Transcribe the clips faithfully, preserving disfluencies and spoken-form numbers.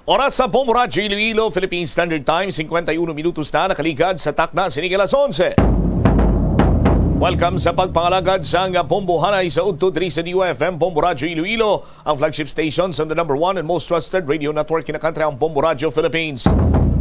Oras sa Bombo Radyo Iloilo, Philippine Standard Time, cincuenta y uno minutos na nakaligad sa takna sining alas onse. Welcome sa pagpangalagad sang Bombo Hanay sa Udto diri sa D Y F M, Bombo Radyo Iloilo, ang flagship station sa the number one and most trusted radio network in the country, ang Bombo Radyo Philippines.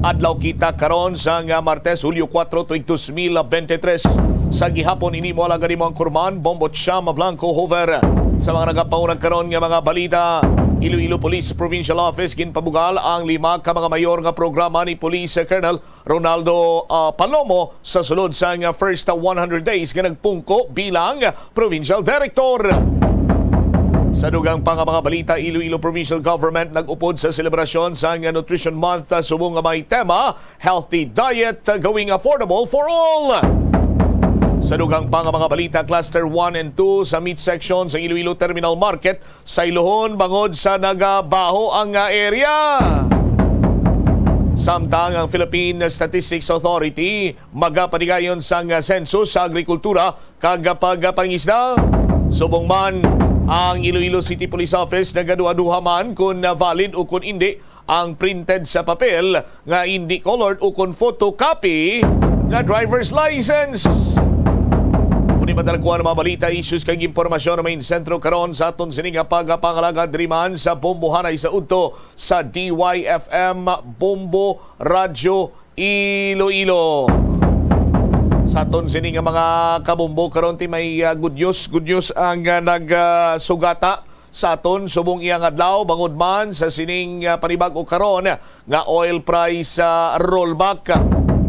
Adlaw kita karon sang Martes, Hulyo kuwatro, tuig dos mil bente tres. Sa gihapon, ini mo alagad mo ang kurman, Bombo Chama Blanco Hover. Sa mga nagapaunag karon nga mga balita, Iloilo Police Provincial Office ginpabugal ang lima ka mga mayor nga programa ni Police Colonel Ronaldo, ah, Palomo sa sulod sang first one hundred days nga nagpungko bilang provincial director. Sa dugang pa nga mga balita, Iloilo Provincial Government nag-upod sa selebrasyon sang Nutrition Month, ah, subong nga may tema, Healthy Diet, ah, Going Affordable for All. Sa dugang pa nga mga balita, Cluster one and two sa meat section sa Iloilo Terminal Market, saylohon bangod sa nagabaho ang, ah, area. Samtang ang Philippine Statistics Authority magapatigayon sang, ah, sensus sa agrikultura kag pagpangisda. Subong man, ang Iloilo City Police Office nagaduha-duha man kon valid o kon indi ang printed sa papel nga indi colored o kon photocopy nga driver's license. Kung di madalagkuan ang mga balita, issues kag impormasyon na may sentro karon sa aton sini nga pagpangalagad diri man sa Bombo Hanay sa Udto sa D Y F M Bombo Radyo Iloilo. Sa aton sini nga mga kabombo karon, ti may, ah, good news, good news ang, ah, nag, ah, sugata sa aton subong iyang adlaw, bangod man sa sining, ah, panibag-o karon nga oil price, ah, rollback,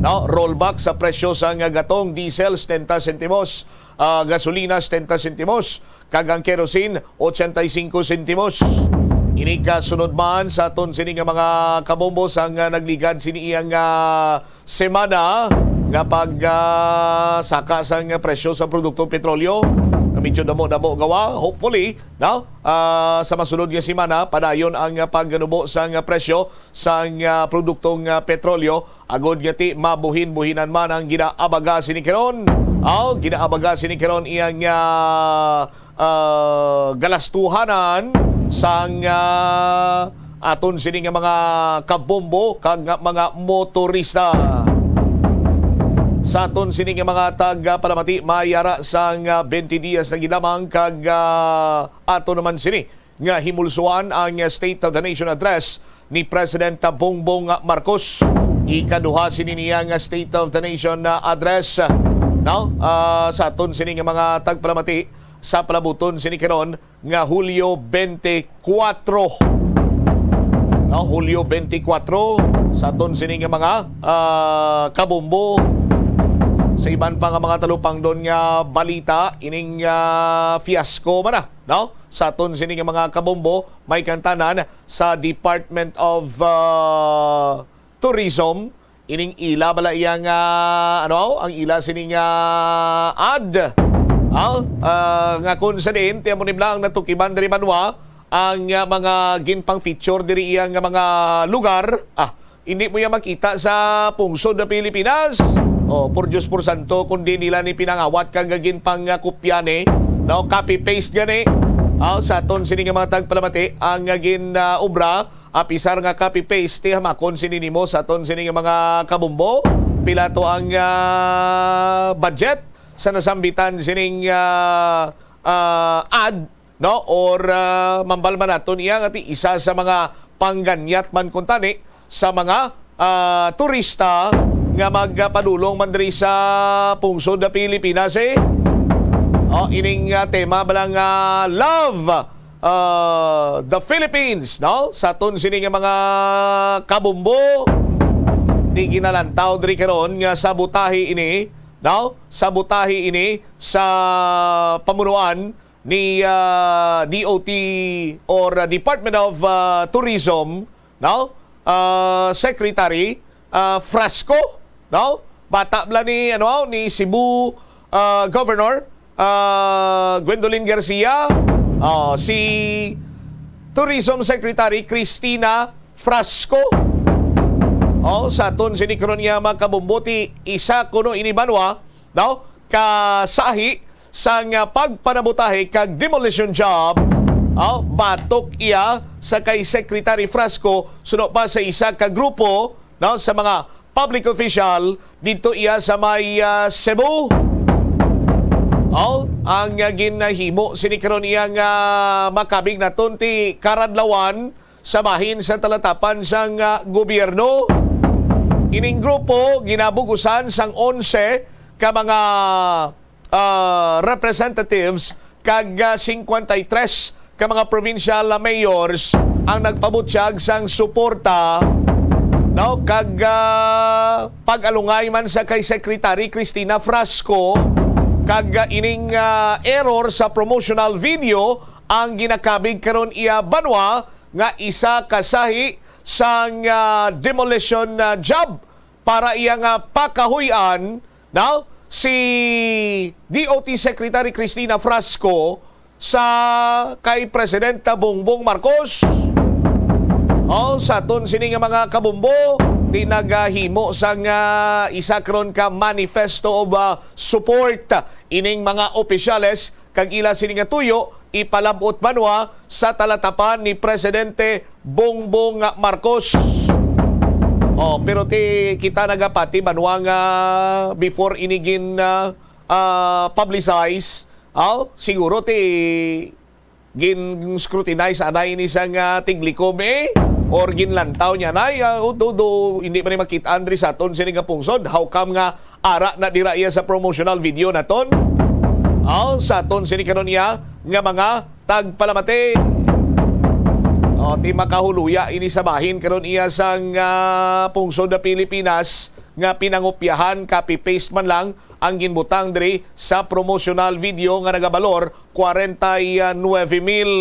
no? Rollback sa presyo sang gatong, diesel, setenta sentimos, ah, gasolina, setenta sentimos, kag ang kerosene, ochenta y cinco sentimos. Ini kasunod man sa aton sini nga mga kabombo sang, ah, nagligad sini iyang, ah, semana nga pag, ah, saka sang presyo sa produktong petrolyo nga medyo damo-damo gawa. Hopefully, no? Ah, sa masunod nga semana, padayon ang, ah, pagnubo sang presyo sang, ah, produktong, ah, petrolyo, agod nga ti mabuhin-buhinan man ang ginaabaga sini karon. Aw, ginaabaga sini karon iyang, ah, ah, galastuhanan sang, ah, aton sini nga mga kabombo kag nga mga motorista. Sa aton sini nga mga tagpalamati, may ara sang, ah, twenty dias na gid lamang kag, ah, ato naman sini nga himulsuan ang State of the Nation Address ni President Bongbong Marcos. Ikaduha sini niya nga State of the Nation na address, no? Ah, sa aton sini nga mga tagpalamati, sa palabuton sini karon nga Hulyo twenty-four. No, Hulyo twenty-four, sa aton sini nga mga, ah, kabombo. Sa iban pa nga mga talupangdon nga balita, ining, ah, fiasco man na, no? Sa aton sini nga mga kabombo, may kantanan sa Department of, ah, Tourism, ining ila bala iya nga, ano, ang ila sini nga ad, ah, ah, nga kung sa diin, tiyan mo ni Blang natukiban diri banwa ang, ah, mga ginpang-feature diri iya nga mga lugar. Ah, hindi mo iya makita sa pungsod na Pilipinas. Oh, por Diyos, por santo, kundi nila ni pinangawat kag ginpangkopya ni, no, copy-paste gani. Ah, sa aton sini nga mga tagpalamati, ang, ah, gin, ah, obra, apisar nga copy-paste, ti hamakon sini nimo sa aton sini nga mga kabombo. Pila to ang, ah, budget sa nasambitan sining, ah, ah, ad, no? Or, ah, mambal man naton iya nga ti isa sa mga pangganyat man kuntani sa mga, ah, turista nga magpadulong man diri sa pungsod na Pilipinas, eh. Oh, ining, ah, tema bala nga love, ah, the Philippines, no? Sa aton sini nga mga kabombo, di ginalantaw diri karon nga sabotahe ini, no? Sabotahe ini sa pamunuan ni, ah, D O T or, ah, Department of, ah, Tourism, no? Ah, Secretary, ah, Frasco, no? Bata bala ni, ano, ni Cebu, ah, Governor, ah, Gwendolyn Garcia, oh, si Tourism Secretary Cristina Frasco. Oh, sa aton sini karon nga mga kabombo, ti isa kuno ini banwa, no? Kasahi sang, ah, pagpanabotahe kag demolition job Oh, batok iya sa kay Secretary Frasco suno pa sa isa ka grupo, no, sa mga public official dito iya sa may, ah, Cebu. Oh, ang, ah, ginahimo sini karon iya nga makabig naton ti karadlawan sa bahin sa talatapan sang, ah, gobyerno. Ining grupo ginabugusan sang onse ka mga, ah, representatives kag, ah, singkwenta y tres ka mga provincial, ah, mayors ang nagpabutyag sang suporta, no, kag, ah, pag-alungay man sa kay Secretary Cristina Frasco kag, ah, ining, ah, error sa promotional video ang ginakabig karon iya banwa nga isa ka sahi sang, ah, demolition, ah, job para iya nga pakahuy-an, no, si D O T Secretary Cristina Frasco sa kay Presidenta Bongbong Marcos. Oh, sa aton sini nga mga kabumbo, di nagahimo sang, ah, isa karon ka manifesto of, ah, support ining mga opisyales kag ila sini nga tuyo ipalab-ot banwa sa talatapan ni Presidente Bongbong Marcos. Oh, pero ti kita nagapati banwa nga before ini gin, ah, ah, publicize, aw, siguro ti gin-scrutinize anay ini sang, ah, tiglikom, eh, or ginlantaw niya anay, ah, do, do, hindi man ni makit-an diri sa aton sini nga pungsod. How come nga ara na dira iya sa promotional video naton? Aw, sa aton sini karon iya nga mga tagpalamati. O, ti makahuluya ini sa bahin karon iya sang, ah, pungsod na Pilipinas nga pinangopyahan, copy-paste man lang ang ginbutang diri sa promotional video nga nagabalor kwarenta y nuebe mil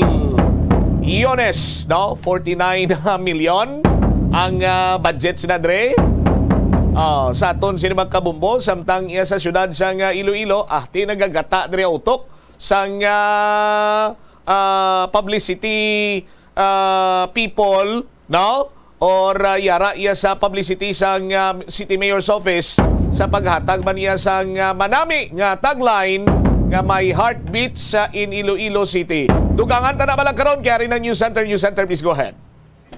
yones, no? Forty-nine million ang, ah, budget sina dre. Ah, sa aton sini mga kabumbo, samtang iya sa siyudad sang, ah, Iloilo, ah, ti nagagata diri utok sang, ah, ah, publicity, ah, people, no? Or, ah, yara iya sa publicity sang, ah, City Mayor's Office sa paghatag man niya sang, ah, manami nga tagline nga My Heart Beats, ah, in Iloilo City. Dugangan ta na bala karon kay ari ng News Center. News Center, please go ahead.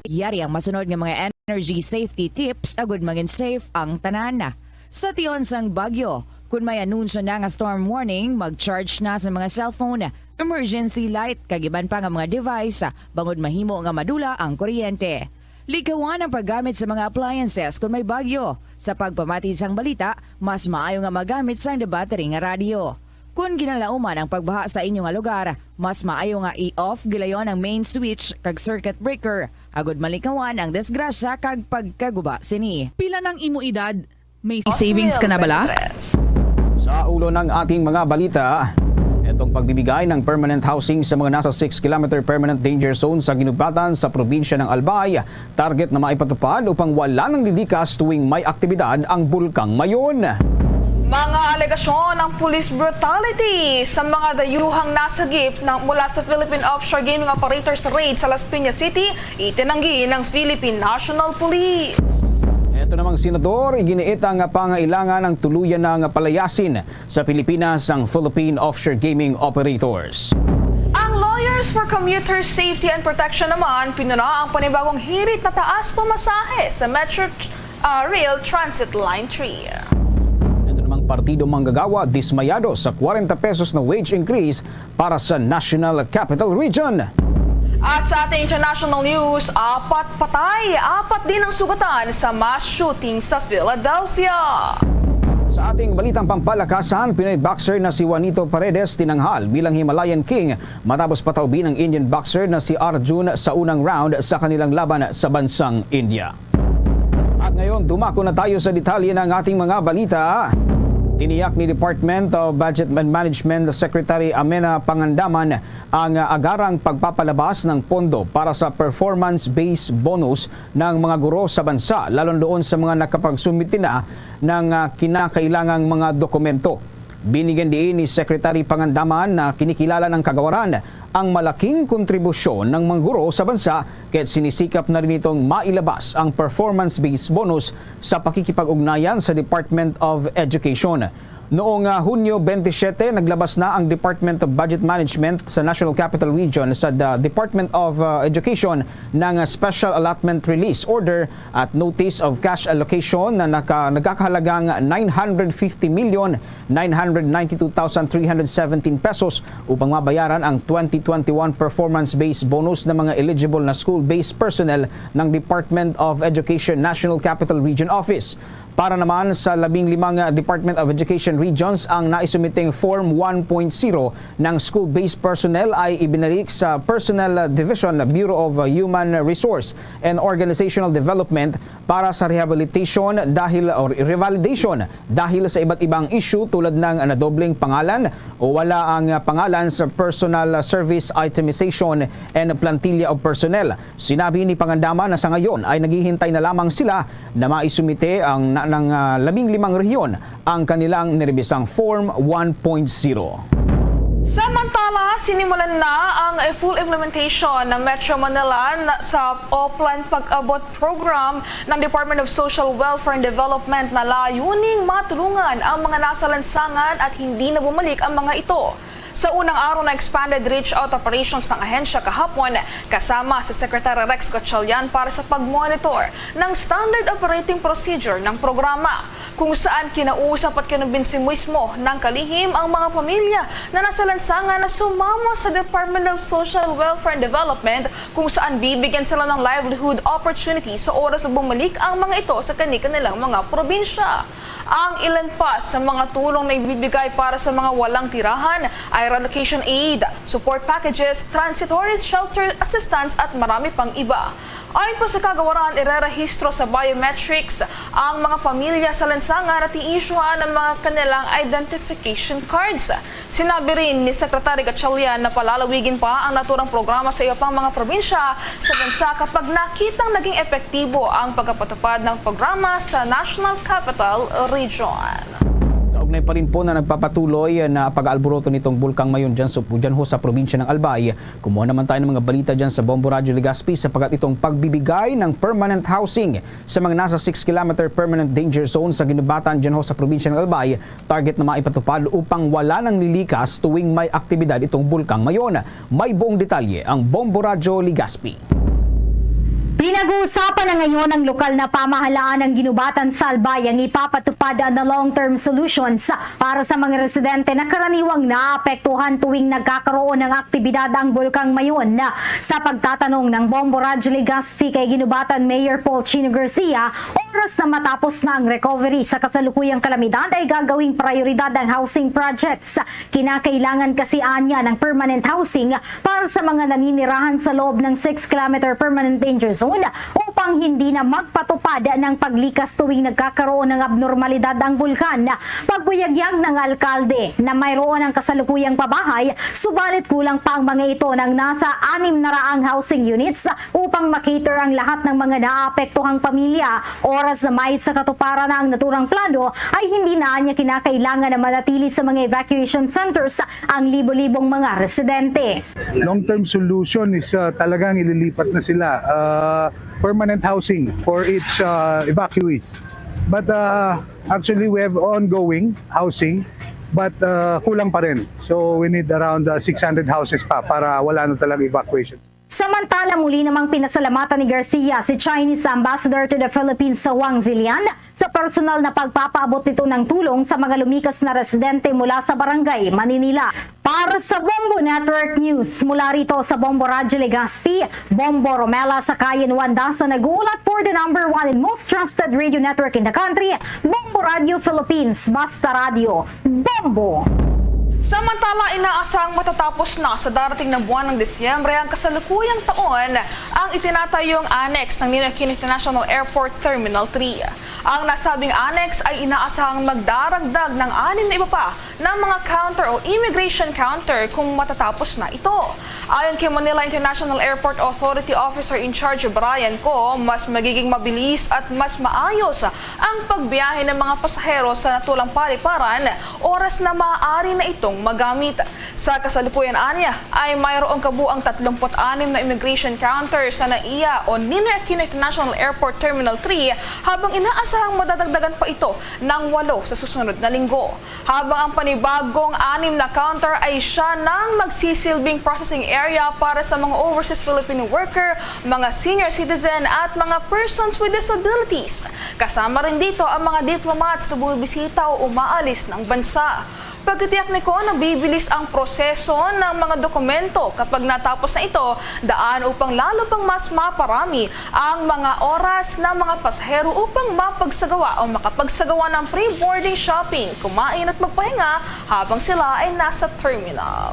Yari ang masunod nga mga energy safety tips agud mangin safe ang tanan. Sa tion sang bagyo, kun may anunsyo na nga storm warning, mag-charge na sa mga cellphone, emergency light, kag iban pa nga mga device, bangod mahimo nga madula ang kuryente. Likawan ang paggamit sa mga appliances kon may bagyo. Sa pagpamati sang balita, mas maayo nga magamit sang battery nga radyo. Kon ginalauman ang pagbaha sa inyo nga lugar, mas maayo nga i-off gilayon ang main switch kag circuit breaker, agud malikawan ang disgrasya kag pagkaguba sini. Pila nang imo edad? May savings ka na bala? Sa ulo ng ating mga balita, itong pagbibigay ng permanent housing sa mga nasa six kilometer permanent danger zone sa Guinobatan sa probinsya ng Albay, target na maipatupad upang wala nang lilikas tuwing may aktibidad ang Bulkang Mayon. Mga alegasyon ng police brutality sa mga dayuhang nasagip ng, mula sa Philippine offshore gaming operators raid sa Las Piñas City, itinanggi ng Philippine National Police. Ito namang senador, iginiit ang pangailangan ng tuluyan ng palayasin sa Pilipinas ang Philippine offshore gaming operators. Ang Lawyers for Commuter Safety and Protection naman pinuna ang panibagong hirit na taas pamasahe sa Metro, ah, Rail Transit Line three. Ito namang partido manggagawa dismayado sa kwarenta pesos na wage increase para sa National Capital Region. At sa ating international news, apat patay, apat din ang sugatan sa mass shooting sa Philadelphia. Sa ating balitang pampalakasan, Pinoy boxer na si Juanito Paredes tinanghal bilang Himalayan King matapos pataubin ang Indian boxer na si Arjun sa unang round sa kanilang laban sa bansang India. At ngayon, dumako na tayo sa detalye ng ating mga balita. Tiniyak ni Department of Budget and Management Secretary Amena Pangandaman ang, ah, agarang pagpapalabas ng pondo para sa performance-based bonus ng mga guro sa bansa, lalo doon sa mga nakapagsumite na ng, ah, kinakailangang mga dokumento. Binigyan diin ni Secretary Pangandaman na kinikilala ng kagawaran ang malaking kontribusyon ng mga guro sa bansa, kaya't sinisikap na rin itong mailabas ang performance-based bonus sa pakikipag-ugnayan sa Department of Education. Noong, ah, Hunyo twenty-seven, naglabas na ang Department of Budget Management sa National Capital Region sa the Department of, ah, Education ng, ah, special allotment release order at notice of cash allocation na naka-, nagkakahalagang nine hundred fifty million nine hundred ninety-two thousand three hundred seventeen pesos upang mabayaran ang twenty twenty-one performance-based bonus ng mga eligible na school-based personnel ng Department of Education National Capital Region Office. Para naman sa labing limang Department of Education regions, ang naisumiting Form one point zero ng school-based personnel ay ibinalik sa Personnel Division, Bureau of Human Resource and Organizational Development para sa rehabilitation dahil, or revalidation dahil sa iba't ibang issue tulad ng nadobleng pangalan o wala ang pangalan sa personal service itemization and plantilla of personnel. Sinabi ni Pangandaman na sa ngayon ay naghihintay na lamang sila na maisumite ang na, ng, ah, labing limang rehiyon ang kanilang nirebisang Form one point zero. Samantala, sinimulan na ang full implementation ng Metro Manila na sa Oplan Pag-abot Program ng Department of Social Welfare and Development na layuning matulungan ang mga nasa lansangan at hindi na bumalik ang mga ito. Sa unang araw ng expanded reach-out operations ng ahensya kahapon, kasama si Secretary Rex Gatchalian para sa pag-monitor ng standard operating procedure ng programa, kung saan kinausap at kinumbinsi mismo ng kalihim ang mga pamilya na nasa lansangan na sumama sa Department of Social Welfare and Development, kung saan bibigyan sila ng livelihood opportunity sa oras na bumalik ang mga ito sa kani-kanilang mga probinsya. Ang ilan pa sa mga tulong na ibibigay para sa mga walang tirahan ay relocation aid, support packages, transitory shelter assistance, at marami pang iba. Ayon pa sa kagawaran, irerehistro sa biometrics ang mga pamilya sa lansangan at i-issuehan ang mga kanilang identification cards. Sinabi rin ni Secretary Gatchalian na palalawigin pa ang naturang programa sa iba pang mga probinsya sa bansa kapag nakitang naging epektibo ang pagkapatupad ng programa sa National Capital Region. Kaugnay pa rin po na nagpapatuloy na pag-aalburoto nitong Bulkang Mayon dyan, sa, dyan ho sa probinsya ng Albay, kumuha naman tayo ng mga balita dyan sa Bombo Radyo Legazpi, sapagkat itong pagbibigay ng permanent housing sa mga nasa six kilometer permanent danger zone sa Guinobatan dyan ho sa probinsya ng Albay, target na maipatupad upang wala nang lilikas tuwing may aktibidad itong Bulkang Mayon. May buong detalye ang Bombo Radyo Legazpi. Pinag-uusapan na ngayon ng lokal na pamahalaan ng Guinobatan sa Albay ang ipapatupad na long-term solutions para sa mga residente na karaniwang naapektuhan tuwing nagkakaroon ng aktibidad ang Bulkang Mayon. Sa pagtatanong ng Bombo Radyo Legazpi kay Guinobatan Mayor Paul Chino Garcia, oras na matapos na ang recovery sa kasalukuyang kalamidad, ay gagawing prioridad ang housing projects. Kinakailangan kasi anya ng permanent housing para sa mga naninirahan sa loob ng six kilometer permanent danger zone upang hindi na magpatupad ng paglikas tuwing nagkakaroon ng abnormalidad ang bulkan. Pagbuyagyag ng alkalde na mayroon ang kasalukuyang pabahay, subalit kulang pa ang mga ito ng nasa anim na raang housing units upang makater ang lahat ng mga naapektuhang pamilya. Oras na may sa katuparan na ang naturang plano, ay hindi na niya kinakailangan na manatili sa mga evacuation centers ang libo-libong mga residente. Long-term solution is, uh, talagang ililipat na sila, uh, permanent housing for each, uh, evacuees. But, uh, actually, we have ongoing housing, but, uh, kulang pa rin. So, we need around, uh, six hundred houses pa para wala na talaga evacuation. Samantala, muli namang pinasalamatan ni Garcia si Chinese Ambassador to the Philippines sa Wang Zilian sa personal na pagpapaabot nito ng tulong sa mga lumikas na residente mula sa Barangay Maninila. Para sa Bombo Network News, mula rito sa Bombo Radyo Legazpi, Bombo Romela Sakayan Wanda sa nag-uulat for the number one and most trusted radio network in the country, Bombo Radio Philippines, Basta Radio, Bombo! Samantala, inaasahang matatapos na sa darating na buwan ng Disyembre ang kasalukuyang taon ang itinatayong annex ng Ninoy Aquino International Airport Terminal three. Ang nasabing annex ay inaasahang magdaragdag ng anim na iba pa ng mga counter o immigration counter kung matatapos na ito. Ayon kay Manila International Airport Authority Officer in Charge Brian Ko, mas magiging mabilis at mas maayos ang pagbiyahe ng mga pasahero sa natulang paliparan, oras na maaari na itong magamit. Sa kasalukuyan, anya, ay mayroong kabuang tatlumpu't anim na immigration counter sa NAIA o Ninoy Aquino International Airport Terminal three, habang inaasahang madadagdagan pa ito ng walo sa susunod na linggo. Habang ang panibagong anim na counter ay siya nang magsisilbing processing area para sa mga overseas Filipino worker, mga senior citizen at mga persons with disabilities. Kasama rin dito ang mga diplomats na bumibisita o umaalis ng bansa. Pagkatiyak ni Ko, nabibilis ang proseso ng mga dokumento. Kapag natapos na ito, daan upang lalo pang mas maparami ang mga oras ng mga pasahero upang mapagsagawa o makapagsagawa ng pre-boarding shopping, kumain at magpahinga habang sila ay nasa terminal.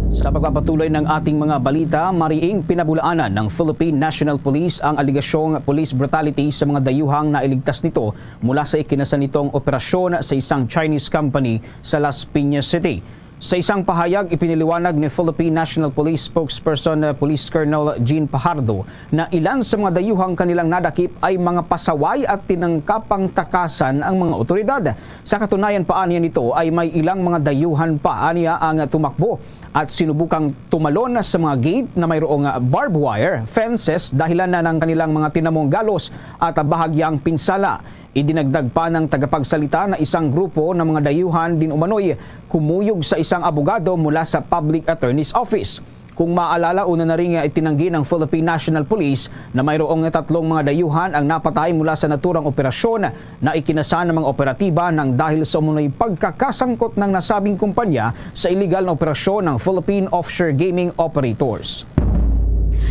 Sa pagpapatuloy ng ating mga balita, mariing pinabulaanan ng Philippine National Police ang alegasyong police brutality sa mga dayuhang nailigtas nito mula sa ikinasan nitong operasyon sa isang Chinese company sa Las Piñas City. Sa isang pahayag, ipinaliwanag ni Philippine National Police Spokesperson, uh, Police Colonel Jean Pajardo, na ilan sa mga dayuhang kanilang nadakip ay mga pasaway at tinangkapang takasan ang mga otoridad. Sa katunayan pa, anya, nito ay may ilang mga dayuhan pa anya ang tumakbo at sinubukang tumalon sa mga gate na mayroong barbed wire fences dahilan na ng kanilang mga tinamong galos at bahagyang pinsala. Idinagdag pa ng tagapagsalita na isang grupo ng mga dayuhan din umano'y kumuyog sa isang abogado mula sa Public Attorney's Office. Kung maalala, una na rin nga itinanggi ng Philippine National Police na mayroong tatlong mga dayuhan ang napatay mula sa naturang operasyon na ikinasan ng mga operatiba nang dahil sa umunoy pagkakasangkot ng nasabing kumpanya sa iligal na operasyon ng Philippine Offshore Gaming Operators.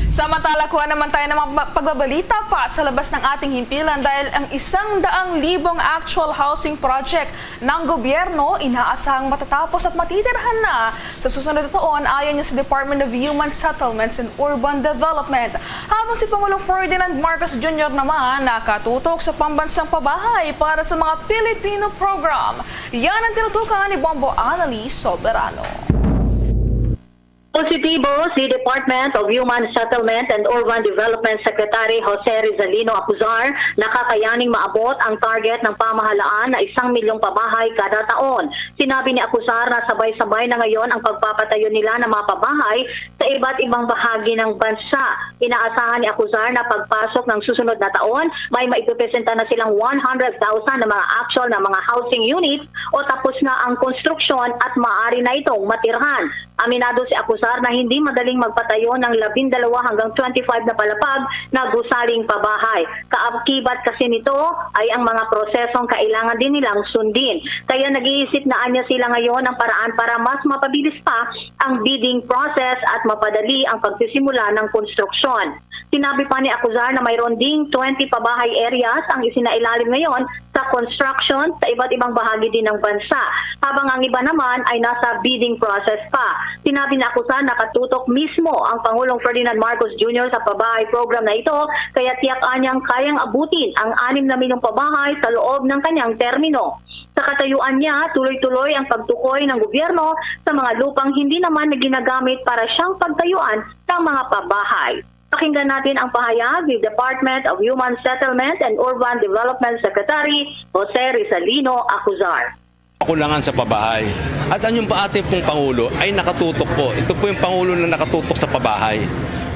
Samantala, kuha naman tayo ng mga ba-, pagbabalita pa sa labas ng ating himpilan dahil ang isang daang libong actual housing project ng gobyerno inaasahang matatapos at matitirhan na sa susunod na taon, ayon sa Department of Human Settlements and Urban Development. Habang si Pangulong Ferdinand Marcos Junior naman nakatutok sa pambansang pabahay para sa mga Pilipino program. Yan ang tinutukan ni Bombo Annalie Soberano. Positibo si Department of Human Settlement and Urban Development Secretary Jose Rizalino Acuzar na kakayaning maabot ang target ng pamahalaan na isang milyong pabahay kada taon. Sinabi ni Acuzar na sabay-sabay na ngayon ang pagpapatayo nila ng mga pabahay sa iba't ibang bahagi ng bansa. Inaasahan ni Acuzar na pagpasok ng susunod na taon, may maipipresenta na silang one hundred thousand na mga actual na mga housing units o tapos na ang konstruksyon at maaari na itong matirhan. Aminado si Acuzar na hindi madaling magpatayo ng labindalawa hanggang twenty-five na palapag na gusaling pabahay. Kaakibat kasi nito ay ang mga prosesong kailangan din nilang sundin. Kaya nag-iisip na anya sila ngayon ng paraan para mas mapabilis pa ang bidding process at mapadali ang pagsisimula ng konstruksyon. Sinabi pa ni Acuzar na mayroon ding twenty pabahay areas ang isinailalim ngayon sa construction sa iba't ibang bahagi din ng bansa, habang ang iba naman ay nasa bidding process pa. Sinabi ni Acuzar na nakatutok mismo ang Pangulong Ferdinand Marcos Junior sa pabahay program na ito, kaya tiyak anyang kayang abutin ang anim na milyong pabahay sa loob ng kanyang termino. Sa katayuan niya, tuloy-tuloy ang pagtukoy ng gobyerno sa mga lupang hindi naman na ginagamit para siyang pagtayuan ng mga pabahay. Pakinggan natin ang pahayag ni Department of Human Settlement and Urban Development Secretary Jose Rizalino Acuzar. Kakulangan sa pabahay. At ang yung pa ating pong Pangulo ay nakatutok po. Ito po yung Pangulo na nakatutok sa pabahay.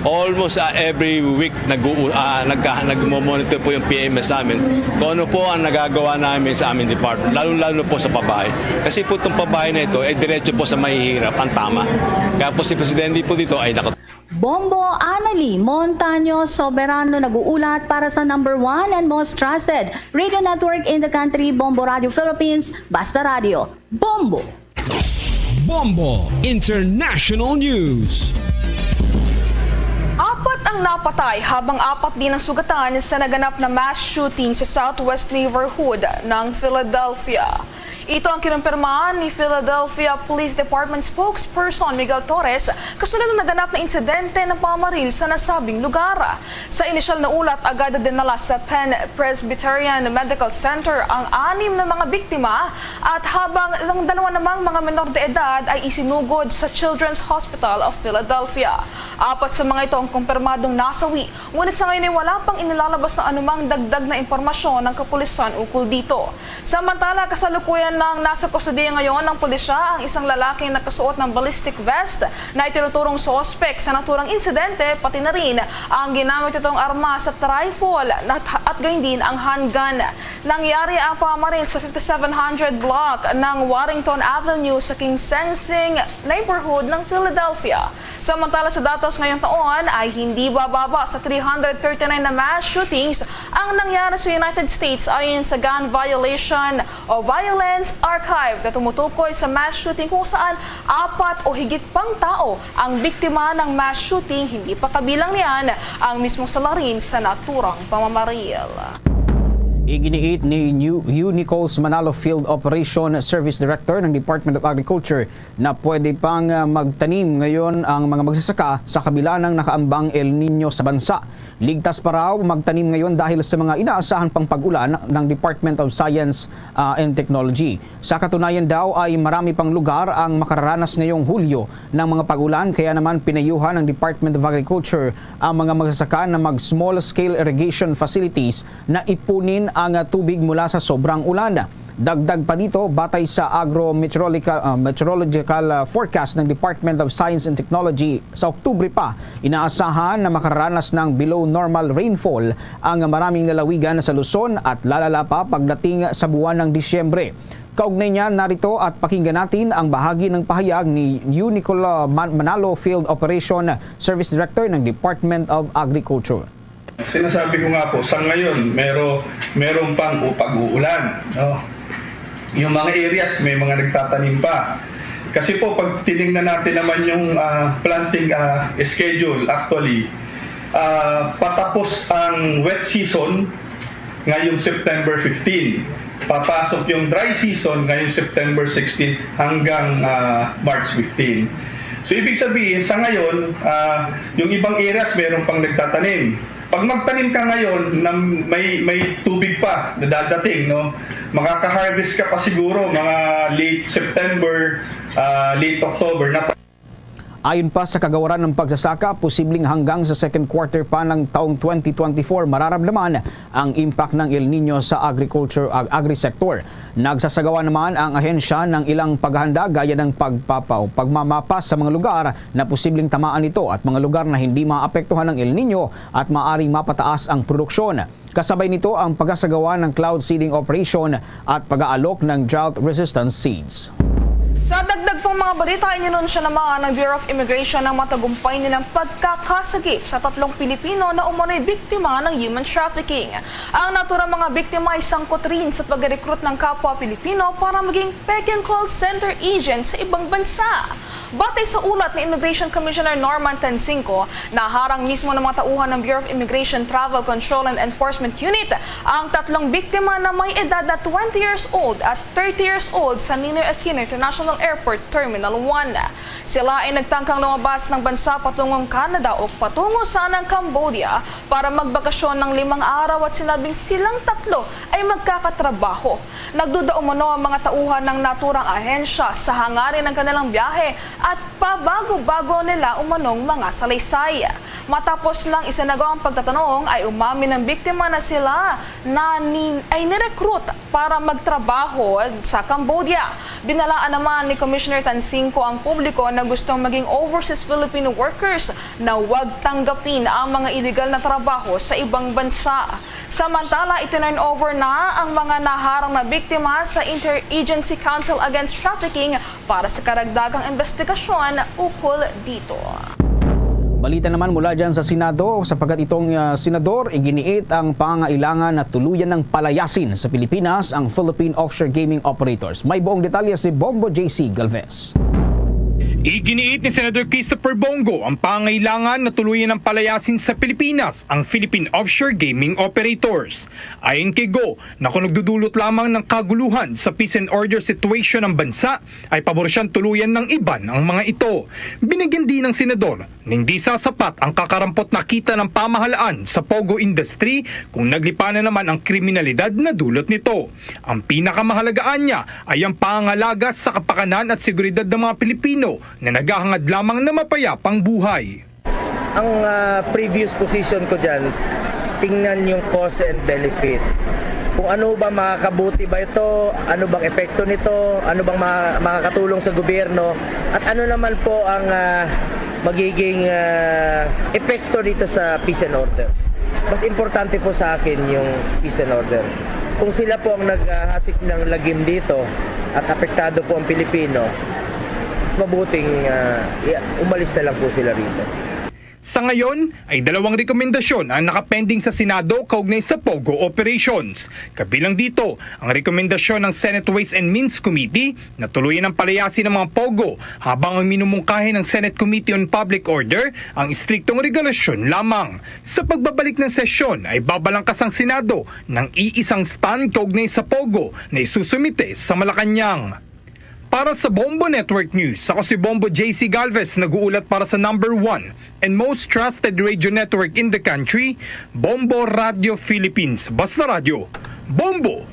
Almost, ah, every week nag uh, nag nagmo-monitor po yung P M S namin kung ano po ang nagagawa namin sa aming department, lalo-lalo po sa pabahay. Kasi po itong pabahay na ito ay diretso po sa mahihirap ang tama. Kaya po si Presidente po dito ay nakatutok. Bombo Annalie Montaño Soberano nag-uulat para sa number one and most trusted radio network in the country, Bombo Radio Philippines, Basta Radio, Bombo. Bombo International News. Apat Ang napatay habang apat din ang sugatan sa naganap na mass shooting sa Southwest neighborhood ng Philadelphia. Ito ang kinumpirma ni Philadelphia Police Department spokesperson Miguel Torres kasunod ng naganap na insidente ng pamaril sa nasabing lugar. Sa inisyal na ulat, agad na dinala sa Penn Presbyterian Medical Center ang anim na mga biktima at habang ang dalawa namang mga menor de edad ay isinugod sa Children's Hospital of Philadelphia. Apat sa mga ito ang kumpirmadong nasawi, ngunit sa ngayon ay wala pang inilalabas na anumang dagdag na impormasyon ng kapulisan ukol dito. Samantala, kasalukuyan nang nasa kustodiya ngayon ng pulisya ang isang lalaking nakasuot ng ballistic vest na itinuturong suspek sa naturang insidente, pati na rin ang ginamit nitong armas at rifle at, at gayon din ang handgun. Nangyari ang pamaril sa fifty-seven hundred block ng Warrington Avenue sa Kingaseok neighborhood ng Philadelphia. Samantala, sa datos ngayong taon ay hindi bababa sa three hundred thirty-nine na mass shootings ang nangyari sa United States ayon sa Gun Violation o Violence Archive na tumutukoy sa mass shooting kung saan apat o higit pang tao ang biktima ng mass shooting, hindi pa kabilang niyan ang mismong salarin sa naturang pamamaril. Iginiit ni New Unicole's Manalo Field Operation Service Director ng Department of Agriculture na pwede pang, ah, magtanim ngayon ang mga magsasaka sa kabila ng nakaambang El Niño sa bansa. Ligtas pa raw magtanim ngayon dahil sa mga inaasahan pang pag-ulan ng Department of Science, ah, and Technology. Sa katunayan daw ay marami pang lugar ang makararanas ngayong Hulyo ng mga pag-ulan, kaya naman pinayuhan ng Department of Agriculture ang mga magsasaka na mag small-scale irrigation facilities na ipunin ang, ah, tubig mula sa sobrang ulan. Dagdag pa dito, batay sa agro-meteorological, ah, meteorological, ah, forecast ng Department of Science and Technology, sa Oktubre pa, inaasahan na makararanas ng below normal rainfall ang maraming lalawigan sa Luzon at lalala pa pagdating sa buwan ng Disyembre. Kaugnay niya, narito at pakinggan natin ang bahagi ng pahayag ni Unicol, ah, Man-, Manalo Field Operation Service Director ng Department of Agriculture. Sinasabi ko nga po, sa ngayon, mero-, meron pang u-, pag-uulan, no? Yung mga areas, may mga nagtatanim pa. Kasi po, pag tinignan natin naman yung, ah, planting, ah, schedule, actually, ah, patapos ang wet season ngayong September fifteen. Papasok yung dry season ngayong September sixteen hanggang, ah, March fifteen. So, ibig sabihin, sa ngayon, ah, yung ibang areas, meron pang nagtatanim. Pag magtanim ka ngayon na may, may tubig pa na dadating, no, makaka-harvest ka pa siguro mga late September, ah, late October na. Ayon pa sa kagawaran ng pagsasaka, posibleng hanggang sa second quarter pa ng taong twenty twenty-four mararamdaman ang impact ng El Niño sa agriculture, ag-, agri-sector. Nagsasagawa naman ang ahensya ng ilang paghahanda gaya ng pagpapaw-, pagmamapa sa mga lugar na posibleng tamaan nito at mga lugar na hindi maapektuhan ng El Niño at maaaring mapataas ang produksyon. Kasabay nito ang pagsasagawa ng cloud seeding operation at pag-aalok ng drought-resistant seeds. Sa dagdag pang mga balita, ininunsyo naman ng Bureau of Immigration ang matagumpay nilang pagkakasagip sa tatlong Pilipino na umano'y biktima ng human trafficking. Ang naturang mga biktima ay sangkot rin sa pag-recruit ng kapwa Pilipino para maging peking call center agent sa ibang bansa. Batay sa ulat ni Immigration Commissioner Norman Tansinco, naharang mismo ng mga tauhan ng Bureau of Immigration Travel Control and Enforcement Unit ang tatlong biktima na may edad na twenty years old at thirty years old sa Ninoy Aquino International Airport Terminal one. Sila ay nagtangkang lumabas ng bansa patungong Canada o patungo sanang Cambodia para magbakasyon ng limang araw at sinabing silang tatlo ay magkakatrabaho. Nagduda umano ang mga tauhan ng naturang ahensya sa hangarin ng kanilang biyahe at pabago-bago nila umanong mga salaysay. Matapos lang isinagawa ang pagtatanong, ay umamin ang biktima na sila na ni-, ay nirecruit para magtrabaho sa Cambodia. Binalaan naman ni Commissioner Tansinco ang publiko na gustong maging overseas Filipino workers na huwag tanggapin ang mga iligal na trabaho sa ibang bansa. Samantala, itinurn over na ang mga naharang na biktima sa Interagency Council Against Trafficking para sa karagdagang investigasyon ukol dito. Balita naman mula dyan sa Senado, sapagkat itong, ah, senador iginiit ang pangailangan na tuluyan ng palayasin sa Pilipinas ang Philippine offshore gaming operators. May buong detalye si Bombo J C Galvez. Iginiit ni Senator Christopher Bong Go ang pangailangan na tuluyan ng palayasin sa Pilipinas ang Philippine offshore gaming operators. Ayon kay Go, na kung nagdudulot lamang ng kaguluhan sa peace and order situation ng bansa, ay pabor siyang tuluyan ng iban ang mga ito. Binigyan din ng senador na hindi sasapat ang kakarampot na kita ng pamahalaan sa pogo industry kung naglipanan naman ang kriminalidad na dulot nito. Ang pinakamahalagaan niya ay ang pangangalaga sa kapakanan at seguridad ng mga Pilipino na naghahangad lamang ng mapayapang buhay. Ang ah, previous position ko dyan, tingnan yung cause and benefit. Kung ano ba makakabuti ba ito, ano bang epekto nito, ano bang ma- makakatulong sa gobyerno, at ano naman po ang ah, magiging ah, epekto dito sa peace and order. Mas importante po sa akin yung peace and order. Kung sila po ang naghahasik ng lagim dito at apektado po ang Pilipino, mas mabuting ah, i- umalis na lang po sila rito. Sa ngayon ay dalawang rekomendasyon ang nakapending sa Senado kaugnay sa pogo operations. Kabilang dito ang rekomendasyon ng Senate Ways and Means Committee na tuluyan ang palayasin ng mga pogo, habang ang minumungkahi ng Senate Committee on Public Order ang istriktong regulasyon lamang. Sa pagbabalik ng sesyon ay babalangkas ang Senado ng iisang stand kaugnay sa pogo na isusumite sa Malacañang. Para sa Bombo Network News, ako si Bombo J C Galvez, nag-uulat para sa number one and most trusted radio network in the country, Bombo Radio Philippines. Basta radyo, Bombo!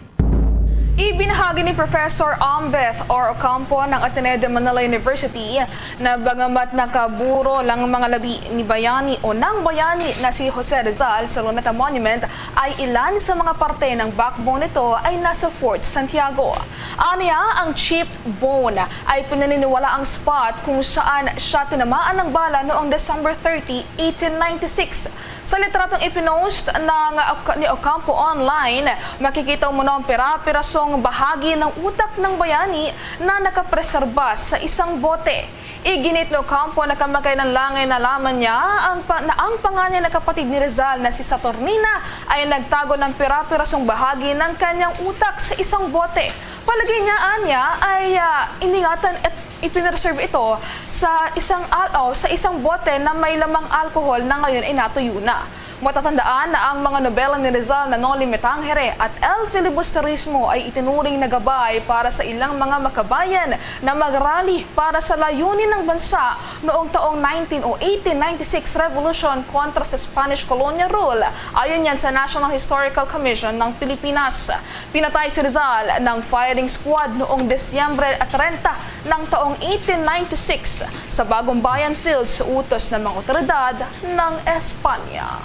Ibinahagi ni Professor Ambeth R. Ocampo ng Ateneo de Manila University na bagamat nakaburo lang mga labi ni bayani o ng bayani na si Jose Rizal sa Luneta Monument, ay ilan sa mga parte ng backbone nito ay nasa Fort Santiago. Aniya, ang cheap bone ay pinaniniwala ang spot kung saan siya tinamaan ng bala noong December thirty, eighteen ninety-six. Sa litratong ipinost ng, ni Ocampo online, makikita umano ang pira-pirasong bahagi ng utak ng bayani na nakapreserba sa isang bote. Iginit ni Ocampo na kamakailan lang ay nalaman niya ang pa, na ang panganay na kapatid ni Rizal na si Saturnina ay nagtago ng pira-pirasong bahagi ng kanyang utak sa isang bote. Palagay niya, anya, ay ah, iningatan at ipinereserve ito sa isang al- o sa isang bote na may lamang alcohol na ngayon ay natuyo na. Matatandaan na ang mga nobela ni Rizal na Noli Me Tangere at El Filibusterismo ay itinuring na gabay para sa ilang mga makabayan na magrally para sa layunin ng bansa noong taong nineteen o eighteen ninety-six revolution kontra sa Spanish colonial rule, ayon yan sa National Historical Commission ng Pilipinas. Pinatay si Rizal ng firing squad noong Disyembre trenta ng taong eighteen ninety-six sa Bagong Bayan Field sa utos ng mga otoridad ng Espanya.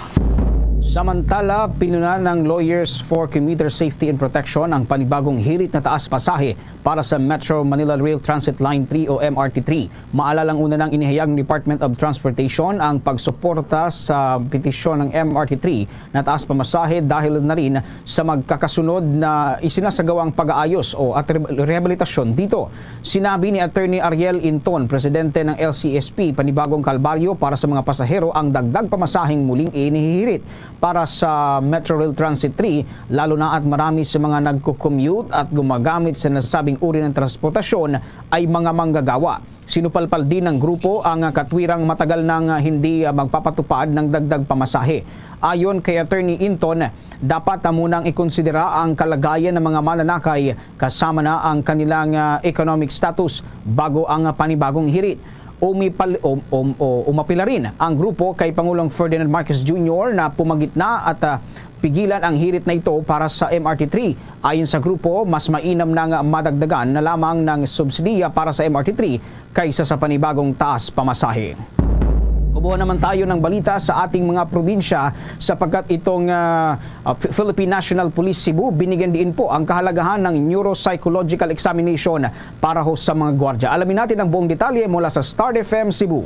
Samantala, pinuna ng Lawyers for Commuter Safety and Protection ang panibagong hirit na taas pasahe para sa Metro Manila Rail Transit Line three o M R T three. Maalalang una nang inihayag ng Department of Transportation ang pagsuporta sa petisyon ng M R T three na taas pamasahe dahil na rin sa magkakasunod na isinasagawang pag-aayos o at re- rehabilitasyon dito. Sinabi ni Attorney Ariel Inton, presidente ng L C S P, panibagong kalbaryo para sa mga pasahero ang dagdag pamasaheng muling inihihirit para sa Metro Rail Transit three, lalo na at marami sa mga nagko-commute at gumagamit sa nasabing uri ng transportasyon ay mga manggagawa. Sinupalpal din ng grupo ang katwirang matagal nang hindi magpapatupad ng dagdag pamasahe. Ayon kay Attorney Inton, dapat munang ikonsidera ang kalagayan ng mga mananakay kasama na ang kanilang ah, economic status bago ang panibagong hirit. Umipal, um, um, o, umapila rin ang grupo kay Pangulong Ferdinand Marcos Junior na pumagit na at ah, pigilan ang hirit na ito para sa M R T three. Ayon sa grupo, mas mainam nang madagdagan na lamang ng subsidiya para sa M R T three kaysa sa panibagong taas pamasahe. Kubuhan naman tayo ng balita sa ating mga probinsya sapagkat itong ah, ah, Ph- Philippine National Police Cebu binigyan diin po ang kahalagahan ng neuropsychological examination para ho sa mga gwardya. Alamin natin ang buong detalye mula sa Star F M Cebu.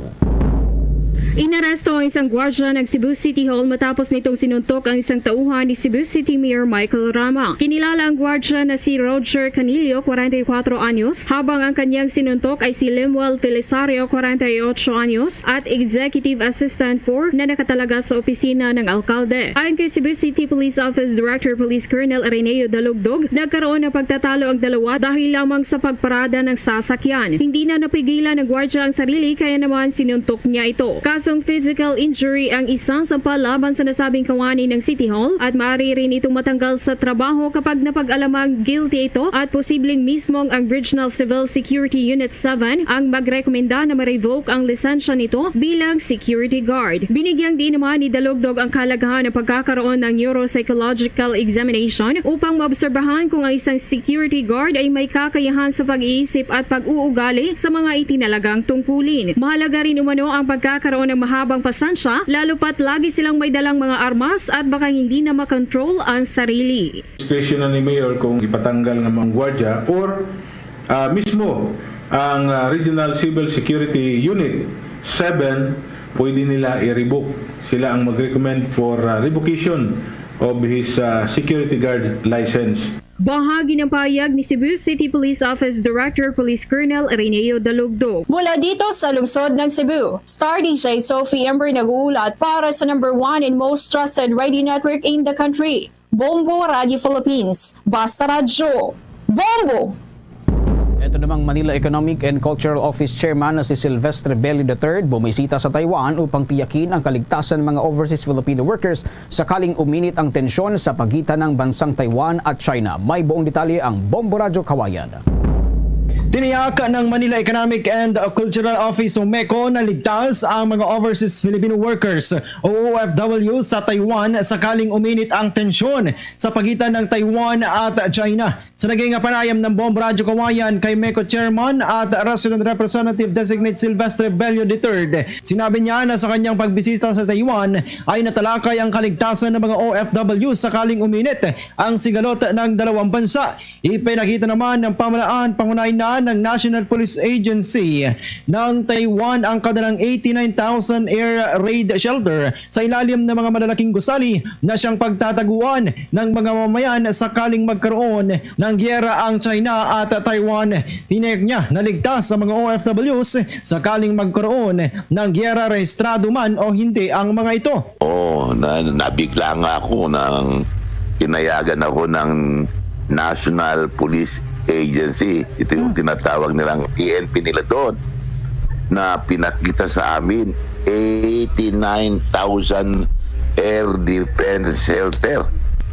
Inaresto ang isang gwardya ng Cebu City Hall matapos nitong sinuntok ang isang tauhan ni Cebu City Mayor Michael Rama. Kinilala ang gwardya na si Roger Canillo, kwarenta y kuwatro anyos, habang ang kanyang sinuntok ay si Lemuel Felisario, kwarenta y otso anyos, at Executive Assistant four na nakatalaga sa opisina ng alkalde. Ayon kay Cebu City Police Office Director Police Colonel Ireneo Dalugdog, nagkaroon ng pagtatalo ang dalawa dahil lamang sa pagparada ng sasakyan. Hindi na napigilan ng gwardya ang sarili, kaya naman sinuntok niya ito. Kasong physical injury ang isa sa palaban sa nasabing kawani ng City Hall at maaari rin itong matanggal sa trabaho kapag napag-alamang guilty ito at posibleng mismong ang Regional Civil Security Unit seven ang magrekomenda na ma-revoke ang lisensya nito bilang security guard. Binigyang diin naman ni Dalugdog ang kahalagahan ng pagkakaroon ng neuropsychological examination upang maobserbahan kung ang isang security guard ay may kakayahan sa pag-iisip at pag-uugali sa mga itinalagang tungkulin. Mahalaga rin umano ang pagkakaroon ng mahabang pasensya, lalo pat lagi silang may dalang mga armas at baka hindi na makontrol ang sarili. Discretion na ni Mayor kung ipatanggal nga mga gwardya or ah, mismo ang ah, Regional Civil Security Unit seven, pwede nila i-revoke. Sila ang mag-recommend for ah, revocation of his ah, security guard license. Bahagi ng pahayag ni Cebu City Police Office Director Police Colonel Reneo Dalugdog. Mula dito sa lungsod ng Cebu, Star D J Sophie Ember nag-uulat para sa number one and most trusted radio network in the country, Bombo Radio Philippines. Basta Radyo, Bombo! Ito namang Manila Economic and Cultural Office Chairman na si Silvestre Bello the third bumisita sa Taiwan upang tiyakin ang kaligtasan ng mga overseas Filipino workers sakaling uminit ang tensyon sa pagitan ng bansang Taiwan at China. May buong detalye ang Bombo Radyo Kawayan. Tiniyak ng Manila Economic and Cultural Office o MECO na ligtas ang mga overseas Filipino workers o O F W sa Taiwan sakaling uminit ang tensyon sa pagitan ng Taiwan at China. Sa naging panayam ng Bombo Radyo Kawayan kay MECO Chairman at Resident Representative Designate Silvestre Bello the third, sinabi niya na sa kanyang pagbisita sa Taiwan ay natalakay ang kaligtasan ng mga O F W sakaling uminit ang sigalot ng dalawang bansa. Ipinakita naman ng pamahalaan, pangunay na ng National Police Agency ng Taiwan, ang kanilang eighty-nine thousand air raid shelter sa ilalim ng mga malalaking gusali na siyang pagtataguan ng mga mamayan sakaling magkaroon ng giyera ang China at Taiwan. Tiniyak niya na ligtas sa mga O F Ws sakaling magkaroon ng giyera, rehistrado man o hindi ang mga ito. Oo, na, nabigla nga ako nang pinayagan ako ng National Police Agency. Ito yung tinatawag nilang P N P nila doon na pinakita sa amin eighty-nine thousand air defense shelter.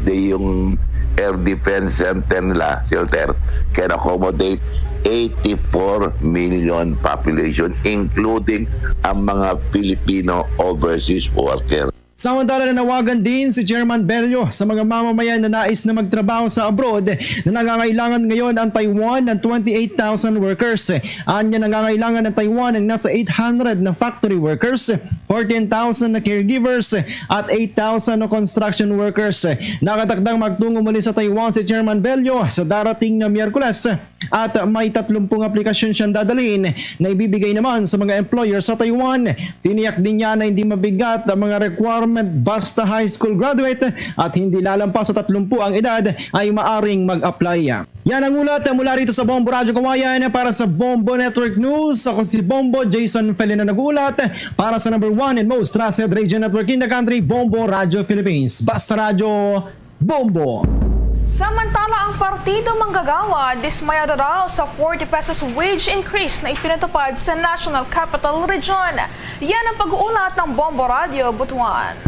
Di yung air defense center nila, shelter, can accommodate eighty-four million population, including ang mga Filipino overseas worker. Samantala, nanawagan din si Chairman Bello sa mga mamamayan na nais na magtrabaho sa abroad na nangangailangan ngayon ang Taiwan ng twenty-eight thousand workers. Anya, nangangailangan ang Taiwan ng nasa eight hundred na factory workers, fourteen thousand na caregivers, at eight thousand na construction workers. Nakatakdang magtungo muli sa Taiwan si Chairman Bello sa darating na Miyerkules. At may tatlumpung aplikasyon siyang dadalhin na ibibigay naman sa mga employer sa Taiwan. Tiniyak din niya na hindi mabigat ang mga requirement, basta high school graduate at hindi lalampas sa tatlumpu ang edad ay maaring mag-apply. Yan ang ulat mula rito sa Bombo Radyo Kawayan. Para sa Bombo Network News, ako si Bombo Jason Felina nag-uulat para sa number one and most trusted radio network in the country, Bombo Radyo Philippines. Basta Radyo, Bombo. Samantala, ang Partido Manggagawa dismayado raw sa forty pesos wage increase na ipinatupad sa National Capital Region. Yan ang pag-uulat ng Bombo Radio Butuan.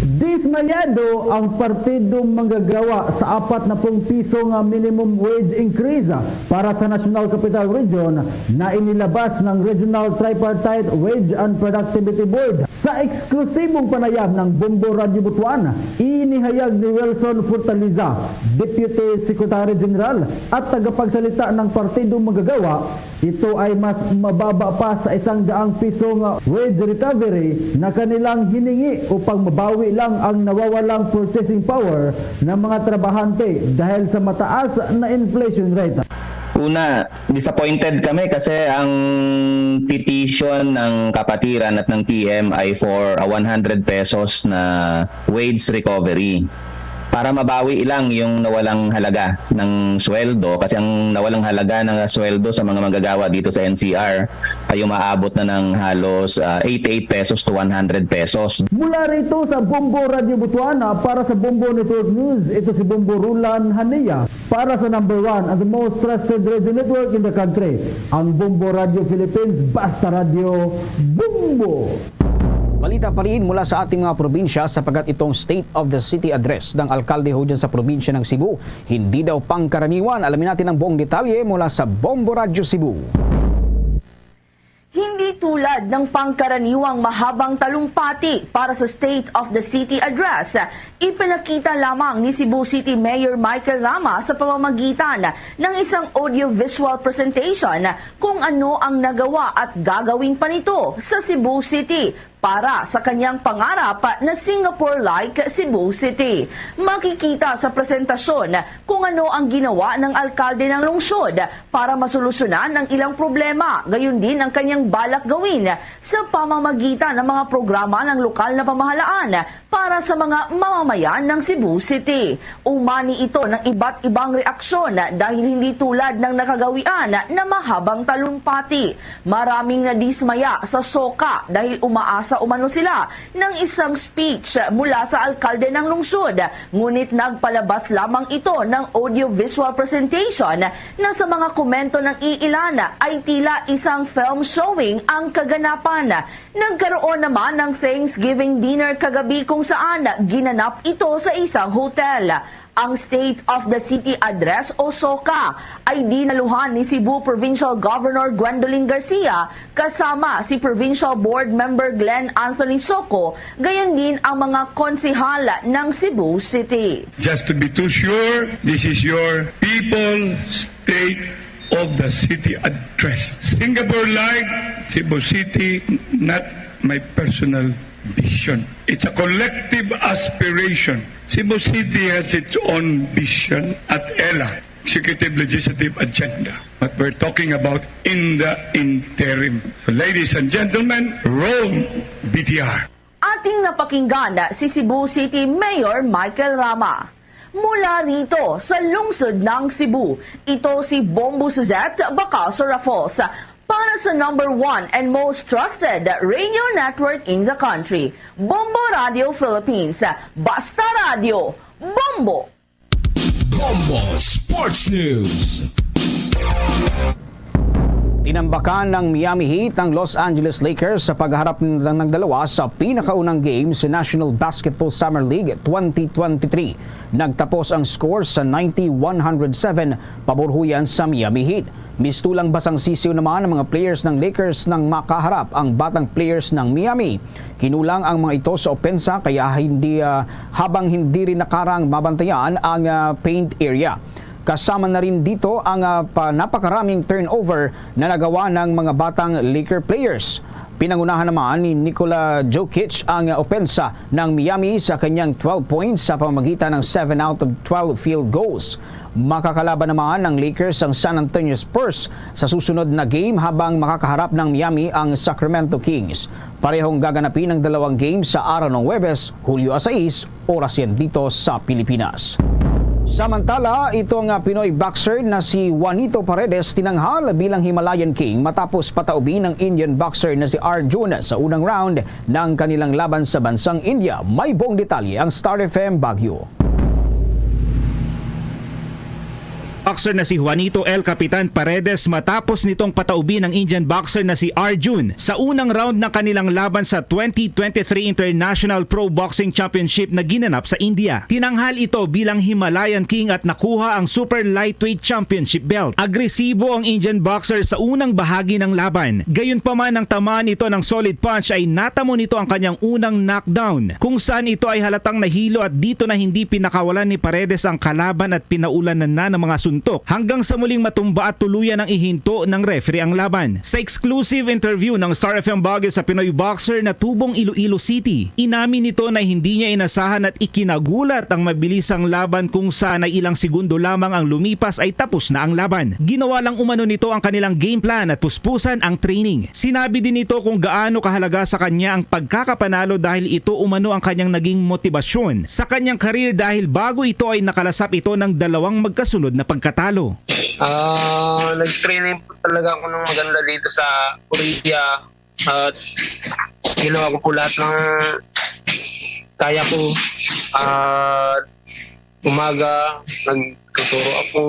Dismayado ang Partido Manggagawa sa apat na pung piso nga minimum wage increase para sa National Capital Region na inilabas ng Regional Tripartite Wage and Productivity Board. Sa eksklusibong panayam ng Bombo Radyo Butuan, inihayag ni Wilson Fortaleza, Deputy Secretary General at tagapagsalita ng Partido Manggagawa, ito ay mas mababa pa sa isang daang piso nga wage recovery na kanilang hiningi upang mabawi lang ang nawawalang purchasing power ng mga trabahante dahil sa mataas na inflation rate. Una, disappointed kami kasi ang petition ng kapatiran at ng T M ay for a one hundred pesos na wage recovery para mabawi lang yung nawalang halaga ng sweldo, kasi ang nawalang halaga ng sweldo sa mga manggagawa dito sa N C R ay umaabot na ng halos, ah, eighty-eight pesos to one hundred pesos. Mula rito sa Bombo Radio Butuana, para sa Bombo Network News, ito si Bombo Rulan Hania. Para sa number one and the most trusted radio network in the country, ang Bombo Radio Philippines, Basta Radio Bombo! Balita pa rin mula sa ating mga probinsya, sapagkat itong State of the City Address ng alkalde ho dyan sa probinsya ng Cebu, hindi daw pangkaraniwan. Alamin natin ang buong detalye mula sa Bombo Radyo Cebu. Hindi tulad ng pangkaraniwang mahabang talumpati para sa State of the City Address, ipinakita lamang ni Cebu City Mayor Michael Rama sa pamamagitan ng isang audio-visual presentation kung ano ang nagawa at gagawin pa nito sa Cebu City para sa kanyang pangarap na Singapore-like Cebu City. Makikita sa presentasyon kung ano ang ginawa ng alkalde ng lungsod para masolusyonan ang ilang problema, gayon din ang kanyang balak gawin sa pamamagitan ng mga programa ng lokal na pamahalaan para sa mga mamamayan ng Cebu City. Umani ito ng iba't ibang reaksyon dahil hindi tulad ng nakagawian na mahabang talumpati. Maraming nadismaya sa SOCA dahil umaasa umano sila ng isang speech mula sa alkalde ng lungsod, ngunit nagpalabas lamang ito ng audio-visual presentation na sa mga komento ng iilan ay tila isang film showing ang kaganapan. Nagkaroon naman ng Thanksgiving dinner kagabi kung saan ginanap ito sa isang hotel. Ang State of the City Address o SOCA ay dinaluhan ni Cebu Provincial Governor Gwendolyn Garcia kasama si Provincial Board Member Glenn Anthony Soco, gayon din ang mga konsehal ng Cebu City. Just to be too sure, this is your people, state of the city address. Singapore-like Cebu City, not my personal vision. It's a collective aspiration. Cebu City has its own vision at ELA, executive legislative agenda. But we're talking about in the interim. So, ladies and gentlemen, roll B T R. Ating napakinggan si Cebu City Mayor Michael Rama. Mula rito sa lungsod ng Cebu, ito si Bombo Suzette Bacaso Raffles para sa number one and most trusted radio network in the country, Bombo Radio Philippines. Basta Radio, Bombo! Bombo Sports News. Tinambakan ng Miami Heat ang Los Angeles Lakers sa pagharap ng, ng dalawa sa pinakaunang game sa National Basketball Summer League twenty twenty-three. Nagtapos ang score sa ninety one hundred seven, pabor huyan sa Miami Heat. Mistulang basang sisiw naman ang mga players ng Lakers nang makaharap ang batang players ng Miami. Kinulang ang mga ito sa opensa, kaya hindi, ah, habang hindi rin nakarang mabantayan ang, ah, paint area. Kasama na rin dito ang, ah, pa-, napakaraming turnover na nagawa ng mga batang Laker players. Pinangunahan naman ni Nikola Jokic ang, ah, opensa ng Miami sa kanyang twelve points sa pamamagitan ng seven out of twelve field goals. Makakalaban naman ng Lakers ang San Antonio Spurs sa susunod na game, habang makakaharap ng Miami ang Sacramento Kings. Parehong gaganapin ang dalawang game sa araw ng Huwebes, Hulyo a sais, oras yan dito sa Pilipinas. Samantala, itong, ah, Pinoy boxer na si Juanito Paredes tinanghal bilang Himalayan King matapos pataubin ang Indian boxer na si Arjun sa unang round ng kanilang laban sa bansang India. May buong detalye ang Star F M Baguio. Boxer na si Juanito El Capitan Paredes matapos nitong pataubin ang Indian boxer na si Arjun sa unang round ng kanilang laban sa twenty twenty-three International Pro Boxing Championship na ginanap sa India. Tinanghal ito bilang Himalayan King at nakuha ang Super Lightweight Championship belt. Agresibo ang Indian boxer sa unang bahagi ng laban. Gayunpaman, nang tamaan ito ng solid punch ay natamo nito ang kanyang unang knockdown, kung saan ito ay halatang nahilo at dito na hindi pinakawalan ni Paredes ang kalaban at pinaulanan na ng mga sundalo. Tok, hanggang sa muling matumba at tuluyan ang ihinto ng referee ang laban. Sa exclusive interview ng Star F M Baguio sa Pinoy boxer na tubong Iloilo City, inamin nito na hindi niya inasahan at ikinagulat ang mabilisang laban kung saan ay ilang segundo lamang ang lumipas ay tapos na ang laban. Ginawa lang umano nito ang kanilang game plan at puspusan ang training. Sinabi din nito kung gaano kahalaga sa kanya ang pagkakapanalo dahil ito umano ang kanyang naging motibasyon sa kanyang career dahil bago ito ay nakalasap ito ng dalawang magkasunod na pagkatalo. Ah, nag-training po talaga ako ng maganda dito sa Korea at ginawa ko po lahat ng kaya ko. Ah, umaga, nagtuturo ako.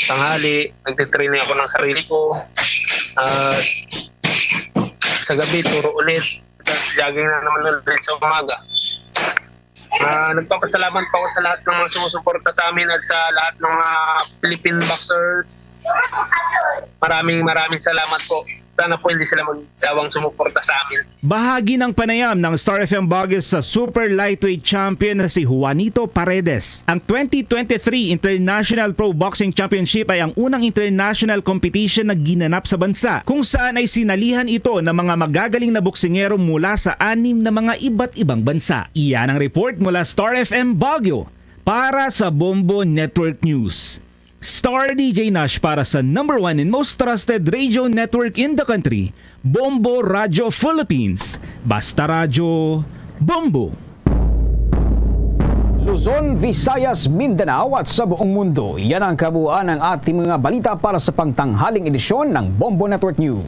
Tanghali, nagtitraining ako ng sarili ko. At sa gabi, turo ulit. Jogging na naman ulit sa umaga. Ah, nagpapasalamat po ako sa lahat ng mga sumusuporta sa amin at sa lahat ng mga Philippine boxers. Maraming, maraming salamat po. Sana po hindi sila magsawang sumuporta sa amin. Bahagi ng panayam ng Star F M Baguio sa super lightweight champion na si Juanito Paredes. Ang twenty twenty-three International Pro Boxing Championship ay ang unang international competition na ginanap sa bansa kung saan ay sinalihan ito ng mga magagaling na boksingero mula sa anim na mga iba't ibang bansa. Iyan ang report mula Star F M Baguio para sa Bombo Network News. Star D J Nash para sa number one and most trusted radio network in the country, Bombo Radio Philippines. Basta Radyo, Bombo. Luzon, Visayas, Mindanao at sa buong mundo. Yan ang kabuuan ng ating mga balita para sa pangtanghaling edisyon ng Bombo Network News.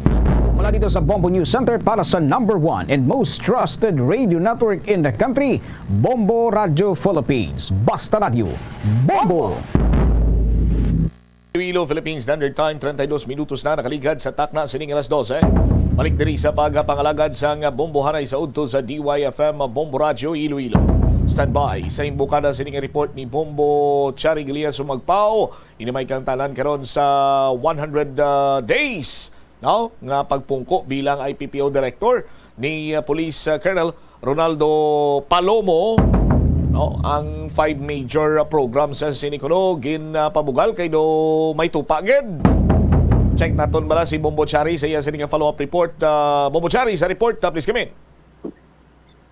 Mula dito sa Bombo News Center para sa number one and most trusted radio network in the country, Bombo Radio Philippines. Basta Radyo, Bombo! Iloilo, Philippine Standard Time, treinta y dos minutos na nakaligad sa takna sining alas dose. Balik diri sa pagpangalagad sang bombohanay sa udto sa D Y F M Bombo Radyo Iloilo. Standby sa imbukada sining report ni Bombo Chari Gilias Sumagpao. Ini may kang tanan karon sa one hundred, ah, days, no, nga pagpungko bilang I P P O director ni, ah, Police, ah, Colonel Ronaldo Palomo, no, ang five major, ah, programs sa sini kuno ginpabugal kay do may tupa gid. Check naton bala si Bombo Chari sa iya sini nga follow-up report. Ah, Bombo Chari, sa report, ah, please come in.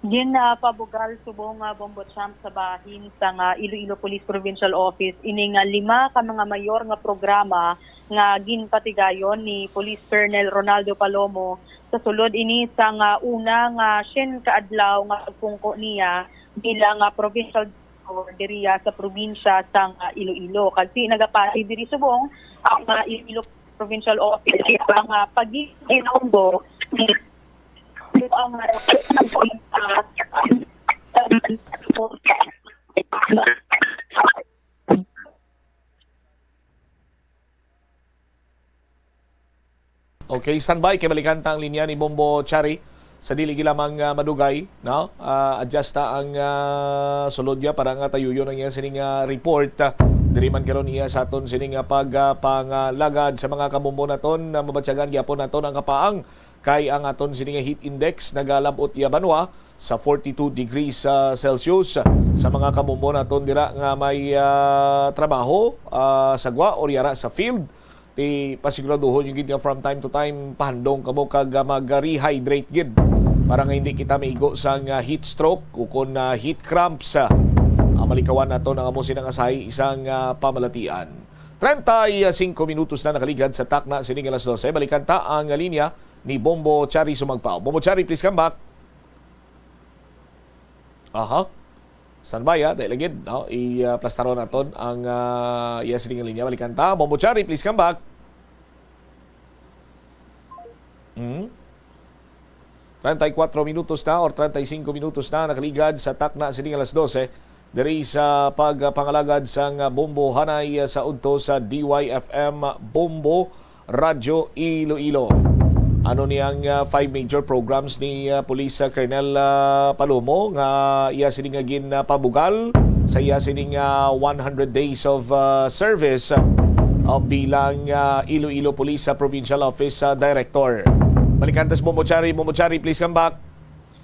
Ginapabugal subong nga Bombo Champ sa bahin sa nga Iloilo Police Provincial Office ini nga lima ka mga mayor nga programa nga ginpatigayon ni Police Colonel Ronaldo Palomo sa sulod ini sa nga una nga siyam ka adlaw nga pagpungko niya bilang nga provincial director diriya sa probinsya sa nga Iloilo. Kag si nagapati diri subong ang nga Iloilo Provincial Office ang nga pagginombo ni ang nga Okay, standby kay balikan ta ang linya ni Bombo Chari. Sa dili gid lamang, ah, madugay, no? Ah, adjust ta ang, ah, sulod niya para nga tayuyon ang iya sining, ah, report. Ah, diri man karon iya sa aton sining, ah, pag, ah, pangalagad sa mga kabombo naton na mabatyagan gyapon naton ang kapaang kay ang aton sining, ah, heat index nagalab-ot iya banwa sa forty-two degrees, ah, Celsius. Sa mga kabombo naton dira nga may, ah, trabaho, ah, sa gwa o yara sa field, ti pasiguraduhon yung gid nga from time to time pahandong kamo kag, ah, mag-rehydrate gid para nga hindi kita maigo sang, ah, heat stroke o kon, ah, heat cramps, ah, ang malikawan nato ang amo sina nga sahi sang, ah, pamalatian. Treinta y cinco minutos na nakaligad sa takna sining alas dose. Balikan ta ang linya ni Bombo Chari Sumagpao. Bombo Chari, please come back. Aha. Standby, ha. Dahil lagi, no? I-plastaron naton ang, ah, iya sining linya. Balikan ta. Bombo Chari, please come back. Hmm? Treinta y cuatro minutos na or treinta y cinco minutos na nakaligad sa takna sining alas dose. Diri sa pagpangalagad sang bombo hanay sa udto sa D Y F M Bombo Radyo Iloilo. Ano ni ang, ah, five major programs ni, ah, Police, ah, Colonel, ah, Palomo nga iya sini nga ginpabugal sa iya sini nga one hundred days of, ah, service, ah, bilang, ah, Iloilo Police, ah, Provincial Office, ah, Director? Balikan ta si Bombo Chari. Bombo Chari, please come back.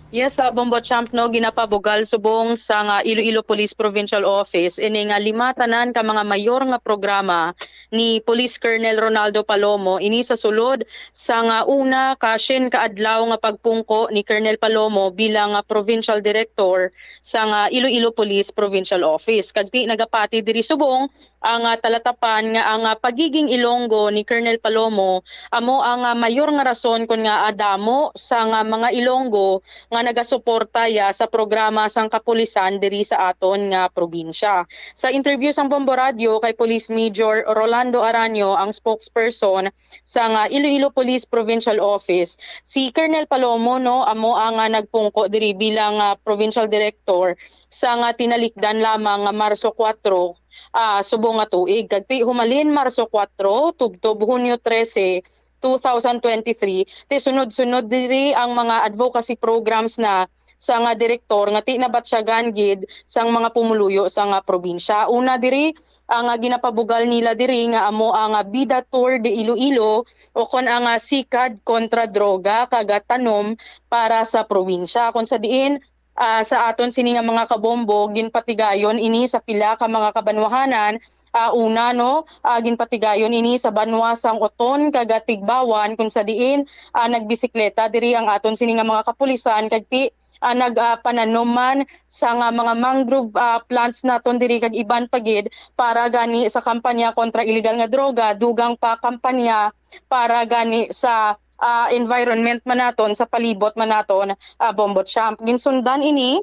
Yes, sa Bombo Champ, no, ginapabugal subong sa nga Iloilo Police Provincial Office ini nga lima tanan ka mga mayor nga programa ni Police Colonel Ronaldo Palomo ini sa sulod sa nga una ka siyam ka adlaw nga pagpungko ni Colonel Palomo bilang nga provincial director sa nga Iloilo Police Provincial Office. Kag ti nagapati diri subong ang ah, talatapan nga ang ah, pagiging Ilonggo ni Colonel Palomo amo ang ah, mayor nga rason kon nga adamo sa nga mga Ilonggo nga nagasuporta ya sa programa sang kapulisan diri sa aton nga probinsya. Sa interview sang Bombo Radio kay Police Major Rolando Aranio, ang spokesperson sa nga Iloilo Police Provincial Office, si Colonel Palomo, no, amo ang ah, nagpungko diri bilang ah, provincial director sa nga tinalikdan lamang nga Marso kuwatro, ah, subong nga tuig. Kag ti humalin Marso kuwatro tubtob Hunyo trese, two thousand twenty-three, ti sunod-sunod diri ang mga advocacy programs na sa nga direktor nga ti nabatyagan gid sang mga pumuluyo sa nga probinsya. Una diri, ang ah, ginapabugal nila diri nga amo ang ah, Bida Tour de Iloilo, o kon ang ah, Sikad kontra Droga kag ah, Tanom para sa Probinsya, kon sa diin ah, sa aton sini nga mga kabombo, ginpatigayon ini sa pila ka mga kabanwahanan. Ah, una, no, ah, ginpatigayon ini sa banwa sang Oton kag Tigbawan, kung sa diin ah, nagbisikleta diri ang aton sini nga mga kapulisan kag ti ah, nagpananom man sa nga mga mangrove ah, plants naton diri kag iban pa gid para gani sa kampanya kontra iligal nga droga, dugang pa kampanya para gani sa ah, environment man naton, sa palibot man naton, ah, Bombo Champ. Ginsundan ini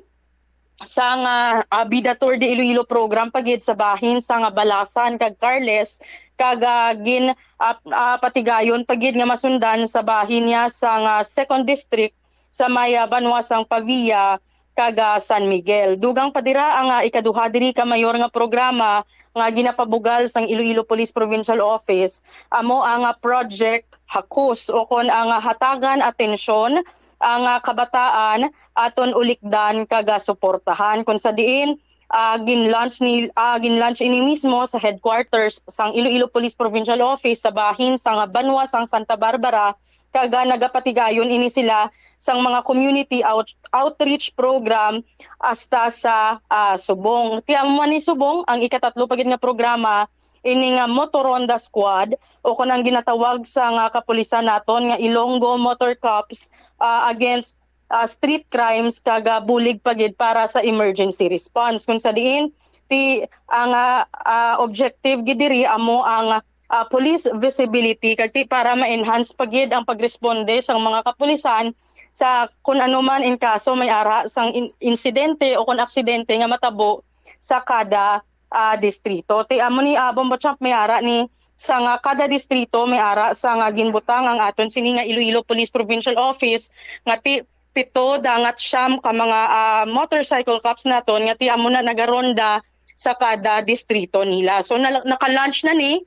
sa nga ah, Bida Tour de Iloilo program pa gid sa bahin sa nga Balasan kag Carles, kag ah, gin ah, ah, patigayon pa gid nga masundan sa bahin niya sa nga Second District sa may ah, banwa sang Pavia kag ah, San Miguel. Dugang pa dira ang ah, ikaduha diri ka mayor nga programa nga ginapabugal sang Iloilo Police Provincial Office, amo ang ah, Project Hakus, o kon ang ah, hatagan atensyon ang ah, kabataan aton ulikdan kag ah, suportahan, kung sa diin ah, gin-launch ni ah, gin-launch ini mismo sa headquarters sang Iloilo Police Provincial Office sa bahin sang banwa sang Santa Barbara, kag ah, nagapatigayon ini sila sang mga community out- outreach program hasta sa ah, Subong. Ti amo man ni Subong ang ikatatlo pa gid nga programa ini nga Motoronda Squad, o kon ang ginatawag sa nga kapulisan naton nga Ilonggo Motor Cops ah, Against ah, Street Crimes kag ah, bulig pa gid para sa emergency response, kung sa diin ti ang ah, ah, objective gid diri amo ang ah, police visibility kag ti para ma-enhance pa gid ang pagresponde sang mga kapulisan sa kun ano man in kaso may ara sang in- insidente o kon aksidente nga matabo sa kada ah, distrito. Ti amo ni ah, Bombo Champ, may ara ni sa nga kada distrito may ara sa nga ginbutang ang aton sini nga Iloilo Police Provincial Office nga ti pito dangat siyam ka mga ah, motorcycle cops naton nga ti amo na nagaronda sa kada distrito nila. So na, naka-launch na ni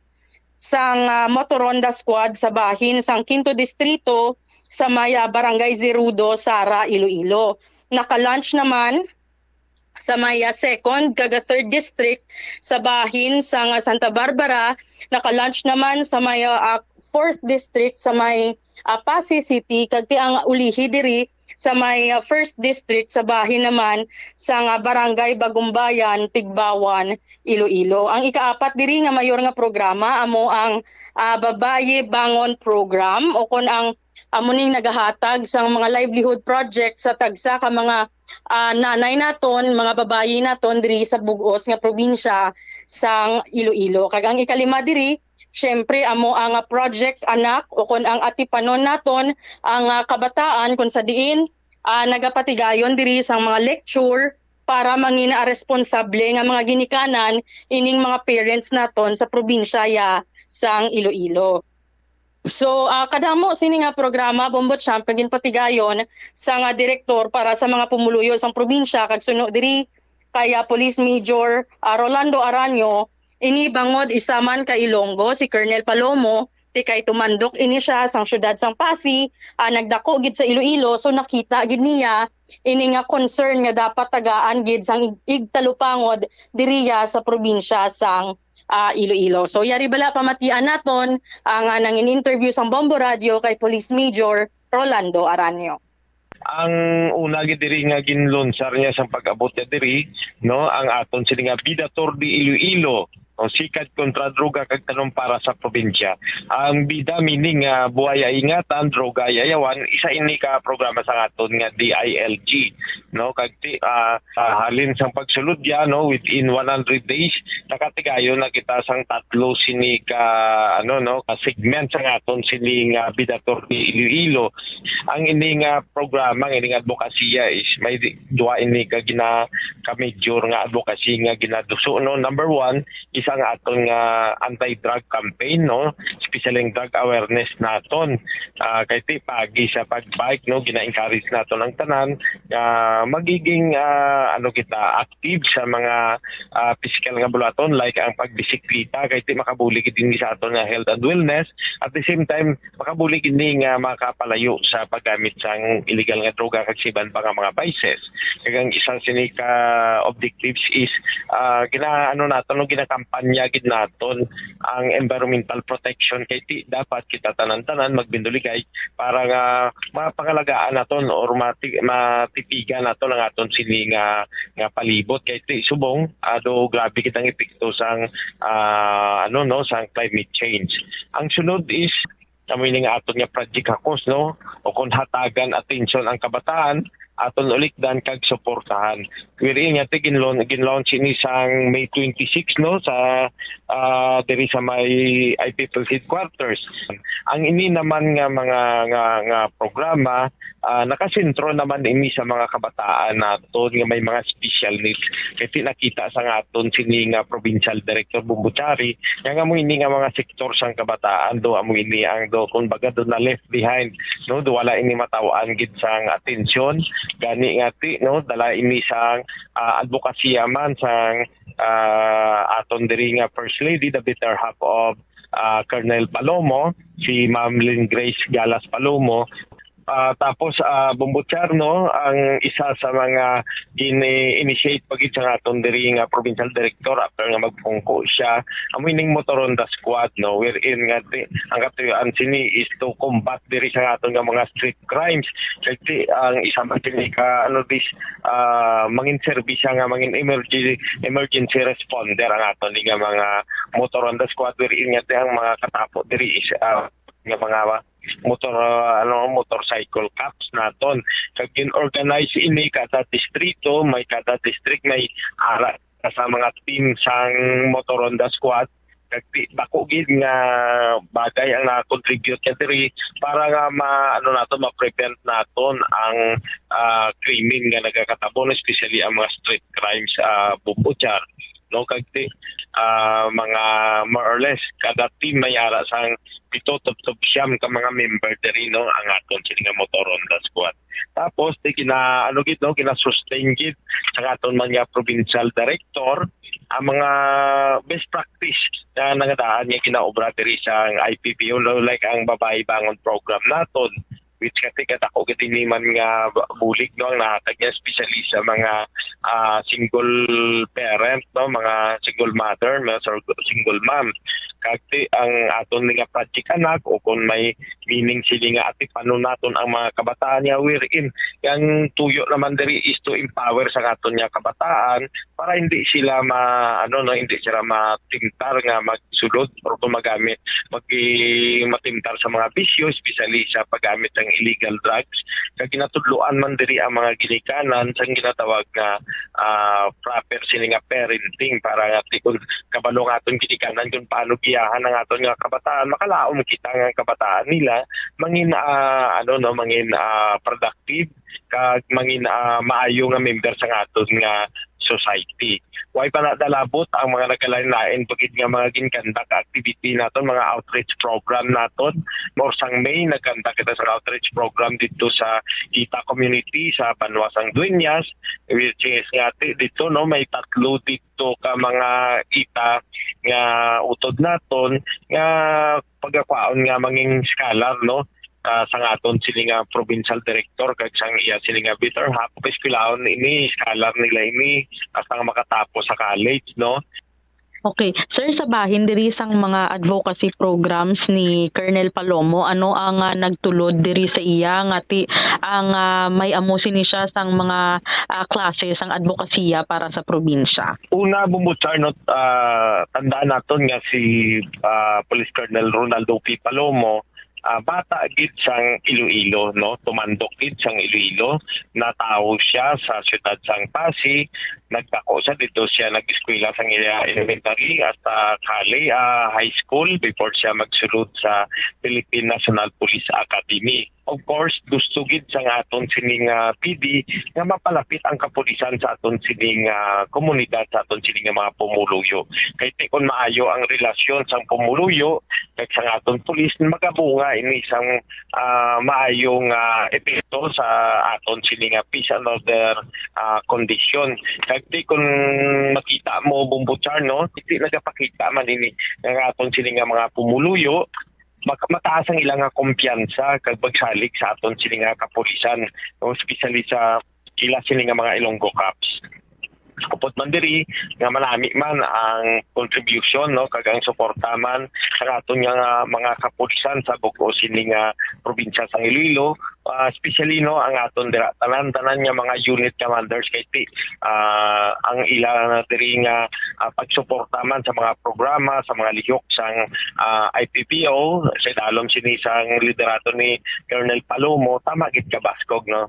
sang ah, Motoronda Squad sa bahin sang Quinto Distrito sa may ah, Barangay Zerudo, Sara, Iloilo. Naka-launch naman sa may ah, Second kag Third District sa bahin sang Santa Barbara, naka-launch naman sa may ah, Fourth District sa may ah, Passi City, kag ti ang ulihi diri sa may ah, First District sa bahin naman sang ah, Barangay Bagumbayan, Tigbawan, Iloilo. Ang ikaapat diri nga mayor nga programa amo ang ah, Babayi Bangon Program, o kon ang amo ning nagahatag sang mga livelihood project sa tagsa ka mga ah, nanay naton, mga babayi naton diri sa bug-os nga probinsya sang Iloilo. Kag ang ikalima diri, syempre, amo ang ah, Project Anak, o kon ang atipanon naton, ang ah, kabataan, kung sa diin ah, nagapatigayon diri sang mga lecture para mangina responsable nga mga ginikanan ining mga parents naton sa probinsya ya sang Iloilo. So, ah, kadamo sini nga programa, Bombo Champ, nga ginpatigayon sa nga direktor para sa mga pumuluyo sang probinsya, kag suno diri kay ah, Police Major ah, Rolando Aranio, ini bangod isa man ka Ilonggo si Colonel Palomo, ti kay tumandok ini siya sang siyudad sang Passi, ah, nagdako gid sa Iloilo, so nakita gid niya ini nga concern nga dapat tagaan gid sang ig- igtalupangod diriya sa probinsya sang ah, Iloilo. So yari bala pamatian naton ang ah, nangin-interview sang Bombo Radio kay Police Major Rolando Aranio. Ang una gid diri nga ginlunsar niya sang pag-abot niya diri, no, ang aton sini nga Bida Tour de Iloilo, o Sikad Kontra Droga kag Tanom para sa Probinsya. Ang bida meaning nga buhay ay ingatan, droga ay ayawan, isa ini ka programa sa aton nga D I L G, no, kag ti, ah, ah, halin sang pagsulod niya, no, within one hundred days, nakatigayon na kita sang tatlo sini ka, ano, no, ka segment sa aton sini nga Bida Tour de Iloilo. Ang ini nga programa, ang ini nga advokasya is may di-, duha ini ka gina-, ka major nga advocacy nga ginaduso, no. Number one is ang aton nga anti-drug campaign, no, especially ang drug awareness naton. Ah, kay ti pagi sa pag-bike, no, gina-encourage naton ang tanan nga magiging, ah, ano kita, active sa mga, ah, pisikal nga buluhaton, like ang pagbisiklita, kay ti makabulig din sa aton nga health and wellness. At the same time, makabulig ini nga makapalayo sa paggamit sang illegal nga droga kag sa iban pa nga mga vices. Kag ang isa sini ka objectives is, ah, gina-, ano naton, no, ginakampanya gid naton ang environmental protection, kay ti dapat kita tanan-tanan magminduligay para nga mapangalagaan naton or mati-, matipigan naton ang aton sini nga, nga palibot, kay ti subong, ah, do grabe kitang epekto sang, ah, ano, no, sang climate change. Ang sunod is amo ini nga aton nga Project Hakos, no? O kung hatagan atensyon ang kabataan, aton ulikdan kag suportahan. Wherein nga ti ginlon-, ginlaunch ini sang May twenty-six, no, sa, ah, diri sa may I P P L headquarters. Ang ini naman nga mga, nga, nga programa, ah, nakasentro naman ini sa mga kabataan naton nga may mga special needs. Kay ti nakita sa nga aton sini nga provincial director Bumbuchari, nga amo ini nga mga sektor sang kabataan do, amo ini ang do, kumbaga, do na left behind, no, do wala ini mataw-an gid sang atensyon. Gani nga ti, no, dala ini sang, ah, advokasya man sang, ah, aton diri nga First Lady, the better half of, ah, Colonel Palomo, si Ma'am Lynn Grace Galas Palomo. Ah, tapos, ah, Bumbuchar, no, ang isa sa mga gini-initiate pa gid sa aton diri nga provincial director after nga magpungko siya, amo ining Motor Honda Squad, no, wherein nga ti-, ang katuyuan sini is to combat diri sa aton nga mga street crimes. Kay ti, ang isa man sini ka, ano, dis, ah, mangin serbisya nga mangin emergency, emergency responder ang aton ni nga mga Motor Honda Squad, wherein nga ti ang mga katapo diri is, ah, nga mga motor, ah, ano, motorcycle cops naton. Kag gin-organize ini kada distrito, may kada district may ara sa mga team sang Motor Honda Squad. Kag di, dako gid nga bagay ang nakakontribute nga diri para nga ma-, ano naton, ma-prevent naton ang, ah, krimen nga nagakatabo, especially ang mga street crimes, ah, Bumbuchar, no? Kag ti, ah, mga more or less kada team may ara sang pito tubtob siyam ka mga member diri, no, ang aton sini nga Motor Honda Squad. Tapos, di gina-, ano gid, no, gina-sustain gid sa aton man nga provincial director ang mga best practice na nangadaan nga ginaobra diri sa I P P O, no, like ang Babayi Bangon program naton, which kati kadako gid ini man nga ba-, bulig, no, ang nahatag niya, especially sa mga, ah, single parent, no, mga single mother, mga sor-, single mom. Kag ti ang aton ni nga Project Anak, o kung may meaning sini nga atipanon naton ang mga kabataan nga wherein ang tuyo naman diri is to empower sa aton nga kabataan para hindi sila ma-, ano, no, hindi sila matimtar nga magsulod or kung magamit, mag-, matimtar sa mga bisyo, especially sa paggamit ng illegal drugs. Kag ginatudloan man diri ang mga ginikanan sang ginatawag nga, ah, proper sini nga parenting para nga ti-, kung kabalo nga aton ginikanan kung paano giyahan ang aton nga kabataan, makalaom kita nga ang kabataan nila mangin, ah, ano, no, mangin, ah, productive kag mangin, ah, maayo nga member sa aton nga society. Way pa nadalabot ang mga nagkalain-lain pa gid nga mga ginkandak nga activity naton, mga outreach program naton. More sang May, nagkandak kita sa outreach program dito sa Ita community sa Banwa sang Dueñas, which is nga ti-, dito, no, may tatlo dito ka mga ita nga utod naton nga pagakwaon nga mangin scholar, no, ah, sang aton sini nga provincial director kag sang iya sini nga better half, eskwelahon ini, scholar nila ini hasta nga makatapos sa college, no. Okay. Sir, sa bahin diri sang mga advocacy programs ni Colonel Palomo, ano ang, ah, nagtulod diri sa iya nga ti-, ang, ah, may amo sini siya sang mga, ah, klase sang advokasya para sa probinsya? Una, Bombo Char, no, ah, tandaan naton nga si, ah, Police Colonel Ronaldo P. Palomo, ah, bata gid sang Iloilo, no? Tumandok gid sang Iloilo. Natawo siya sa siyudad sang Passi. Nagdako siya dito, siya nag-eskwela sang iya elementary at, ah, kali-, ah, high school before siya magsulod sa Philippine National Police Academy. Of course, gusto gid sang aton sining, ah, P D nga mapalapit ang kapulisan sa aton sining, ah, komunidad, sa aton sining nga mga pumuluyo. Kay ti kun maayo ang relasyon sang pumuluyo kag sang aton pulis, magabunga ini sang, ah, maayong, ah, epekto sa aton sini nga peace and order, ah, condition. Kag ti kun makita mo, Bombo Char, no, ti nagapakita man ini nga aton sini nga mga pumuluyo, mak-, mataas ang ilang nga kumpiyansa kag pagsalig sa aton sini nga kapulisan, no, especially sa ila sini nga mga Ilonggo Cops. Upod man diri nga manami man ang contribution, no, kag ang suporta man sa aton nga, nga mga kapulisan sa bug-os sini nga probinsya sang Iloilo, ah, especially, no, ang aton dira tanan-tanan nga mga unit commanders kay ti, ah, ang ila na diri nga, ah, pagsuporta man sa mga programa, sa mga lihok sang, ah, I P P O sa idalom sini sang liderato ni Colonel Palomo, tama gid ka baskog, no?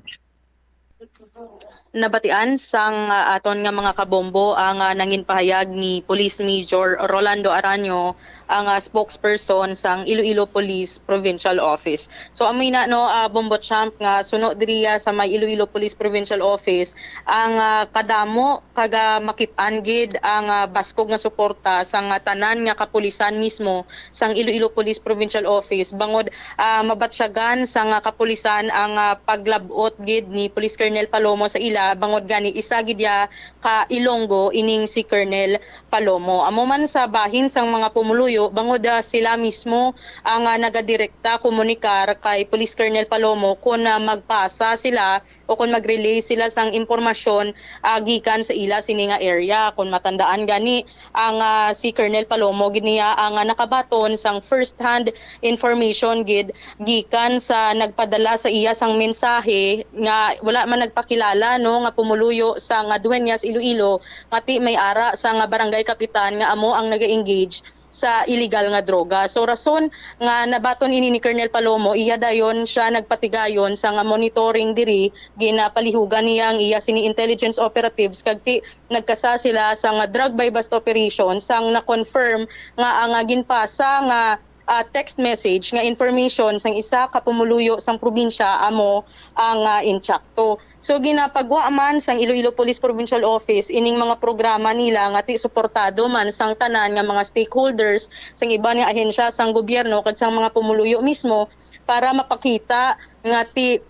Nabatian sang, ah, aton nga mga kabombo ang, ah, nangin pahayag ni Police Major Rolando Aranio, ang, ah, spokesperson sang Iloilo Police Provincial Office. So, amoy na, no, ah, Bombo Champ, nga suno diriya sa may Iloilo Police Provincial Office ang, ah, kadamo kag, ah, makip-an gid ang, ah, baskog nga suporta sang, ah, tanan nga kapulisan mismo sang Iloilo Police Provincial Office bangod ah, mabatyagan sang, ah, kapulisan ang, ah, paglab-ot gid ni Police Colonel Palomo sa ila, bangod gani isa gid ya ka Ilonggo ining si Colonel Palomo. Amo man sa bahin sang mga pumuluyo, bangod, ah, sila mismo ang, ah, nagadirekta komunikar kay Police Colonel Palomo kon, ah, magpasa sila o kon mag-relay sila sang impormasyon, ah, gikan sa ila sini nga area. Kon matandaan gani, ang, ah, si Colonel Palomo gid niya ang, ah, nakabaton sang first hand information gid gikan sa nagpadala sa iya sang mensahe nga wala man nagpakilala, no, nga pumuluyo sa nga Dueñas, Iloilo, nga ti may ara sa nga barangay kapitan nga amo ang naga-engage sa illegal nga droga. So, rason nga nabaton ini ni Colonel Palomo, iya dayon siya nagpatigayon sa nga monitoring diri, ginapalihugan niya ang iya sini intelligence operatives kag ti nagkasa sila sa nga drug buy-bust operation sang na-confirm nga ang, ah, ginpasa nga, ah, text message nga information sang isa ka pumuluyo sang probinsya amo ang, ah, intsakto. So, ginapagwa man sang Iloilo Police Provincial Office ining mga programa nila nga ti suportado man sang tanan nga mga stakeholders, sang iban nga ahensya sang gobyerno kag sang mga pumuluyo mismo para mapakita nga ti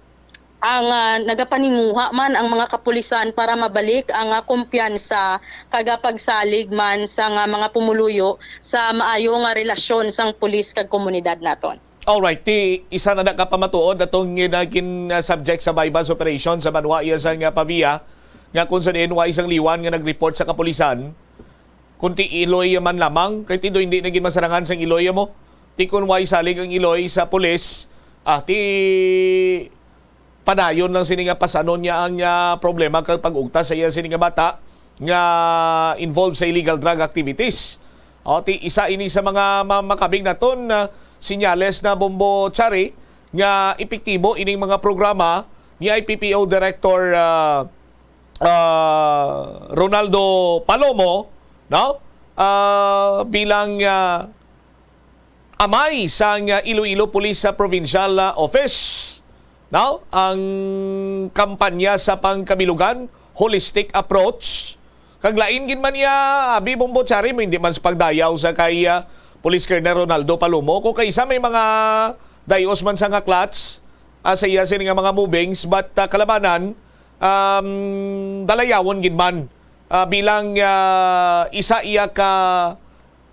ang, ah, nagapaninguha man ang mga kapulisan para mabalik ang, ah, kumpiyansa kag, ah, pagsalig man sa nga mga pumuluyo sa maayo nga relasyon sang pulis kag komunidad naton. Alright, ti isa na na ka pamatuod atong gin-, gin-, ah, subject sa buy-bust operation sa banwa iya sang, ah, Pavia, nga kung sa diin wa isang liwan nga nag-report sa kapulisan, kung ti iloy man lamang, kay ti do hindi na gid masarangan sang iloy mo. Ti kun way salig ang iloy sa pulis, ah, ti padayon lang sini nga pasanon niya ang, ah, problema kag pag-ugtas sa iya sini nga bata nga involved sa illegal drug activities. O, ti isa ini sa mga ma-, makabig naton, ah, sinyales na, Bombo Chari, nga epektibo ining mga programa ni I P P O Director, ah, ah, Ronaldo Palomo, no? Ah, bilang, ah, amay sang, ah, Iloilo Police, ah, Provincial, ah, Office, no? Ang kampanya sa pangkabilugan, holistic approach. Kag lain gid man niya, abi, Bombo Chari, mo hindi man sa pagdayaw sa kay, ah, Police Colonel Ronaldo Palomo. Kung kaysa may mga dayos man sa nga clutch, ah, sa iya sini nga mga movings, but, ah, kalabanan, um, dalayawon gid man, ah, bilang, ah, isa iya ka,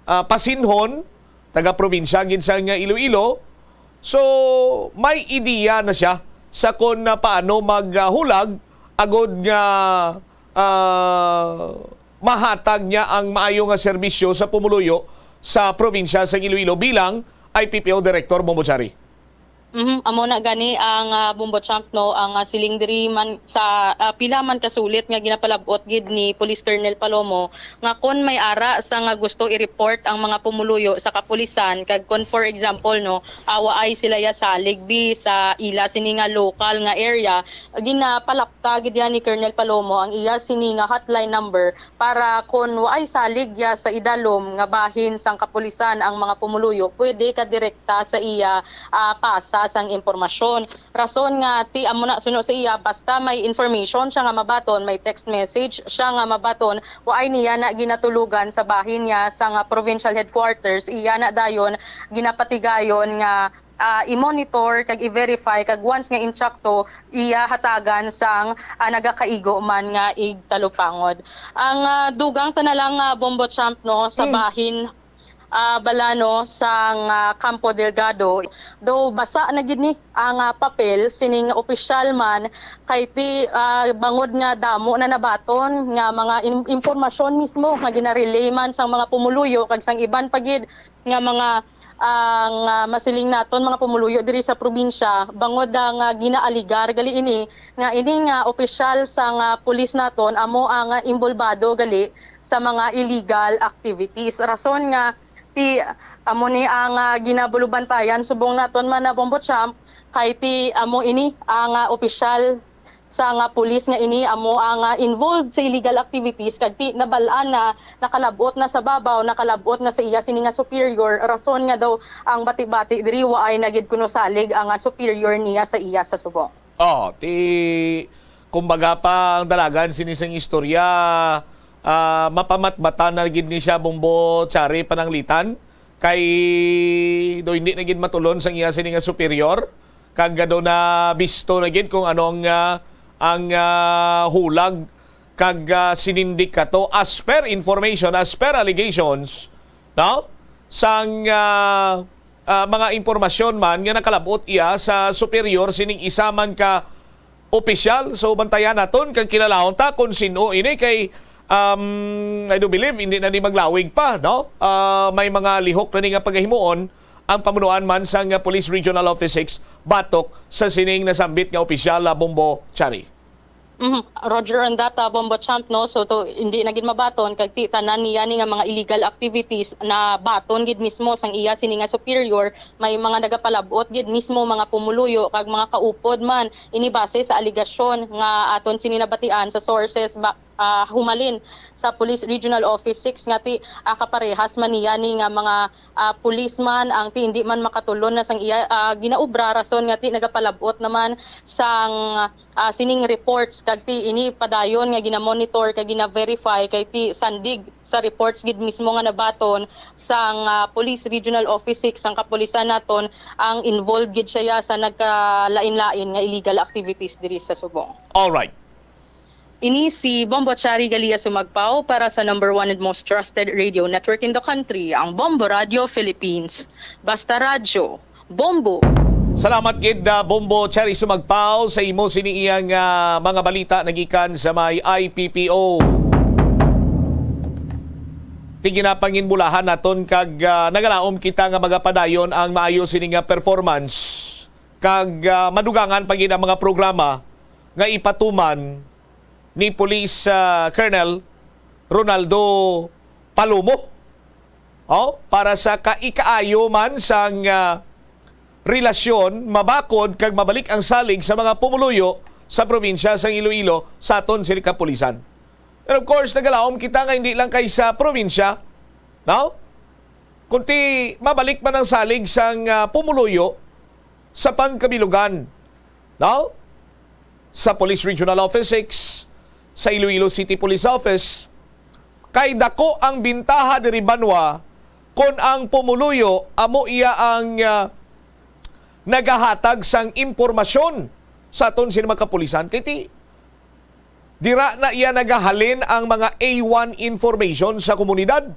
ah, pasinhon, taga-probinsya gid sa nga Iloilo. So, may ideya na siya sa kon, ah, paano maghulag agod nga, ah, mahatag niya ang maayo nga serbisyo sa pumuluyo sa probinsya sa Iloilo bilang I P P O Director, Bombo Chari. Mhm, amo na gani ang, ah, Bombo Champ, no, ang, ah, siling diri man sa, ah, pila man ka sulit nga ginapalab-ot gid ni Police Colonel Palomo nga kon may ara sa nga gusto i-report ang mga pumuluyo sa kapulisan, kag kon, for example, no, ah, waay sila ya salig bi sa ila sini nga local nga area, ginapalapta gid yan ni Colonel Palomo ang iya sini nga hotline number para kon waay salig ya sa idalom nga bahin sang kapulisan ang mga pumuluyo, pwede ka direkta sa iya, ah, pasa sang impormasyon. Rason nga ti amo na suno sa iya, basta may information siya nga mabaton, may text message siya nga mabaton, waay niya na ginatulugan sa bahin niya sa nga provincial headquarters, iya na dayon ginapatigayon nga, ah, i-monitor kag i-verify, kag once nga insakto, iya hatagan sang, ah, nagakaigo man nga igtalupangod. Ang, ah, dugang ta na lang, ah, Bombo Champ, no, sa Mm. bahin, ah, bala, no, sang, ah, Campo Delgado. Though basa na gid ni ang, ah, papel sining opisyal man, kay ti, ah, bangod nga damo na nabaton nga mga in-, impormasyon mismo nga ginarelay man sang mga pumuluyo kag sang iban pa gid nga mga, ah, nga masiling naton mga pumuluyo diri sa probinsya, bangod, ah, nga ginaaligar gali ini nga ini nga opisyal sang, ah, pulis naton amo ang, ah, inbolbado gali sa mga illegal activities. Rason nga ti amo ni ang, ah, ginabulubantayan subong naton man na Bombo Champ, kay ti amo ini ang, ah, opisyal sa nga pulis nga ini amo ang, ah, involved sa illegal activities, kag ti nabal-an na nakalab-ot na sa babaw, nakalab-ot na sa iya sini nga superior, rason nga daw ang bati-bati diri waay na gid kuno salig ang, ah, superior niya sa iya sa subong. Oh, ti kumbaga pa ang dalagan sini sang istorya, ah, mapamatbatan na gid ni siya, Bombo Chari, pananglitan, kay do hindi na gid matulon sang iya sini nga superior, kag do na bisto na gid kung ano ang, ah, ang, ah, hulag kag, ah, sinindikato as per information, as per allegations, no? Sang, ah, ah, mga impormasyon man nga nakalab-ot iya sa superior sining isa man ka opisyal. So, bantayan naton kag kilalaon ta kung sin-o ini kay, um, I do believe hindi na ni maglawig pa, no? Ah, may mga lihok na ni nga pagahimuon ang pamunuan man sang Police Regional Office six batok sa sining nasambit nga opisyal, ah, Bombo Chari. Mhm. Roger on that, ah, Bombo Champ, no? So, to, hindi na gid mabaton, kag ti, tanan niya ni nga mga illegal activities na baton gid mismo sang iya sini nga superior, may mga nagapalab-ot gid mismo mga pumuluyo kag mga kaupod man. Ini base sa alegasyon nga aton sini nabatian sa sources ba, ah, humalin sa Police Regional Office six nga ti, ah, kaparehas man niya ni nga mga, ah, policeman ang ti hindi man makatulon na sang iya, ah, ginaobra, rason nga ti nagapalab-ot naman sang, ah, sining reports, kag ti ini padayon nga ginamonitor kag gina-verify, kay ti sandig sa reports gid mismo nga nabaton sang, ah, Police Regional Office six sang kapulisan naton ang involved gid siya sa nagkalain-lain nga illegal activities diri sa Subong. All right. Ini si Bombo Chari Galia Sumagpaw para sa number one and most trusted radio network in the country, ang Bombo Radio Philippines. Basta radyo, Bombo! Salamat gid, ah, Bombo Chari Sumagpaw, sa imo sini iyang, ah, mga balita nagikan sa may I P P O. Ti ginapanginbulahan naton kag, ah, nagalaom kita nga magapadayon ang maayo sini nga performance kag, ah, madugangan pa gid ang mga programa nga ipatuman ni Police, ah, Colonel Ronaldo Palomo. Oh, para sa kaikaayo man sang, ah, relasyon, mabakod kag mabalik ang salig sa mga pumuluyo sa probinsya sang Iloilo sa aton sini kapulisan. And of course, nagalaom kita nga hindi lang kay sa probinsya, no? Kundi mabalik man ang salig sang, ah, pumuluyo sa pangkabilugan, no? Sa Police Regional Office six, sa Iloilo City Police Office, kay dako ang bintaha diri banwa kon ang pumuluyo amo iya ang, ah, nagahatag sang impormasyon sa aton sini mga kapulisan. Kay ti, dira na iya nagahalin ang mga A one information sa komunidad.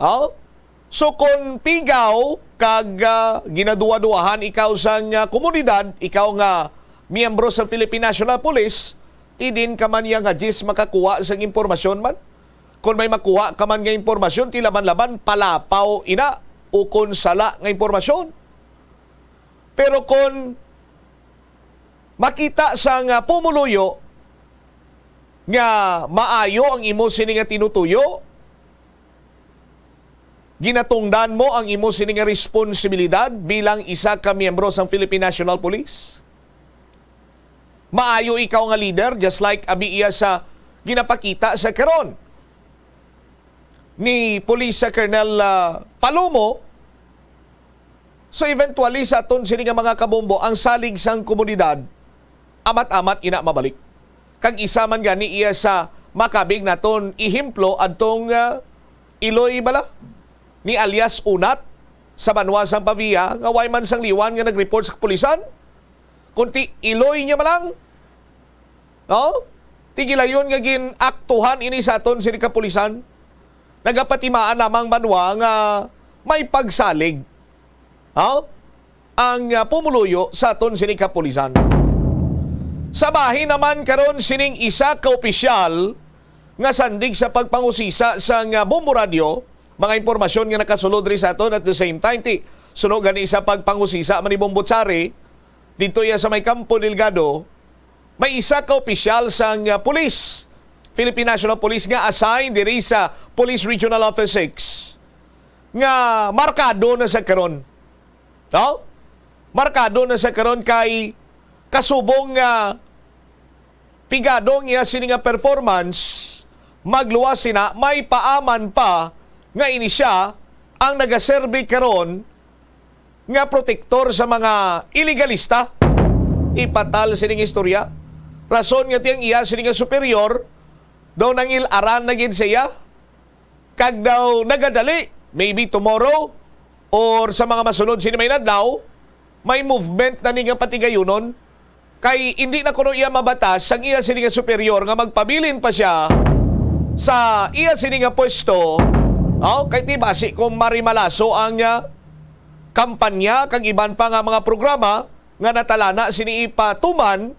Oh? So, kung pigaw kag, ah, ginaduwa-duwahan ikaw sang, ah, komunidad, ikaw nga miyembro sa Philippine National Police, Idin ka man iya nga jis makakuha sang impormasyon man. Kon may makuha ka man nga impormasyon, ti laban-laban palapaw ina ukon sala nga impormasyon. Pero kon makita sang pumuluyo nga maayo ang imo sini nga tinutuyo, ginatungdan mo ang imo sini nga responsibilidad bilang isa ka miyembro sang Philippine National Police. Maayo ikaw nga leader, just like abi iya sa ginapakita sa karon ni Police Colonel, ah, Palomo. So, eventually, sa aton sini nga mga kabombo, ang salig sang komunidad, amat-amat ina mabalik. Kag isa man gani iya sa makabig naton ehemplo adtong, ah, Iloy bala ni alias Unat sa banwa sang Pavia, nga way man sang liwan nga nag-report sa kapulisan, kundi Iloy niya man lang. No? Tigilayon nga gin-aktuhan ini sa aton sini kapulisan. Nagapatimaan lamang banwa nga may pagsalig. Ha? Ang, ah, pumuluyo sa aton sini kapulisan. Sa bahin naman karon sining isa ka opisyal nga sandig sa pagpangusisa sang, ah, Bombo Radyo, mga impormasyon nga nakasulod diri sa aton at the same time, ti, suno gani sa pagpangusisa man ni Bombo Chari, didto iya sa may Campo Delgado, may isa ka opisyal sang, ah, pulis, Philippine National Police, nga assigned diri sa Police Regional Office six nga markado na sa karon. No? Markado na sa karon kay kasubong nga pigado ang iya sini nga performance, magluwas sina may paaman pa nga ini sia ang nagaserbi karon nga protektor sa mga ilegalista. Ipatal sining istorya. Rason nga ti ang iya sini nga superior daw nangil-aran na gid sa iya. Kag daw nagadali, maybe tomorrow or sa mga masunod sini may adlaw, may movement na ni nga patigayunon. Kay indi na kuno iya mabatas sang iya sini nga superior nga magpabilin pa sia sa iya sini nga pwesto. Oh, kay ti basi kung marimalaso ang, ah, kampanya kag iban pa nga mga programa nga natalana sini ipatuman,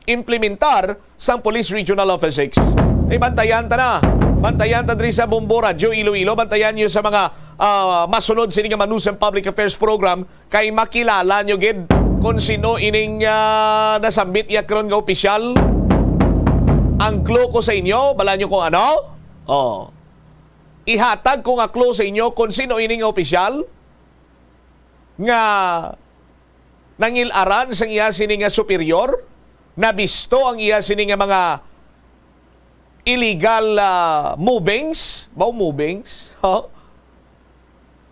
implementar sang Police Regional Office six. Ay, bantayan ta na. Bantayan ta diri sa Bombo Radyo Iloilo. Bantayan niyo sa mga, ah, masunod sini nga Manusang Public Affairs Program kay makilala niyo gid kung sino ining, ah, nasambit iya karon nga opisyal. Ang clue ko sa inyo, bala niyo kung ano? Oh. Ihatag ko nga clue sa inyo kung sino ini nga opisyal nga nangil-aran sang iya sini nga superior, nabisto ang iya sini nga mga illegal, ah, movings, ba, movings, ho?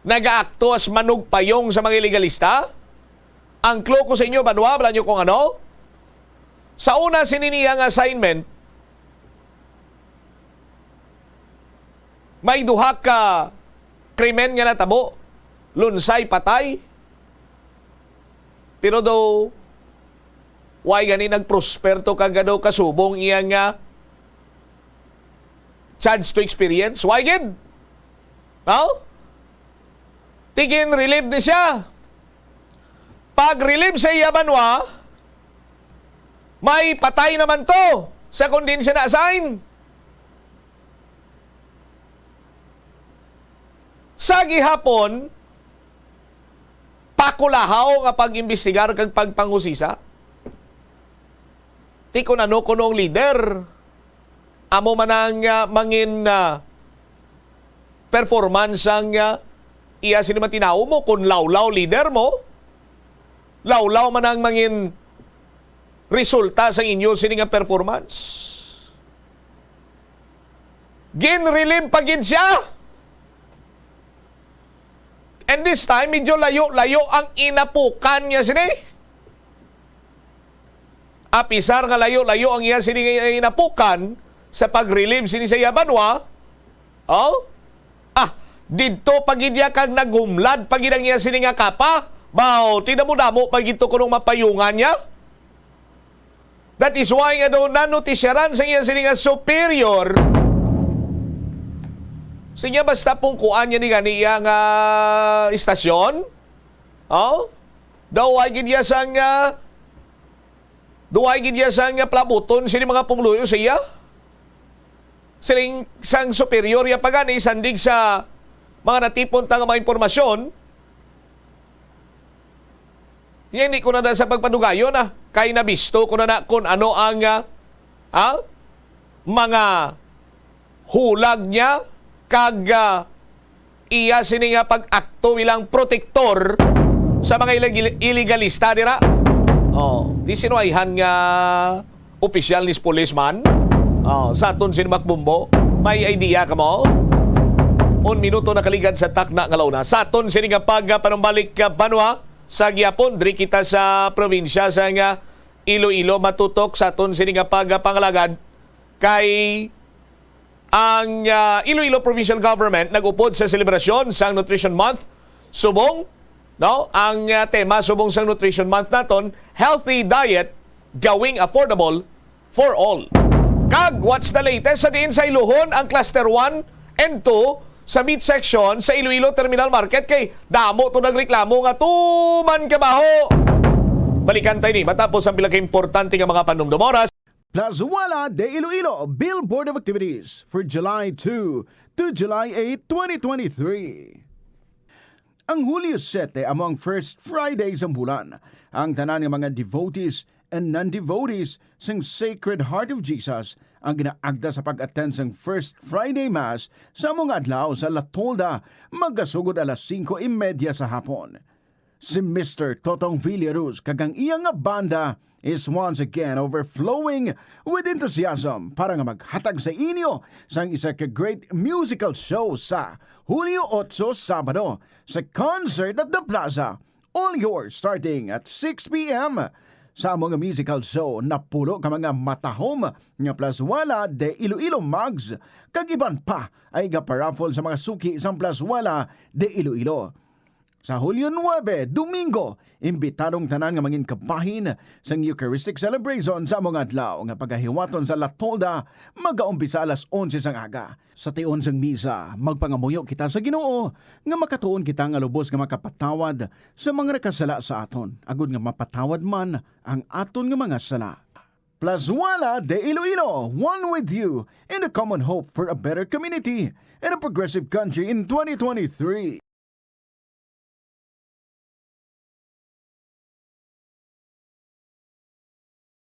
Nagaakto as manugpayong sa mga ilegalista. Ang clue ko sa inyo, banwa, bala nyo kung ano? Sa una sini niya nga assignment, may duha ka krimen nga natabo, lunsay, patay. Pero daw, why gani nagprosper to kag daw kasubong iya nga chance to experience? Why gid? No? Tigin relieve ni siya. Pag relieve sa iya banwa, may patay naman to sa kondensya na assign. Sa gihapon, pakulahaw nga pag-imbestigar kag pagpangusisa. Ti kun ano kuno ang leader, amo man ang, ah, mangin, ah, performance ang, ah, iya sini matinawo mo, kun lawlaw leader mo, lawlaw man ang mangin resulta sang inyo sini nga performance. Gin-relieve pa gid siya. And this time, medyo layo-layo ang inapukan niya sini. Apisar nga layo-layo ang iya sini nga inapukan sa pag-relieve sini sa iya banwa, oh? Ah, didto pa gid iya kag naghumlad pa gid ang iya sini nga kapa. Baw, tinamo-damo pa gid to kunong mapayungan niya. That is why nga daw nanutisyaran sa iya sini nga superior. Sinya basta pong kuan niya ni gani iya nga istasyon. Oh? Daw ay gid iya sang, ah, Duway gid iya sang palabuton sini mga pumuluyo sa iya. Siling sang superior iya pa gani, sandig sa mga natipon ta nga mga impormasyon, niya hindi ko na, na sa pagpadugayon, ah, kay nabisto ko na, na kung ano ang, ah, ah, mga hulag niya kag, ah, iya sini nga pag-akto bilang protektor sa mga ileg-, ilegalista dira. Oh, di sinuwayhan nga opisyal ni policeman. Oh, sa aton sini Makbumbo, may idea ka mo? Un minuto nakaligad sa takna nga launa. Sa aton sini nga pagpanumbalik ka banwa sa gihapon, diri kita sa probinsya sa nga Iloilo, matutok sa aton sini nga pagpangalagad kay ang, ah, Iloilo Provincial Government nag-upod sa selebrasyon sang Nutrition Month subong, no? Ang, ah, tema subong sang Nutrition Month naton, healthy diet, gawing affordable for all. Kag what's the latest sa diin sa Ilohon ang cluster one and two sa meat section sa Iloilo Terminal Market, kay damo to nagreklamo nga tuman kabaho. Balikan tayo ni matapos ang pila ka importante nga mga panumdum oras. Plazuela de Iloilo Billboard of Activities for July two to July eight, twenty twenty-three. Ang Hulyo siyete amo ang first Friday sang bulan. Ang tanan nga mga devotees and non-devotees sang Sacred Heart of Jesus ang ginaagda sa pag-attend sang First Friday Mass sa amo nga adlaw sa La Tolda, magasugod alas singko y media sa hapon. Si Mister Totong Villaruz kag ang iya nga banda is once again overflowing with enthusiasm para nga maghatag sa inyo sang isa ka great musical show sa Hulyo otso, Sabado, sa Concert at the Plaza. All yours starting at six p m. Sa amo nga musical show, napulo ka mga matahom nga Plazuela de Iloilo mugs kag iban pa ay gaparaffle sa mga suki sang Plazuela de Iloilo. Sa Hulyo nuebe, Domingo, imbitado ang tanan nga mangin kabahin sang Eucharistic Celebration sa amo nga adlaw nga pagahiwaton sa La Tolda, magaumpisa alas onse sang aga. Sa tion sang misa, magpangamuyo kita sa Ginoo nga makatuon kita nga lubos nga makapatawad sa mga nakasala sa aton, agod nga mapatawad man ang aton nga mga sala. Plazuela de Iloilo, one with you in the common hope for a better community and a progressive country in twenty twenty-three.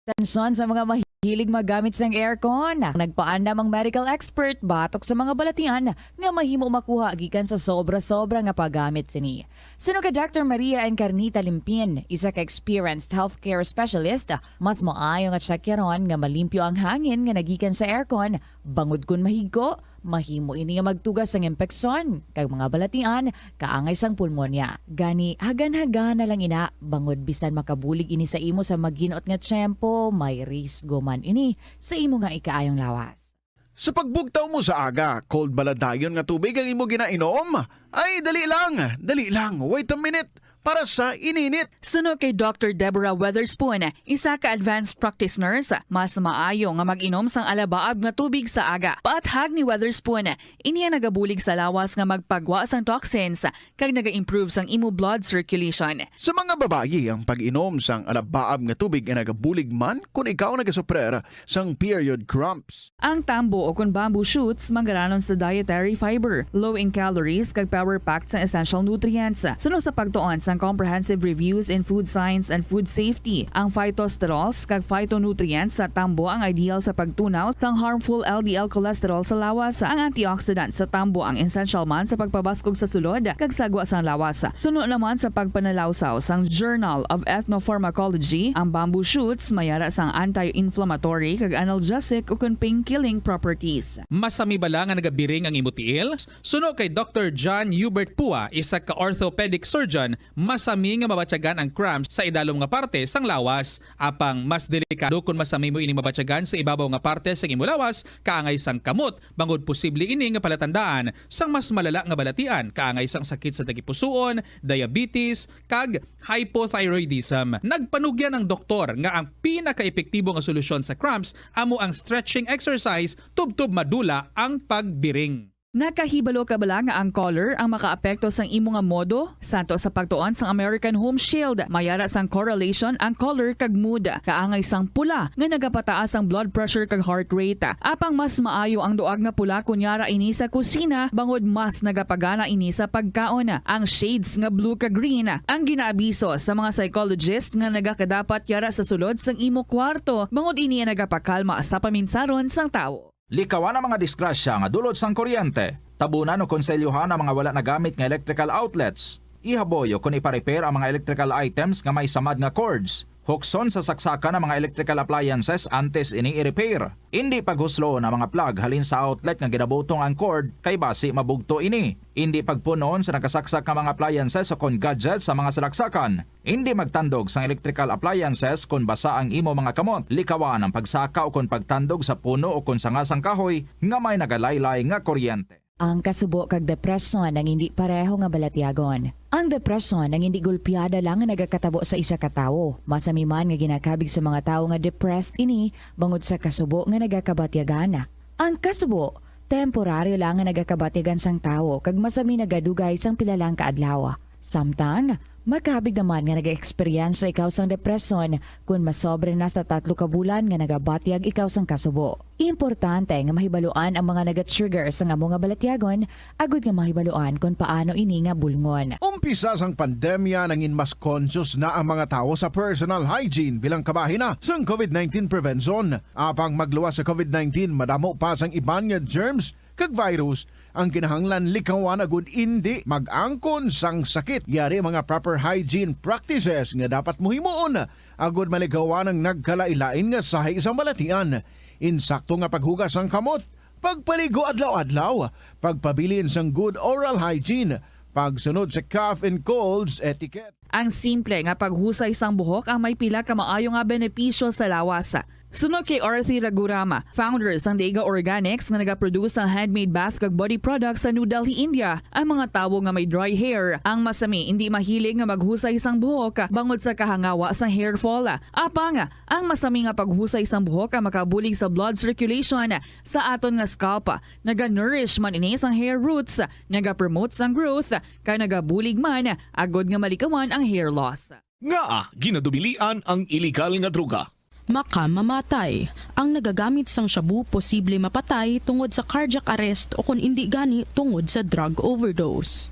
Atensyon sa mga mahilig magamit sang aircon. Nagpaandam ang medical expert batok sa mga balatian nga mahimo makuha gikan sa sobra-sobra nga paggamit sini. Suno kay Doctor Maria Encarnita Limpin, isa ka experienced healthcare specialist, mas maayo nga tsakyaron nga malimpyo ang hangin nga nagikan sa aircon, bangod kon mahigko, mahimo ini nga magtuga sang impeksyon kag mga balatian kaangay sang pulmonya. Gani, hagan-hagan na lang ina, bangod bisan makabulig ini sa imo sa maginot nga tiyempo, may risgo man ini sa imo nga ikaayong lawas. Sa pagbugtaw mo sa aga, cold bala dayon nga tubig ang imo ginainom? Ay, dali lang, dali lang, wait a minute, para sa ininit. Suno kay Doctor Deborah Weatherspoon, isa ka advanced practice nurse, mas maayo nga mag-inom sang alabaab nga tubig sa aga. Paathag ni Weatherspoon, ini ang nagabulig sa lawas nga magpagwa sang toxins kag naga-improve sang imo blood circulation. Sa mga babayi, ang pag-inom sang alabaab nga tubig ay nagabulig man kon ikaw nagasuprer sang period cramps. Ang tambo o kon bamboo shoots manggaranon sa dietary fiber, low in calories, kag power-packed sang essential nutrients. Suno sa pagtuon sang Comprehensive Reviews in Food Science and Food Safety, ang phytosterols kag phytonutrients sa tambo ang ideal sa pagtunaw sang harmful L D L cholesterol sa lawas. Ang antioxidant sa tambo ang essential man sa pagpabaskog sa sulod kag sagwa sang lawas. Suno naman sa pagpanalawsaw sang Journal of Ethnopharmacology, ang bamboo shoots may ara sang anti-inflammatory kag analgesic ukon pain-killing properties. Masami bala nga nagabiring ang imo tiil? Suno kay Doctor John Hubert Pua, isa ka orthopedic surgeon, masami nga mabatyagan ang cramps sa idalom nga parte sang lawas. Apang mas delikado kon masami mo ini mabatyagan sa ibabaw nga parte sang imo lawas, kaangay sang kamot, bangod posible ini nga palatandaan sang mas malala nga balatian, kaangay sang sakit sa tagipusoon, diabetes, kag hypothyroidism. Nagpanugyan ang doktor nga ang pinakaepektibo nga solusyon sa cramps amo ang stretching exercise tubtob madula ang pagbiring. Nakahibalo ka bala nga ang color ang makaapekto sang imo nga modo? Santo sa pagtuon sang American Home Shield, may ara sang correlation ang color kag mood. Kaangay sang pula nga nagapataas ang blood pressure kag heart rate. Apang mas maayo ang duag nga pula kon yara ini sa kusina, bangod mas nagapagana ini sa pagkaon. Ang shades nga blue kag green ang ginaabiso sa mga psychologist nga nagakadapat yara sa sulod sang imo kwarto, bangod ini ang nagapakalma sa paminsaron sang tawo. Likawan ang mga disgrasya nga dulot sang kuryente. Tabunan o konselyohan ang mga wala nagamit nga electrical outlets. Ihaboy o kon ipa-repair ang mga electrical items nga may samad nga cords. Hukson sa saksakan ang mga electrical appliances antes ini i-repair. Indi paghusloon ang mga plug halin sa outlet nga ginabutong ang cord, kay basi mabugto ini. Indi pagpunon sa nakasaksak nga mga appliances o kon gadgets sa mga salaksakan. Indi magtandog sang electrical appliances kon basa ang imo mga kamot. Likawan ang pagsaka o kon pagtandog sa puno o kon sanga sang kahoy nga may nagalaylay nga kuryente. Ang kasubo kag depresyon ang indi pareho nga balatyagon. Ang depresyon ang indi gulpiada lang nga nagakatabo sa isa ka tawo. Masami man nga ginakabig sa mga tawo nga depressed ini bangod sa kasubo nga nagakabatyagan. Ang kasubo, temporaryo lang nga nagakabatyagan sang tawo kag masami nagadugay sang pila lang ka adlaw. Samtang, makabig naman nga nag-eksperyensya ikaw sang depresyon kon masobra na sa tatlo ka bulan nga nagabatyag ikaw sang kasubo. Importante nga mahibaluan ang mga naga-trigger sang amo nga balatyagon, agud nga mahibaluan kon paano ini nga bulngon. Umpisa sang pandemya, nangin mas conscious na ang mga tawo sa personal hygiene bilang kabahin na sang covid nineteen prevention. Apang magluwas sa covid nineteen, madamo pa sang iban nga germs kag virus ang kinahanglan likawan agud indi mag-angkon sang sakit. Yari mga proper hygiene practices nga dapat mo himuon agud malikawan ang nagkalain-lain nga sahi sang balatian. Insakto nga paghugas sang kamot, pagpaligo adlaw-adlaw, pagpabilin sang good oral hygiene, pagsunod sa cough and colds etiquette. Ang simple nga paghusay sang buhok ang may pila ka maayo nga benepisyo sa lawas. Suno kay Arthi Raghuram, founder sang Dega Organics nga nagaproduce sang handmade bath kag body products sa New Delhi, India, ang mga tawo nga may dry hair ang masami indi mahilig nga maghusay sang buhok bangod sa kahangawa sang hair fall. Apang, ang masami nga paghusay sang buhok ang makabulig sa blood circulation sa aton nga scalp. Naga-nourish man ini sang hair roots, nagapromote sang growth, kag nagabulig man agud nga malikawan ang hair loss. Ngaa ginadubilian ang iligal nga droga? Makamamatay. Ang nagagamit sang shabu posible mapatay tungod sa cardiac arrest o kon indi gani tungod sa drug overdose.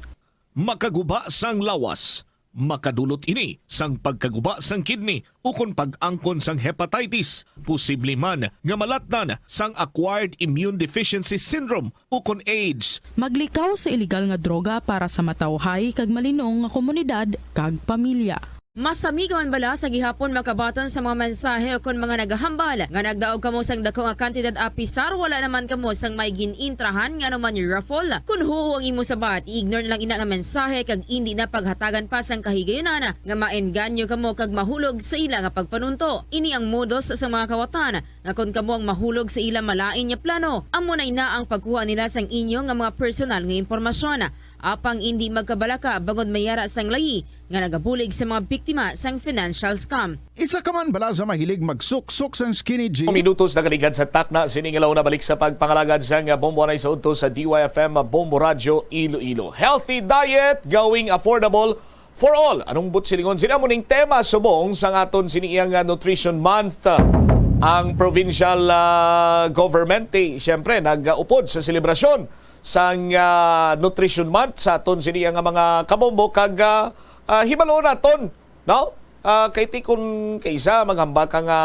Makaguba sang lawas. Makadulot ini sang pagkaguba sang kidney ukon pag-angkon sang hepatitis, posible man nga malatnan sang acquired immune deficiency syndrome ukon AIDS. Maglikaw sa iligal nga droga para sa matawhay kag malinong nga komunidad kag pamilya. Masami ka man bala sa gihapon makabaton sa mga mensahe ukon mga nagahambal nga nagdaog kamo sang dako nga kantidad apisar wala naman kamo sang may gin-intrahan nga anuman raffle? Kon huo ang imo sabat, i-ignore na lang ina nga mensahe kag indi na paghatagan pa sang kahigayunan nga maengganyo kamo kag mahulog sa ila nga pagpanunto. Ini ang modus sa mga kawatan nga kon kamo ang mahulog sa ila malain nga plano, amo na ina ang pagkuha nila sang inyo nga mga personal nga impormasyon. Apang indi magkabalaka bangod may ara sang layi nga nagabulig sa mga biktima sang financial scam. Isa ka man bala sa mahilig magsuksok sang skinny jeans? Minutos nakaligad sa takna sini nga launa, balik sa pagpangalagad sang Bombo Anay sa udto sa D Y F M Bombo Radyo Iloilo. Healthy diet, going affordable for all. Anong buot silingon? Sini amo ning tema subong sang aton sini iyang, ah, Nutrition Month. Ah, ang provincial, ah, government, eh, siyempre, nag-upod sa selebrasyon sang, ah, Nutrition Month sa aton sini nga mga kabombo kag, ah, ah, hibalo naton, no? Ah, kay ti kun kay isa maghambal ka nga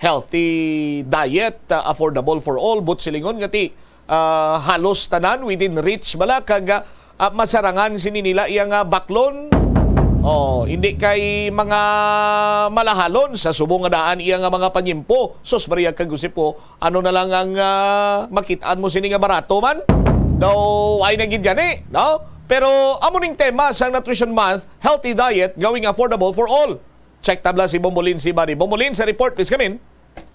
healthy diet, ah, affordable for all, buot silingon nga ti, ah, halos tanan within reach bala kag, ah, ah, masarangan sini nila iya nga baklon. Oh, hindi kay mga malahalon sa subong nga daan iya nga mga panyimpo. Sus Maria kag Joseph, ano na lang ang, ah, makit-an mo sini nga barato man? Daw ay na gid gani, no? Pero amo ning tema sang Nutrition Month, healthy diet going affordable for all. Check tabla si Bombolin si Bani. Bombolin sa report, please come in.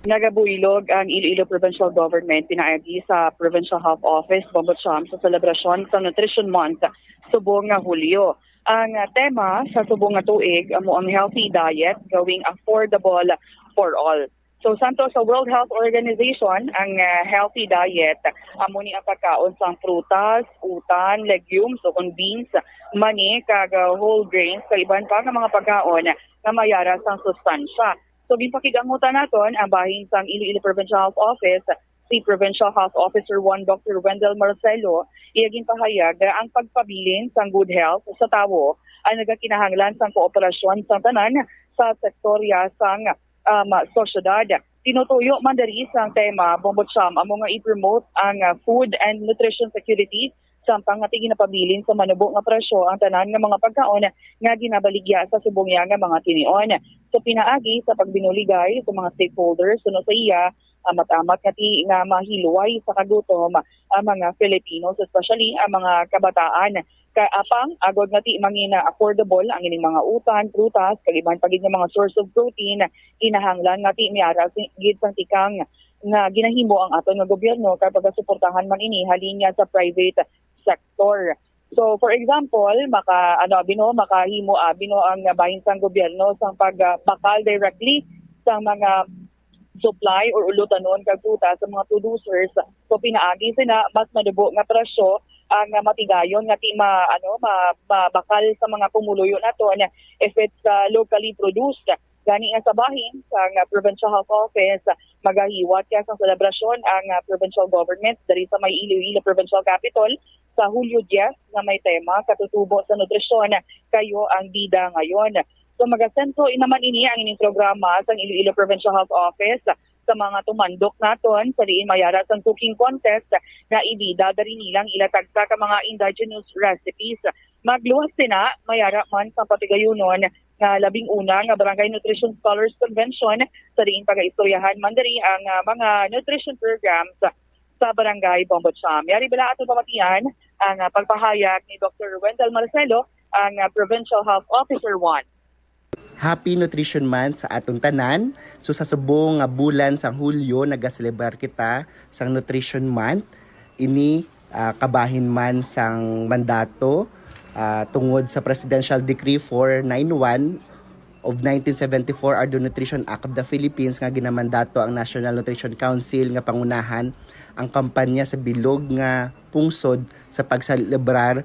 Nagabuylog ang Iloilo Provincial Government pinaagi sa Provincial Health Office, Bombo Cham, sa selebrasyon sa Nutrition Month subong nga Hulyo. Ang, ah, tema sa subong nga tuig amo ang healthy diet going affordable for all. So, santo sa World Health Organization, ang ah, healthy diet, amo ni ang pagkaon sang prutas, utan, legumes o kon beans, mani, kag ah, whole grains, kag iban pa nga mga pagkaon nga mayara sang sustansya. So, ginpakigangutan naton ang bahin sang Iloilo Provincial Health Office, si Provincial Health Officer one, Doctor Wendell Marcelo. Iya ginpahayag nga ang pagpabilin sang good health sa tawo ang nagakinahanglan sang kooperasyon sang tanan sa sektorya sang um, sosyedad. Tinutuyo man diri sang tema, Bombo Cham, amo nga i-promote ang uh, food and nutrition security, samtang nga ginapabilin sa manubo nga presyo ang tanan nga mga pagkaon nga ginabaligya sa subong iya nga mga tinion. Sa pinaagi sa pagbinuligay sa mga stakeholders, suno sa iya, amat-amat nga ti nga mahilway sa kagutom ang mga Filipinos, especially ang mga kabataan. Ka apang agod nga ti mangin affordable ang ining mga utan, prutas, kag iban pa gid nga mga source of protein, kinahanglan nga ti may ara si- gid sang tikang nga ginahimo ang aton nga gobyerno, kag pagasuportahan man ini halin niya sa private sector. So, for example, maka ano abi no, makahimo abi no ang bahin sang gobyerno sang pagbakal directly sa mga supply or ulutanon kag prutas sa mga producers. So, pinaagi sina, mas manubo nga presyo ang ah, matigayon nga ti ma, ano, ma, mabakal sa mga pumuluyo naton if it's ah, locally produced. Gani nga sa bahin sang ah, Provincial Health Office, magahiwat kaya sang selebrasyon ang ah, provincial government diri sa may Iloilo Provincial Capitol sa Hulyo diyes nga may tema, Katutubo sa Nutrisyon, Kayo ang Bida Ngayon. So, magasentro naman ini ang ining programa sang Iloilo Provincial Health Office sa mga tumandok naton sa diin mayara sang cooking contest nga ibida diri nilang ila tagsa ka mga indigenous recipes. Magluwas sina, mayara man sa patigayunon nga labing una nga Barangay Nutrition Scholars Convention sa diin pagaistoryahan man diri ang ah, mga nutrition programs sa Barangay Bombo Cham. Yari bala aton pamatian ang ah, pagpahayag ni Doctor Wendell Marcelo, ang ah, Provincial Health Officer one. Happy Nutrition Month sa aton tanan. So sa subong nga bulan sang Hulyo, nagaselebrar kita sang Nutrition Month. Ini ah, kabahin man sang mandato ah, tungod sa Presidential Decree four nine one of nineteen seventy-four, or the Nutrition Act of the Philippines, nga ginamandato ang National Nutrition Council nga pangunahan ang kampanya sa bilog nga pungsod sa pagselebrar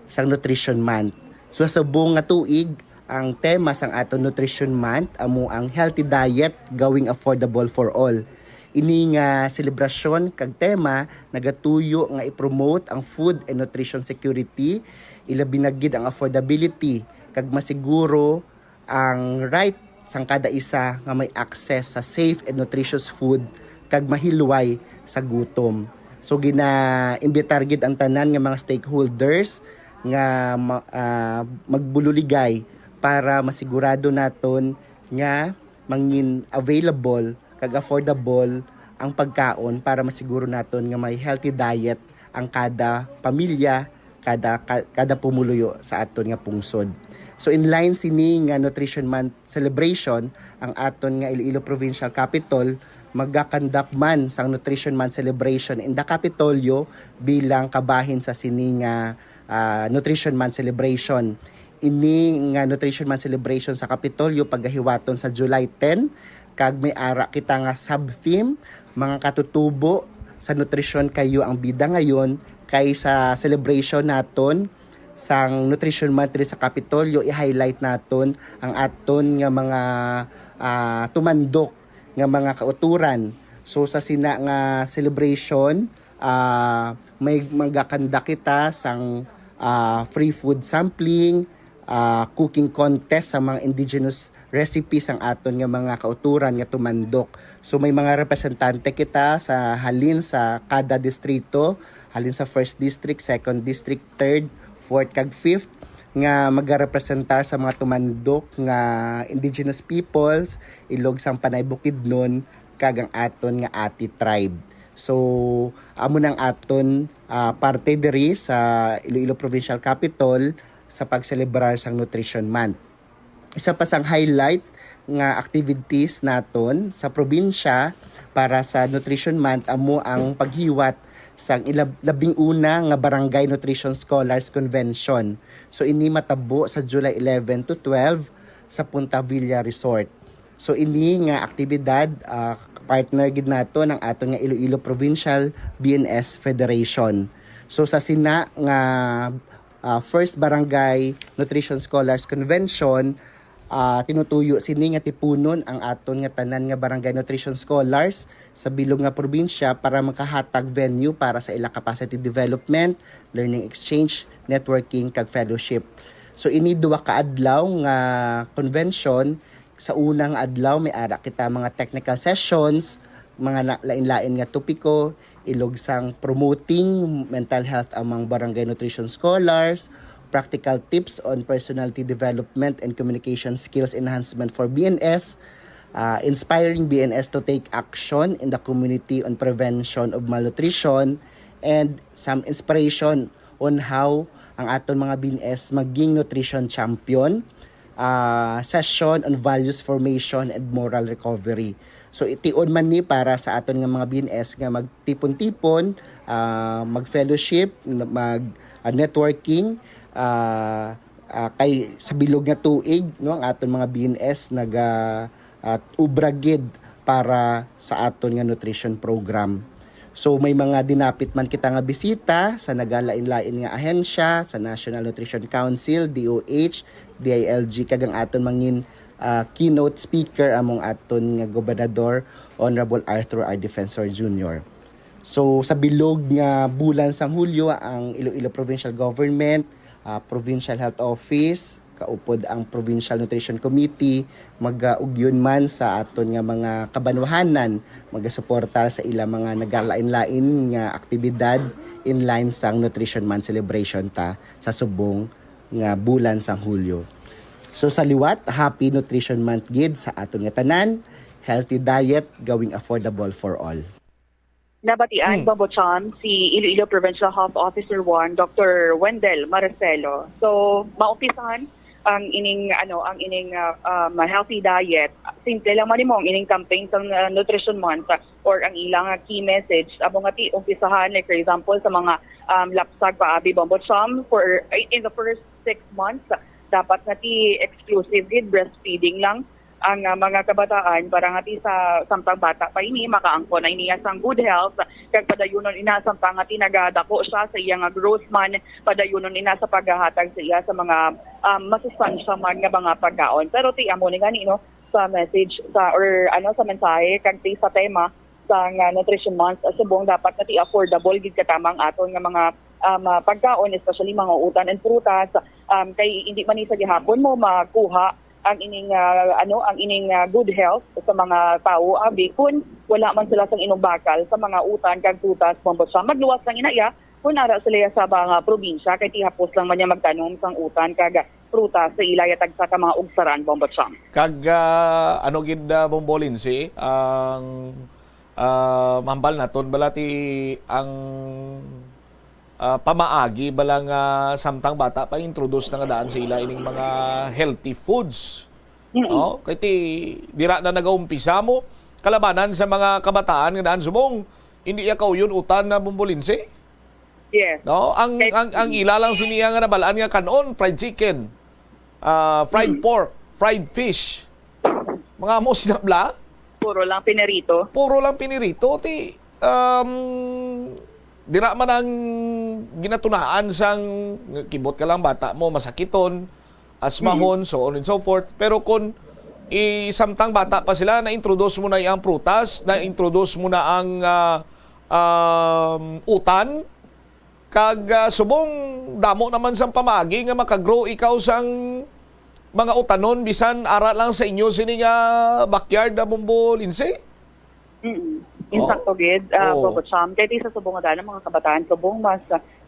sang Nutrition Month. So, sa subong nga tuig, ang tema sang aton Nutrition Month amo ang Healthy Diet, Going Affordable for All. Ini nga selebrasyon kag tema nagatuyo nga i-promote ang food and nutrition security, ilabi na gid ang affordability, kag masiguro ang right sang kada isa nga may access sa safe and nutritious food kag mahilway sa gutom. So gina-imbitar gid ang tanan nga mga stakeholders nga ma- ah, magbululigay para masigurado naton nga mangin available kag affordable ang pagkaon para masiguro naton nga may healthy diet ang kada pamilya, kada ka- kada pumuluyo sa aton nga pungsod. So in line sini nga Nutrition Month celebration, ang aton nga Iloilo Provincial Capitol magakandak man sang Nutrition Month celebration in the Kapitolyo bilang kabahin sa sini nga ah, Nutrition Month celebration. Ini nga Nutrition Month celebration sa Kapitolyo pagahiwaton sa July ten, kag may ara kita nga sub-theme, mga katutubo sa nutrisyon kayo ang bida ngayon, kay sa celebration naton sang Nutrition Month diri sa Kapitolyo, i-highlight naton ang aton nga mga ah, tumandok nga mga kauturan. So sa sina nga celebration, ah, may magakanda kita sang ah, free food sampling, ah, cooking contest sa mga indigenous recipes ang aton nga mga kauturan nga tumandok. So may mga representante kita sa halin sa kada distrito, halin sa first district, second district, third, fourth kag fifth nga magarepresentar sa mga tumandok nga indigenous peoples, ilog sang Panay Bukidnon, kag ang aton nga Ati tribe. So amo nang aton ah, parte diri sa Iloilo Provincial Capitol sa pagselebrar sang Nutrition Month. Isa pa sang highlight nga activities naton sa probinsya para sa Nutrition Month amo ang paghiwat sang ilab- labing una nga Barangay Nutrition Scholars Convention. So ini matabo sa July eleven to twelve sa Punta Villa Resort. So, ini nga aktibidad, ah, partner gid nato ng aton nga Iloilo Provincial B N S Federation. So, sa sina nga, ah, First Barangay Nutrition Scholars Convention, ah, tinutuyo sini nga tipunon ang aton nga tanan nga barangay nutrition scholars sa bilog nga probinsya para makahatag venue para sa ila capacity development, learning exchange, networking, kag fellowship. So, ini duha ka adlaw nga convention. Sa unang adlaw, may ara kita mga technical sessions, mga na-, lain-lain nga topiko, ilog sang promoting mental health among barangay nutrition scholars, practical tips on personality development and communication skills enhancement for B N S, ah, inspiring B N S to take action in the community on prevention of malnutrition, and some inspiration on how ang aton mga B N S maging nutrition champion, ah, session on values formation and moral recovery. So, ition man ni para sa aton nga mga B N S nga magtipon-tipon, ah, mag-fellowship, mag, ah, networking, ah, ah, kay sa bilog nga tuig, no, ang aton mga B N S naga, ah, ubra gid para sa aton nga nutrition program. So, may mga dinapit man kita nga bisita sa nagalain-lain nga ahensya, sa National Nutrition Council, D O H, D I L G, kag ang aton mangin, ah, keynote speaker among aton nga gobernador, Honorable Arthur R. Defensor Junior. So, sa bilog nga bulan sang Hulyo, ang Iloilo Provincial Government, ah, Provincial Health Office, kaupod ang Provincial Nutrition Committee, magaugyon man sa aton nga mga kabanwahanan, magasuportar sa ila mga nagalain-lain nga aktibidad in line sang Nutrition Month celebration ta sa subong nga bulan sang Hulyo. So, sa liwat, Happy Nutrition Month gid sa aton nga tanan. Healthy diet, gawing affordable for all. Nabatian, Hmm. Bombo Cham, si Iloilo Provincial Health Officer one, Doctor Wendell Marcelo. So, maumpisahan ang ining, ano, ang ining, ah, um, healthy diet. Simple lang man nimo ang ining campaign sa, ah, Nutrition Month, ah, or ang ilang, ah, key message. Amo nga ti umpisahan, like, for example, sa mga, um, lapsag paabi, Bombo Cham, for, in the first six months, dapat nga ti exclusive gid breastfeeding lang ang, ah, mga kabataan para nga ti sa samtang bata pa ini, makaangkon na niya sang good health, kag padayunon ina samtang nga ti nagadako siya sa iya nga growth man, padayunon ina sa paghahatag sa iya sa mga, um, masustansya man nga mga pagkaon. Pero ti amo ni gani, no, sa message sa, or ano, sa mensahe kag ti sa tema sa nga Nutrition Month, ah, subong dapat nga ti affordable gid katama ang aton nga mga, um, ah, pagkaon, especially mga utan and prutas, um, kay hindi man ni sa gihapon mo makuha ang ining, ah, ano, ang ining, ah, good health sa mga tawo, abi, kun wala man sila sang inugbakal sa mga utan kag prutas, Bombo Cham. Magluwas lang ina iya kun ara sila sa mga probinsya, kay ti hapos lang man niya magtanom sang utan kag prutas sa ila iya tagsa ka mga ugsaran, Bombo Cham. Kag, ah, ano gid, ah, Bombo Lindsay, ang, ah, mahambal naton bala ti ang, ah, pamaagi bala nga samtang bata pa introduce na nga daan sa ila ining mga healthy foods. Mm-mm. No? Kay ti dira na nagaumpisa mo kalabanan sa mga kabataan nga daan subong hindi iya kauyon utan na, Bombo Lindsay. Yes. No? Ang, Kay- ang, ang ila lang siniya nga nabalaan nga kanon, fried chicken, ah, fried Mm. pork, fried fish. Mga amo sina bala, Puro lang pinirito. puro lang pinirito. Ti, um, dira man ang ginatunaan sang kibot ka lang bata mo, masakiton, asmahon, so on and so forth. Pero kung i-, samtang bata pa sila, na-introduce mo na ang prutas, na-introduce mo na ang, ah, um, utan, kag, ah, subong damo naman sang pamaagi nga makagrow ikaw sang mga utanon bisan ara lang sa inyo sini nga backyard na, Bombo Lindsay? Mm. Oo. Insakto gid, ah, Oo. Bombo Cham. Kay ti sa subong nga daan, ang mga kabataan subong mas,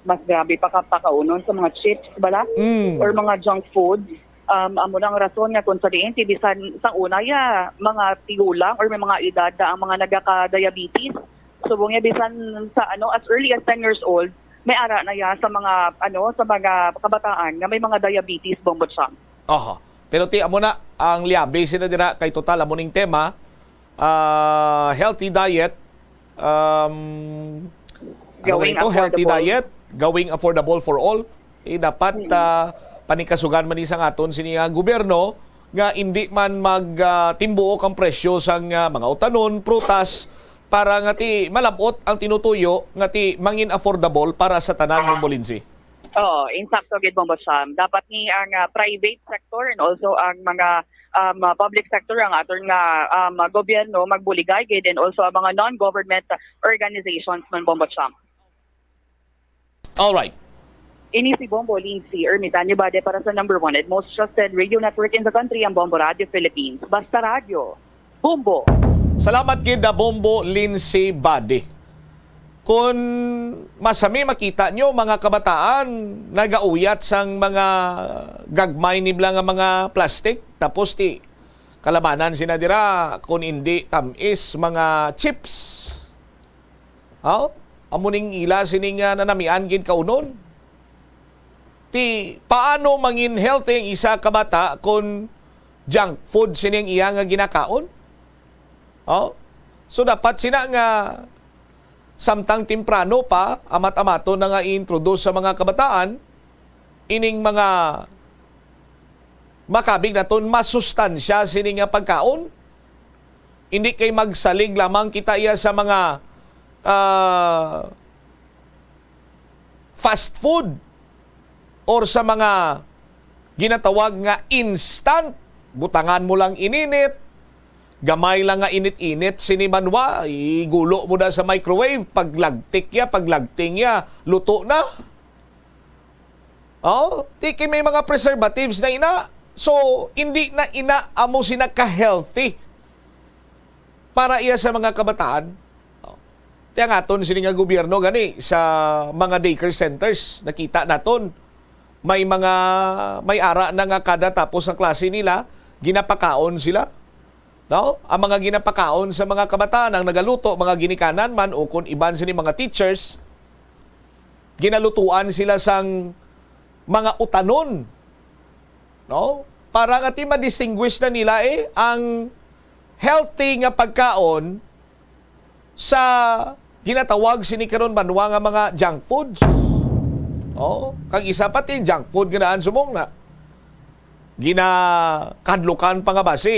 mas grabe pa ka pakaunon sa mga chips bala Mm. or mga junk food. Um, amo na ang rason nga kung sa diin ti bisan sa una ya mga tigulang or may mga edad na ang mga nagaka-diabetes. Subong ya bisan sa ano, as early as ten years old, may ara na ya sa mga ano, sa mga kabataan nga may mga diabetes, Bombo Cham. Aha. Pero ti amo na ang liabe sila dira kay total amo ning tema, ah, healthy diet, um, ano Gawing ba ito? Healthy affordable. Diet, gawing affordable for all. Eh, dapat, ah, panikasugan man ni sang aton sini nga gobyerno nga indi man mag, ah, timbuok ang presyo sang, ah, mga utanon, prutas, para nga ti malab-ot ang tinutuyo nga ti mangin affordable para sa tanan, Bombo Lindsay? Oo, insakto gid, Bombo Sam. Dapat ni ang, ah, private sector and also ang mga, um, ah, public sector, ang aton nga, um, gobyerno magbuligay gid, and also ang mga non-government organizations man, Bombo Sam. Alright. Ini si Bombo Lindsay Ermitanio Bade para sa number one and most trusted radio network in the country, ang Bombo Radio Philippines. Basta radyo, Bombo. Salamat gid na Bombo Lindsay Bade. Kung masami makita nyo, mga kabataan, nagauyat sang mga gagmay nibla nga mga plastic, tapos ti kalabanan sina dira, kung indi tamis, mga chips. Aw, amo ning ila sini nga nanamian gid kaunon. Ti, paano mangin healthy ang isa ka bata kon junk food sini ang iya nga ginakaon? Aw, so dapat sina nga samtang temprano pa, amat-amaton na nga i-introduce sa mga kabataan ining mga makabig naton masustansya sini nga pagkaon. Hindi kay magsalig lamang kita iya sa mga, ah, fast food or sa mga ginatawag nga instant. Butangan mo lang ininit, gamay lang nga init-init sini banwa, igulo mo na sa microwave, paglagtik ya, paglagting ya, luto na. Oh, ti kay may mga preservatives na ina. So, hindi na ina amo sina ka-healthy para iya sa mga kabataan. Oh. Ti ang aton sini nga gobyerno gani sa mga daycare centers, nakita naton may mga may ara na nga kada tapos ang klase nila, ginapakaon sila. No? Ang mga ginapakaon sa mga kabataan, ang nagaluto, mga ginikanan man, o kung iban sini mga teachers, ginalutuan sila sang mga utanon, no? Para nga ti ma-distinguish na nila, eh, ang healthy nga pagkaon sa ginatawag sini karon banwa nga mga junk foods. Oh, kag isa pa ti junk food nga daan subong na ginakadlukan pa nga basi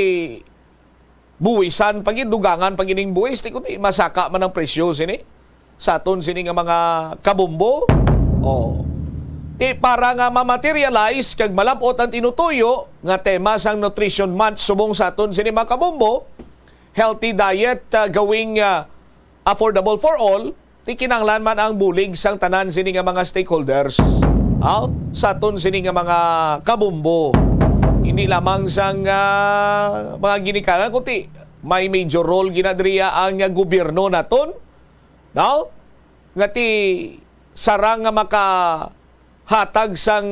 buwisan pa gid, dugangan pa gid ning buwis, ti kundi masaka man ang presyo sini sa aton sini nga mga kabombo. Oh. Ti para nga ma-materialize kag malab-ot ang tinutuyo nga tema sang Nutrition Month subong sa aton sini mga kabombo, healthy diet, ah, gawing, ah, affordable for all, ti kinahanglan man ang bulig sang tanan sini nga mga stakeholders. Aw, sa aton sini nga mga kabombo. Hindi lamang sang, ah, mga ginikanan, kundi may major role gina diriya ang, ah, gobyerno naton. No? Nga ti sarang nga makahatag sang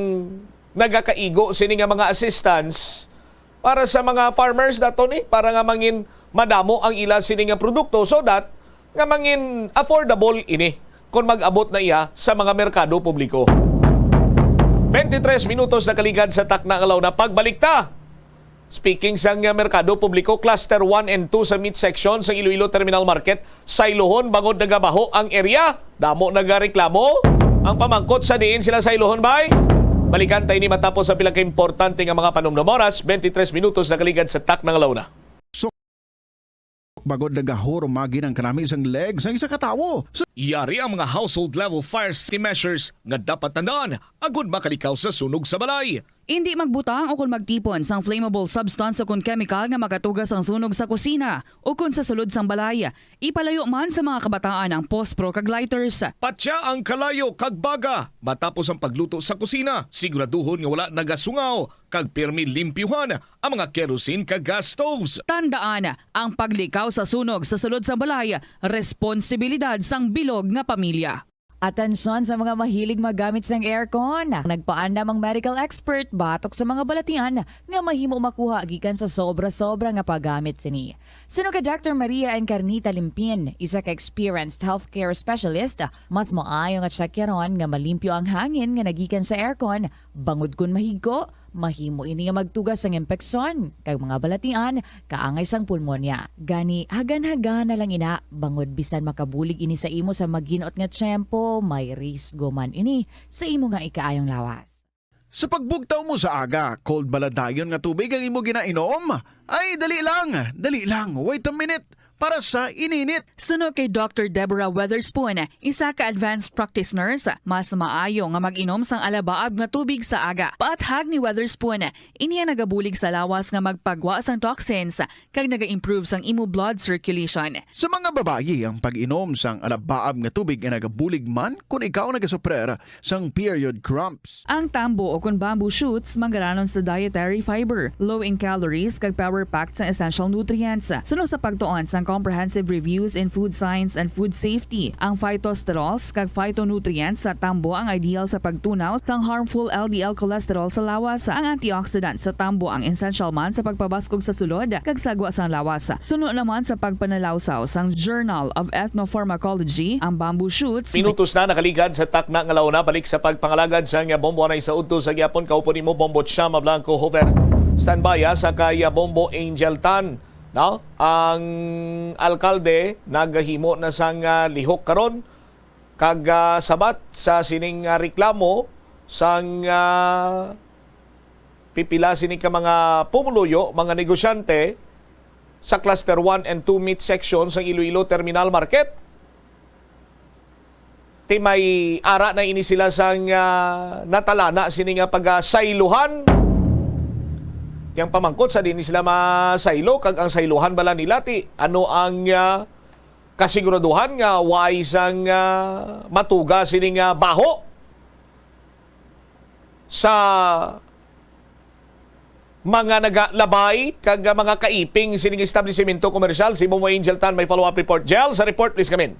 nagakaigo sini nga mga assistance para sa mga farmers naton ni, para nga mangin madamo ang ila sini nga produkto, so that nga mangin affordable ini kon mag-abot na iya sa mga merkado publiko. Twenty-three minutos nakaligad sa takna nga launa. Pagbalik ta, speaking sang, uh, merkado publiko, cluster one and two sa meat section sa Iloilo Terminal Market, saylohon bangod nagabaho ang area. Damo nagareklamo ang pamangkot sa diin sila saylohon, bay. Balikan tayo ni matapos sa pila ka importante nga mga panumdom. Oras, twenty-three minutos nakaligad sa takna nga launa. Bangod nagahurumagi ang kanami sang leg sang isa ka tawo. Yari ang mga household level fire safety measures nga dapat tandaan agud makalikaw sa sunog sa balay. Indi magbutang o kon magtipon sang flammable substance o kon chemical nga makatuga sang sunog sa kusina o kon sa sulod sang balay. Ipalayo man sa mga kabataan ang pospro kag lighters. Patya ang kalayo kag baga matapos ang pagluto sa kusina. Siguraduhon nga wala nagasungaw kag pirmi limpyuhan ang mga kerosene kag gas stoves. Tandaan, ang paglikaw sa sunog sa sulod sang balay, responsibilidad sang bilog nga pamilya. Atensyon sa mga mahilig maggamit sang aircon. Nagpaandam ang medical expert batok sa mga balatian nga mahimo makuha gikan sa sobra-sobra nga paggamit sini. Suno kay Doctor Maria Encarnita Limpin, isa ka experienced healthcare specialist, mas maayo nga tsakyaron nga malimpyo ang hangin nga nagikan sa aircon, bangod kon mahigko, mahimo ini nga magtuga sang impeksyon kag mga balatian kaangay sang pulmonya. Gani, hagan-hagana lang ina, bangod bisan makabulig ini sa imo sa maginot nga tiyempo, may risgo man ini sa imo nga ikaayong lawas. Sa pagbugtaw mo sa aga, cold bala dayon nga tubig ang imo ginainom? Ay, dali lang, dali lang, wait a minute, para sa ininit. Suno kay Doctor Deborah Weatherspoon, isa ka advanced practice nurse, mas maayo nga mag-inom sang alabaab nga tubig sa aga. Paathag ni Weatherspoon, ini ang nagabulig sa lawas nga magpagwa sang toxins kag naga-improve sang imo blood circulation. Sa mga babayi, ang pag-inom sang alabaab nga tubig ay nagabulig man kon ikaw nagasuprer sang period cramps. Ang tambo o kon bamboo shoots manggaranon sa dietary fiber, low in calories, kag power-packed sang essential nutrients. Suno sa pagtuon sang Comprehensive Reviews in Food Science and Food Safety, ang phytosterols kag phytonutrients sa tambo ang ideal sa pagtunaw sang harmful L D L cholesterol sa lawas. Ang antioxidant sa tambo ang essential man sa pagpabaskog sa sulod kag sagwa sang lawas. Suno naman sa pagpanalawsaw sang Journal of Ethnopharmacology, ang bamboo shoots Minutos na nakaligad sa takna nga launa, balik sa pagpangalagad sang bombo anay sa udto sa gihapon. Kaupod nimo, Bombo Chama Blanco Hoover. Standby, ah, sa kay, ah, Bombo Angel Tan, no? Ang alkalde nagahimo na sang, ah, lihok karon kag, ah, sabat sa sining, ah, reklamo sang, ah, pipila sini ka mga pumuluyo, mga negosyante sa Cluster one and two meat section sang Iloilo Terminal Market. Ti may ara na ini sila sang, ah, natalana sini nga pagasaylohan. Yang pamangkot, sa diin sila masaylo, kag ang saylohan bala nila, ti ano ang, ah, kasiguraduhan nga way sang, ah, matuga sini nga baho sa mga nagalabay kag mga kaiping sining establisimento komersyal. Si Momo Angel Tan may follow-up report. Jel, sa report, please come in.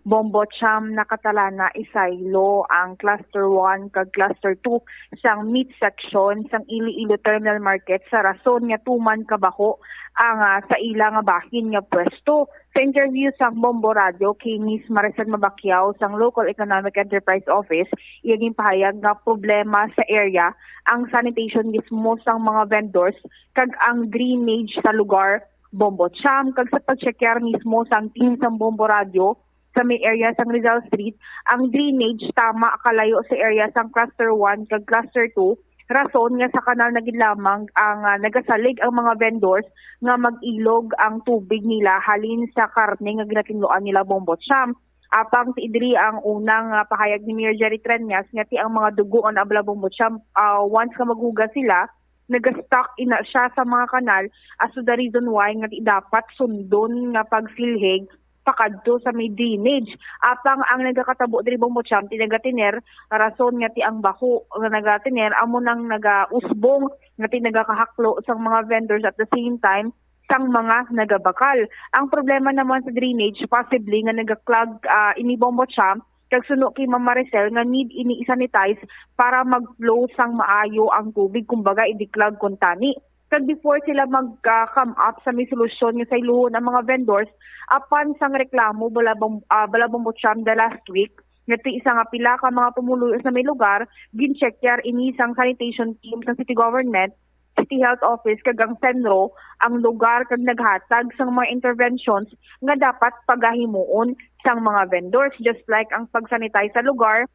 Bombo Cham, nakatalana isaylo ang Cluster one kag Cluster two sang meat section sang Iloilo Terminal Market sa rason nga tuman kabaho ang, ah, sa ila nga bahin nga pwesto. Sa interview sang Bombo Radio kay Miss Maricel Mabacquiao sang Local Economic Enterprise Office, iya ginpahayag nga problema sa area ang sanitation mismo sang mga vendors kag ang drainage sa lugar, Bombo Cham, kag sa pag-checker mismo sang team sang Bombo Radio sa may area sang Rizal Street, ang drainage tama kalayo sa area sang Cluster one kag Cluster two, rason nga sa kanal na gid lamang ang, ah, nagasalig ang mga vendors nga mag-ilog ang tubig nila halin sa karne nga ginatinluan nila, Bombo Cham. Apang ti diri ang unang, ah, pahayag ni Mayor Jerry Treñas nga ti ang mga dugo nga naa bala, Bombo Cham, ah, once nga maghugas sila, nagastuck ina siya sa mga kanal, as to the reason why nga ti dapat sundon nga pagsilhig pakadto sa may drainage. Apang ang nagakatabo diri, Bombo Cham, ti nagatiner, rason nga ti ang baho nga nagatiner amo nang nagausbong nga ti nagakahaklo sang mga vendors at the same time sang mga nagabakal. Ang problema naman sa drainage, possibly nga nagaklag, ah, ini, Bombo Cham, kag suno kay Ma'am Maricel nga need ini i-sanitize para mag-flow sang maayo ang tubig, kumbaga i-declog kuntani. Kag before sila mag, ah, come up sa may solusyon nga sayluhon ang mga vendors, apan sang reklamo bala, Bom-, ah, bala, Bombo Cham, the last week, nga ti isa nga pila ka mga pumuluyo sa may lugar, gincheckar ini sang sanitation team sang city government, city health office kag ang CENRO ang lugar kag naghatag sang mga interventions nga dapat pagahimuon sang mga vendors, just like ang pag-sanitize sa lugar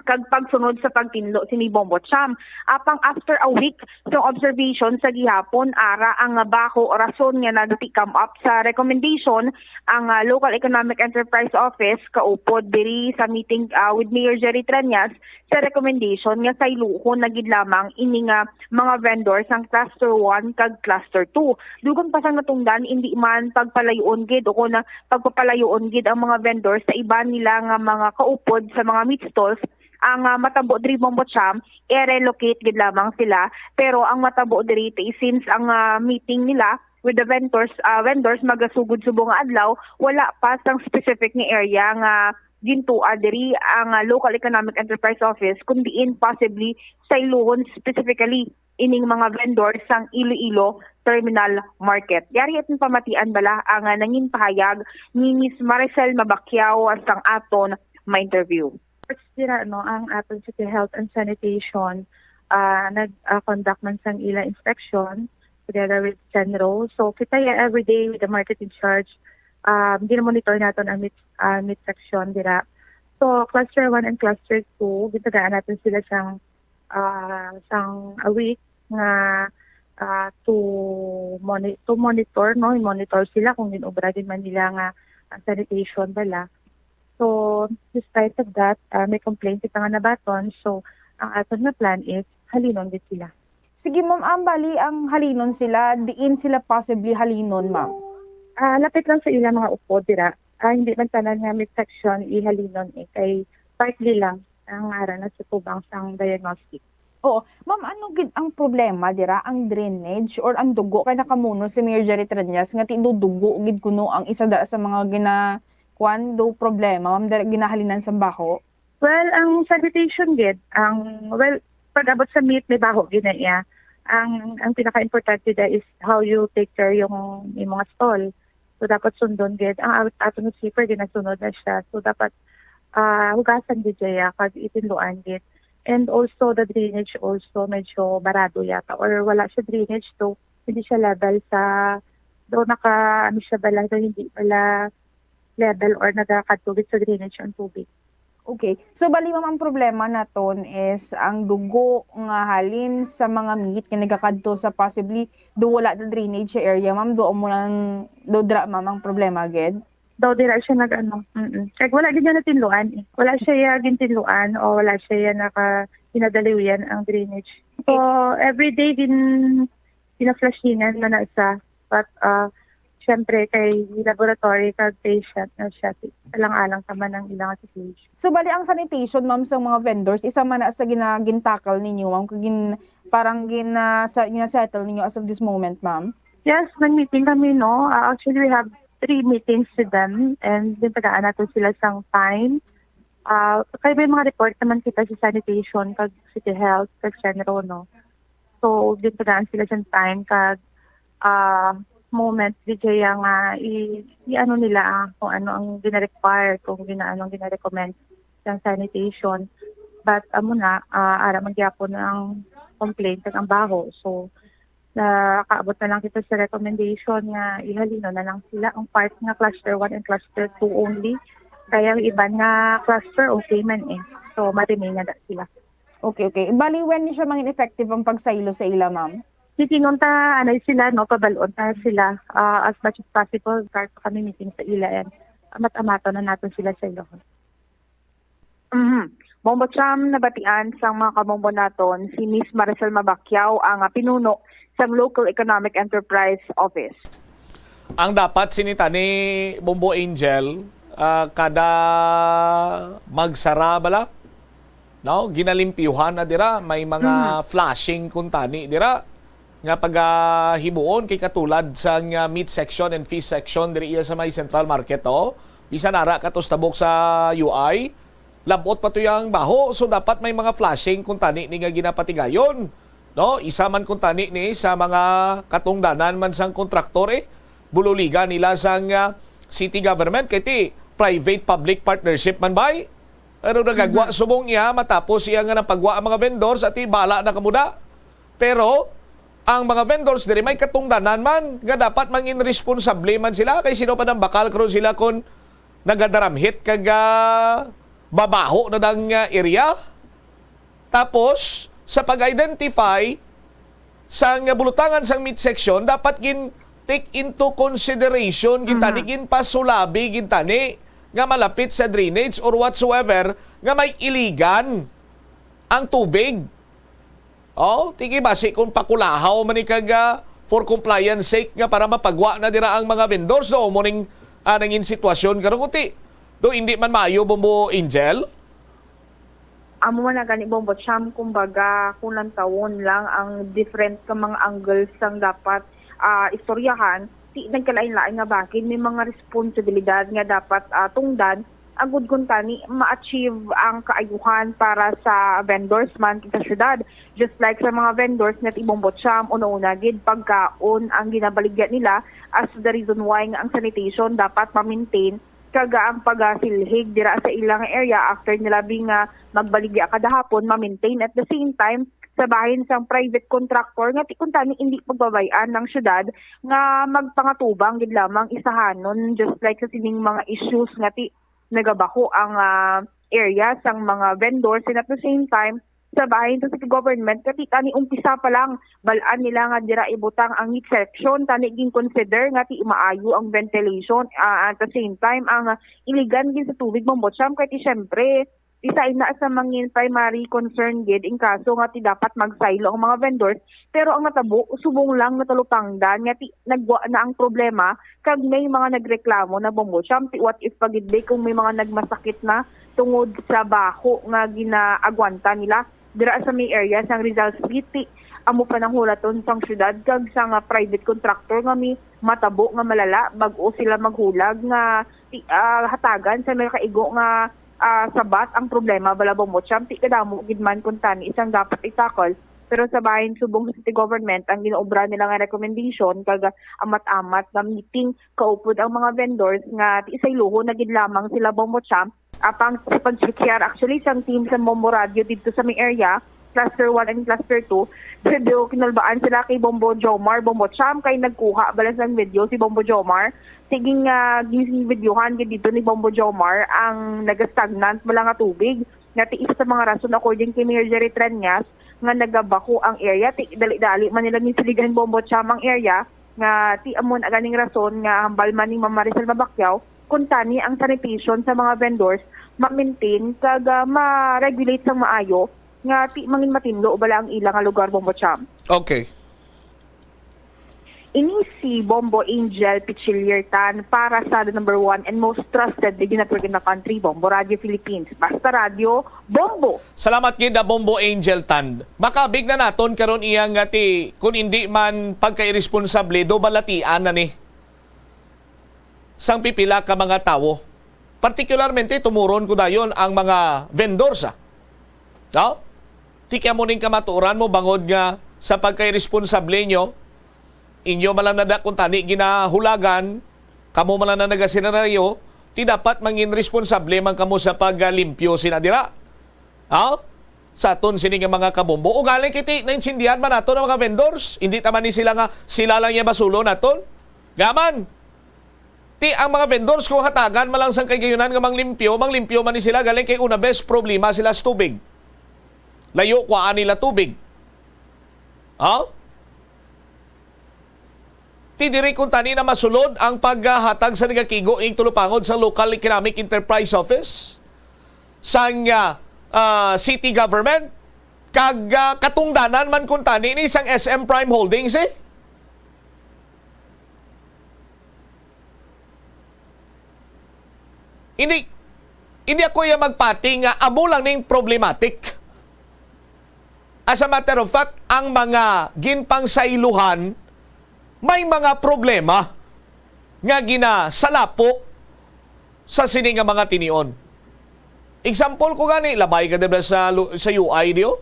kag pagsunod sa pagtinlo sini, Bombo Cham. Apang after a week sa observation sa gihapon, ara ang baho, rason nga nag-take up sa recommendation ang, ah, Local Economic Enterprise Office kaupod diri sa meeting, ah, with Mayor Jerry Treñas sa recommendation nga sayluhon na gid lamang ini nga mga vendor sang Cluster one kag Cluster two. Dugang pa sang natungdan, indi man pagpalayoon gid o kon pagpapalayoon gid ang mga vendor sa iban nila nga mga kaupod sa mga meat stalls. Ang, ah, matabo diri, Bombo Cham, i-relocate gid lamang sila. Pero ang matabo diri, ti, since ang, ah, meeting nila with the vendors, ah, vendors magasugod subong nga adlaw, wala pa sang specific nga area nga gintuad diri ang, ah, Local Economic Enterprise Office, kun diin possibly sayluhon specifically ining mga vendor sang Iloilo Terminal Market. Yari aton pamatian bala ang, ah, nangin pahayag ni Miss Maricel Mabacquiao sang aton ma-interview. First, dira, no, ang aton City Health and Sanitation, ah, nag, ah, conduct man sang ila inspection together with CENRO. So, kita ya every day with the market in charge, um, gina-monitor naton ang meat, ah, meat section dira. So, cluster one and cluster two, gitagaan naton sila sang, ah, sang a week nga, ah, to moni-, to monitor, no, monitor sila kung ginobra gid man nila nga, ah, sanitation bala. So, despite of that, ah, may complaint kita nga nabaton. So, ang aton nga plan is halinon gid sila. Sige, ma'am, ang bali ang halinon sila, diin sila possibly halinon, ma'am? Ah, lapit lang sa ilang mga upod dira. Ah, hindi man tanan nga midsection ihalinon eh, kay partly lang ang ara na sa tubang sang diagnostic. Oo. Ma'am, ano gid ang problema dira? Ang drainage or ang dugo? Kay nakamuno si Mayor Jerry Treñas nga ti do dugo gid kuno ang isa da sa mga gina-, kwan, do problema, ma'am, dira ginahalinan sang baho? Well, ang sanitation gid, ang, well, pag-abot sa meat, may baho gid na iya. Ang, ang pinaka-importante da is how you take care yung, yung mga stall. So, dapat sundon gid. Ang at-, ato nga sweeper, ginasunod na siya. So, dapat, ah, hugasan gid siya, kag itinluan gid. And also, the drainage also, medyo barado yata. Or wala siya drainage, so hindi siya level sa, do naka, ano siya bala, do hindi bala level or nagakadto gid sa drainage ang tubig. Okay. So, bali, ma'am, ang problema naton is ang dugo nga halin sa mga meat nga nagakadto sa possibly do wala na drainage sa area, ma'am, do mo lang, do dra, ma'am, ang problema gid? Daw dira siya nag-ano, mm. Kag wala gid niya natinluan eh. Wala siya ya gintinluan o wala siya ya naka-, ginadaliwian ang drainage. So, every day din, gina-flushingan man na siya. But, ah, syempre, kay laboratory kag patient na siya, ti-, alang-alang ka man ang ilang situation. So, bali ang sanitation, ma'am, sa mga vendors, isa man na sa gina-, gintackle ninyo, ma'am, kag gin-, parang gina-, sa, gina-settle ninyo as of this moment, ma'am? Yes, nag-meeting kami, no? Ah, actually, we have three meetings with them and gintagaan nato sila sang time. Ah, kay may mga report naman kita sa sanitation kag city health kag CENRO, no? So, gintagaan sila sang time kag, ah, moment, di kaya nga i-, i-ano nila, ah, kung ano ang gina-require, kung gina-, ano ang gina-recommend sang sanitation. But, amo na, ah, ara man gyapon ang complaint kag ang baho. So, nakaabot na lang kita sa recommendation nga ihalinon na lang sila ang part nga cluster one and cluster two only. Kaya ang iban nga cluster, okay man eh. So, ma-remain na da sila. Okay, okay. Bali, when ni siya mangin effective ang pagsaylo sa ila, ma'am? Titingon ta, anay sila, no, pabalon ta sila, ah, as much as possible, start pa kami meeting sa ila, and amat-amaton na naton sila sa ilong. Mhm. Bombo Cham, nabatian sang mga kabombo naton si Miss Maricel Mabacquiao, ang, ah, pinuno sang Local Economic Enterprise Office. Ang dapat sini tani, Bombo Angel, ah, kada magsara bala, no? Ginalimpyuhan na dira, may mga Mhm. flushing kuntani dira nga pagahimuon kay katulad sang, ah, meat section and fish section diri iya sa may Central Market, oh. Bisan ara ka to sa tabok sa U I, lab-ot pa to yang baho, so dapat may mga flushing kuntani ni nga ginapatigayon, no? Isa man kuntani ni sa mga katungdanan man sang kontraktor, eh. Bululigan nila sang, ah, city government kay ti private public partnership man bay. Pero nagagwa Mhm. subong iya matapos iya nga napagwa ang mga vendors at bala na kamuda. Pero ang mga vendors diri may katungdanan man nga dapat mangin responsable man sila kay sino pa nang bakal karon sila kon nagadaramhit kag, ah, babaho na dang, ah, area. Tapos sa pag-identify sang butangan sang meat section, dapat gin take into consideration gid tani, Mhm. ginpasulabi gid tani nga malapit sa drainage or whatsoever nga may iligan ang tubig. Oh, tigi basi kung pakulahaw man ni kag, ah, for compliance sake nga para mapagwa na dira ang mga vendors, do mo ning, ah, nangin sitwasyon karon, kuti. Do hindi man maayo, Bombo Angel? Amo man na gani, Bombo Cham, kumbaga, kung lantawon lang ang different ka mga angles sang dapat, ah, istoryahan, ti nagkalain-lain nga bahin may mga responsibilidad nga dapat, ah, tungdan, agud kuntani ma-achieve ang kaayuhan para sa vendors man kag sa syudad. Just like sa mga vendors nga ti Bombo Cham, una-una gid pagkaon ang ginabaligya nila, as the reason why nga ang sanitation dapat ma-maintain, kag ang pagasilhig dira sa ilang area after nila bi nga magbaligya kada hapon, ma-maintain. At the same time, sa bahin sang private contractor nga ti kuntani hindi pagbabay-an ng syudad nga magpangatubang gid lamang isahanon, just like sa sining mga issues nga ti nagabaho ang, ah, area sang mga vendors, and at the same time, sa bahin sa city government, kati tani umpisa pa lang, bal-an nila nga dira ibutang ang meat section, tani gin-consider nga ti maayo ang ventilation. Ah, at the same time, ang iligan gid sa tubig, Bombo Cham, kay ti syempre, isa ina sa mangin primary concern gid in kaso nga ti dapat magsaylo ang mga vendors, pero ang natabo, subong lang natalupangdan nga ti nagwa na ang problema, kag may mga nagreklamo na, Bombo Cham, ti what if pa gid, be, kung may mga nagmasakit na tungod sa baho nga ginaagwanta nila dira sa may area sang Rizal City. Amo pa nang hulaton sang syudad kag sang private contractor nga may matabo nga malala bag-o sila maghulag nga ti-, ah, hatagan sa may kaigo nga, ah, sabat ang problema, bala, Bombo Cham. Ti kadamo gid man kuntani isang dapat i-tackle, pero sa bahin subong sa city government, ang ginaobra nila nga recommendation kag amat-amat nga meeting kaupod ang mga vendors nga ti sayluhon na gid lamang sila, Bombo Cham. Apang sa pag-check, actually, sang team sa Bombo Radio didto sa may area, Cluster one and Cluster two, medyo kinulbaan sila kay Bombo Jomar, Bombo Cham, kay nagkuha bala sang video si Bombo Jomar. Sige nga, gin-videohan gid dito ni Bombo Jomar ang nagastagnant bala nga tubig. Nga ti isa sa mga rason, according kay Mayor Jerry Treñas, nga nagabaho ang area. Ti dali-dali man nila ginsiligan, Bombo Cham, ang area, nga ti amo na ganing rason nga hambal man ni Ma'am Maricel Mabacquiao, kung tani ang sanitation sa mga vendors ma-maintain kag, ah, ma-regulate sang maayo, nga ti mangin matinlo bala ang ila nga lugar, Bombo Cham. Okay. Ini si Bombo Angel Pichillier Tan para sa the number one and most trusted radio network in the country, Bombo Radio Philippines. Basta Radio, Bombo! Salamat gid, ah, Bombo Angel Tan. Makabig na naton karon iya nga ti, kun indi man pagkairesponsable, do balatian na ni sang pipila ka mga tawo. Partikularmente, tumuron ko dayon ang mga vendors, ah. No? Ti kamo ning kamatuoran mo bangod nga sa pagkairesponsable nyo, inyo man lang nada kung tani ginahulagan, kamo man lang na nagasenaryo, ti dapat mangin responsable man kamo sa paglimpyo sina dira. Ha? Sa aton sini nga mga kabombo. Ugaling kiti naintindihan man nato ng mga vendors. Hindi ta man ni sila nga sila lang niya basulo naton. Gaman. Ti ang mga vendors kung hatagan man lang sang kagayunan nga manglimpyo, manglimpyo man ni sila galing kay una bes problema sila sa tubig. Layo kuhaan nila tubig. Ha? Ti diri kuntani na masulod ang paghatag sa nagakigo ing tulupangod sa Local Economic Enterprise Office sang, ah, ah, city government kag, ah, katungdanan man kuntani ni sang S M Prime Holdings, eh. Hindi, hindi ako ya magpati nga amo lang ning problematic. As a matter of fact, ang mga ginpangsayluhan may mga problema nga ginasalapo sa sini nga mga tinion. Example ko gani, labay ka diba sa lu-, sa U I diyo?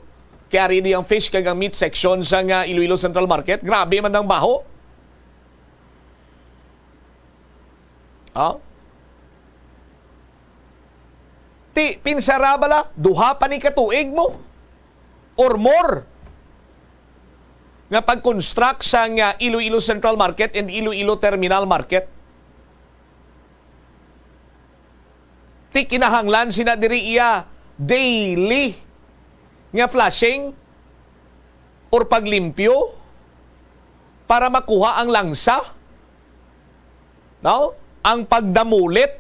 Kay ari di ang fish kag ang meat section sa nga Iloilo Central Market. Grabe man ang baho. Ha? Ti, pinsara bala, duha pa ni katuig mo or more nga pag-construct sang, ah, Iloilo Central Market and Iloilo Terminal Market. Ti kinahanglan sina diri iya daily nga flushing or paglimpyo para makuha ang langsa, no? Ang pagdamulit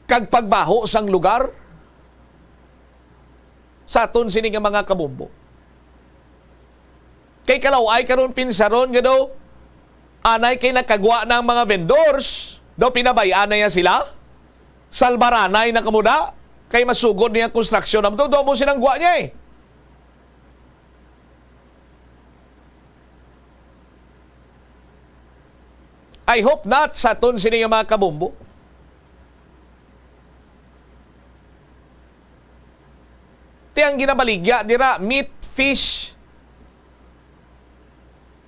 kag pagbaho sang lugar sa aton sini nga mga kabombo. Kay kalaw-ay karon pinsaron nga daw anay kay nakagwa na ang mga vendors, daw pinabay-an na niya sila. Salbaranay na kamo da, kay masugod niya ang konstruksyon. Amo daw mo silang gwa niya, eh. I hope not sa aton sini nga mga kabombo. Ti ang ginabaligya dira, meat, fish,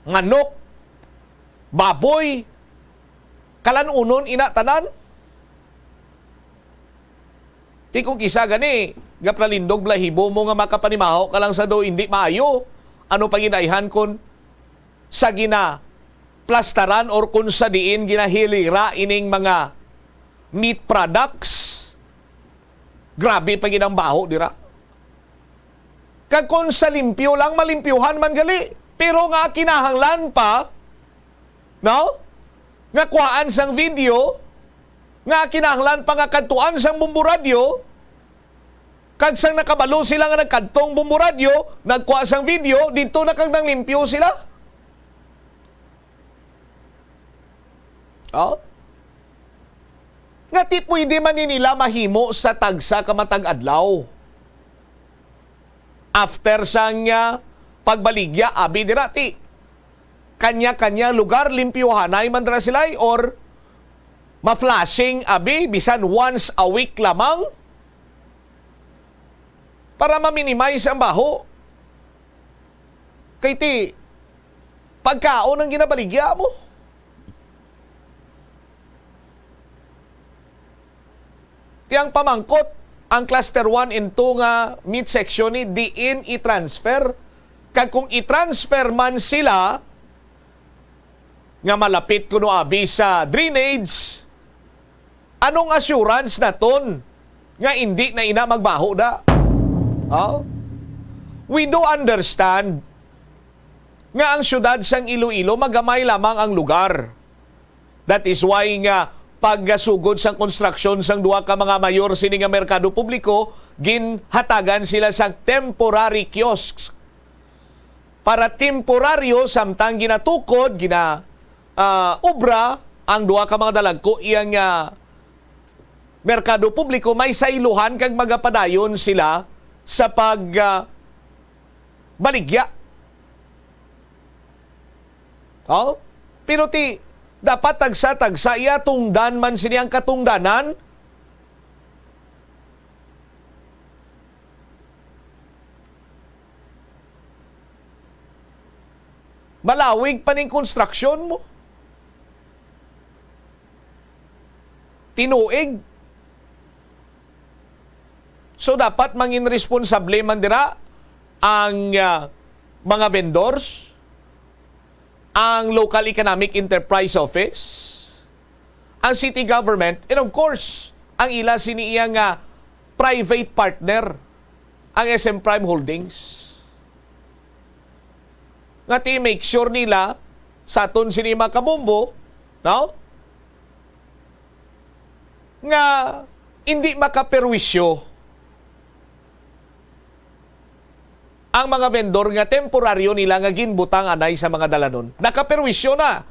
manok, baboy, kalan-unon ina tanan. Ti kung kisa gani, gapralindog balahibo mo nga makapanimaho ka lang sa do hindi maayo, ano pa gid ayhan kon sa ginaplastaran or kung sa diin ginahilira ining mga meat products? Grabe pa gid ang baho dira. Kag kung sa limpyo lang, malimpyuhan man gali. Pero nga kinahanglan pa, no? Nga kuhaan sang video, nga kinahanglan pa nga kadtuan sang Bombo Radyo, kag sang nakabalo sila nga nagkadtong Bombo Radyo, nagkuha sang video, didto na kag nanglimpyo sila. Oh? Nga ti pwede man ni nila mahimo sa tagsa ka matag adlaw. After sang, ah, pagbaligya, abi dira ti kanya-kanya lugar, limpyuhanay man dira sila, or ma-flushing, abi, bisan once a week lamang para ma-minimize ang baho. Kay ti, pagkaon ang ginabaligya mo. Ti ang pamangkot, ang cluster one and two nga midsection ni diin i-transfer? Kag kung i-transfer man sila nga malapit kuno abi sa drainage, anong assurance naton nga indi na ina magbaho da? Oh? We do understand nga ang siyudad sang Iloilo magamay lamang ang lugar. That is why nga paggasugod sang konstruksyon sang duha ka mga mayor sini nga merkado publiko, ginhatagan sila sang temporary kiosks para temporaryo samtang ginatukod, gina, ah, obra ang duha ka mga dalagko iyang, ah, merkado publiko, may sayluhan kag magapadayon sila sa pag, ah, baligya. Oh? Pero ti, dapat tagsa-tagsa iya tungdan man sini ang katungdanan. Malawig pa ning konstruksyon mo. Tinuig. So, dapat mangin responsable man dira ang, ah, mga vendors, ang Local Economic Enterprise Office, ang city government, and of course, ang ila sini iya nga private partner, ang S M Prime Holdings. Nga ti make sure nila sa aton sini mga kabombo, no? Nga hindi makaperwisyo ang mga vendor nga temporaryo nila nga ginbutang anay sa mga dalanon. Nakaperwisyo na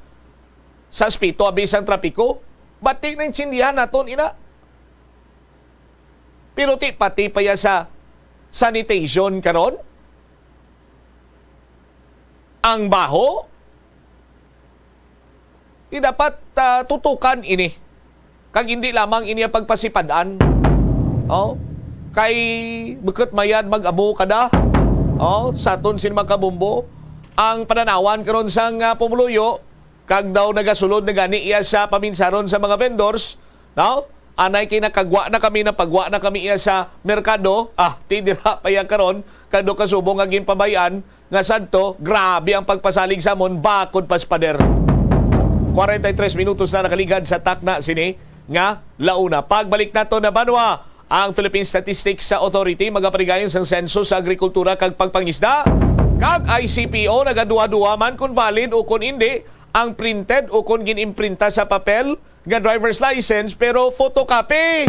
sa aspeto abi sang trapiko. Bati naintindihan naton ina. Pero ti pati pa ya sa sanitation karon, ang baho, di dapat, ah, tutukan ini. Kag hindi lamang ini ang pagpasipad-an. Oh, kay bukut mayad mag-amo kada. Oh, sa aton sin mga kabombo, ang pananawan karon sang, ah, pumuluyo, kag daw nagasulod na gani iya sa paminsaron sa mga vendors, no? Anay kay nakagwa na kami, napagwa na kami iya sa merkado. Ah, ti dira pa iya karon, kag do kasubong nga ginpabay-an nga sadto, grabe ang pagpasalig sa amon, bakod pa sa pader. Kwarenta y tres minutos na nakaligad sa takna sini nga launa. Pagbalik nato na banwa, ang Philippine Statistics Authority magapaligayon sang senso sa agrikultura kag pagpangisda, kag I C P O nagaduha-duha man kon valid o kon indi ang printed o kon gin-imprinta sa papel nga driver's license, pero photocopy.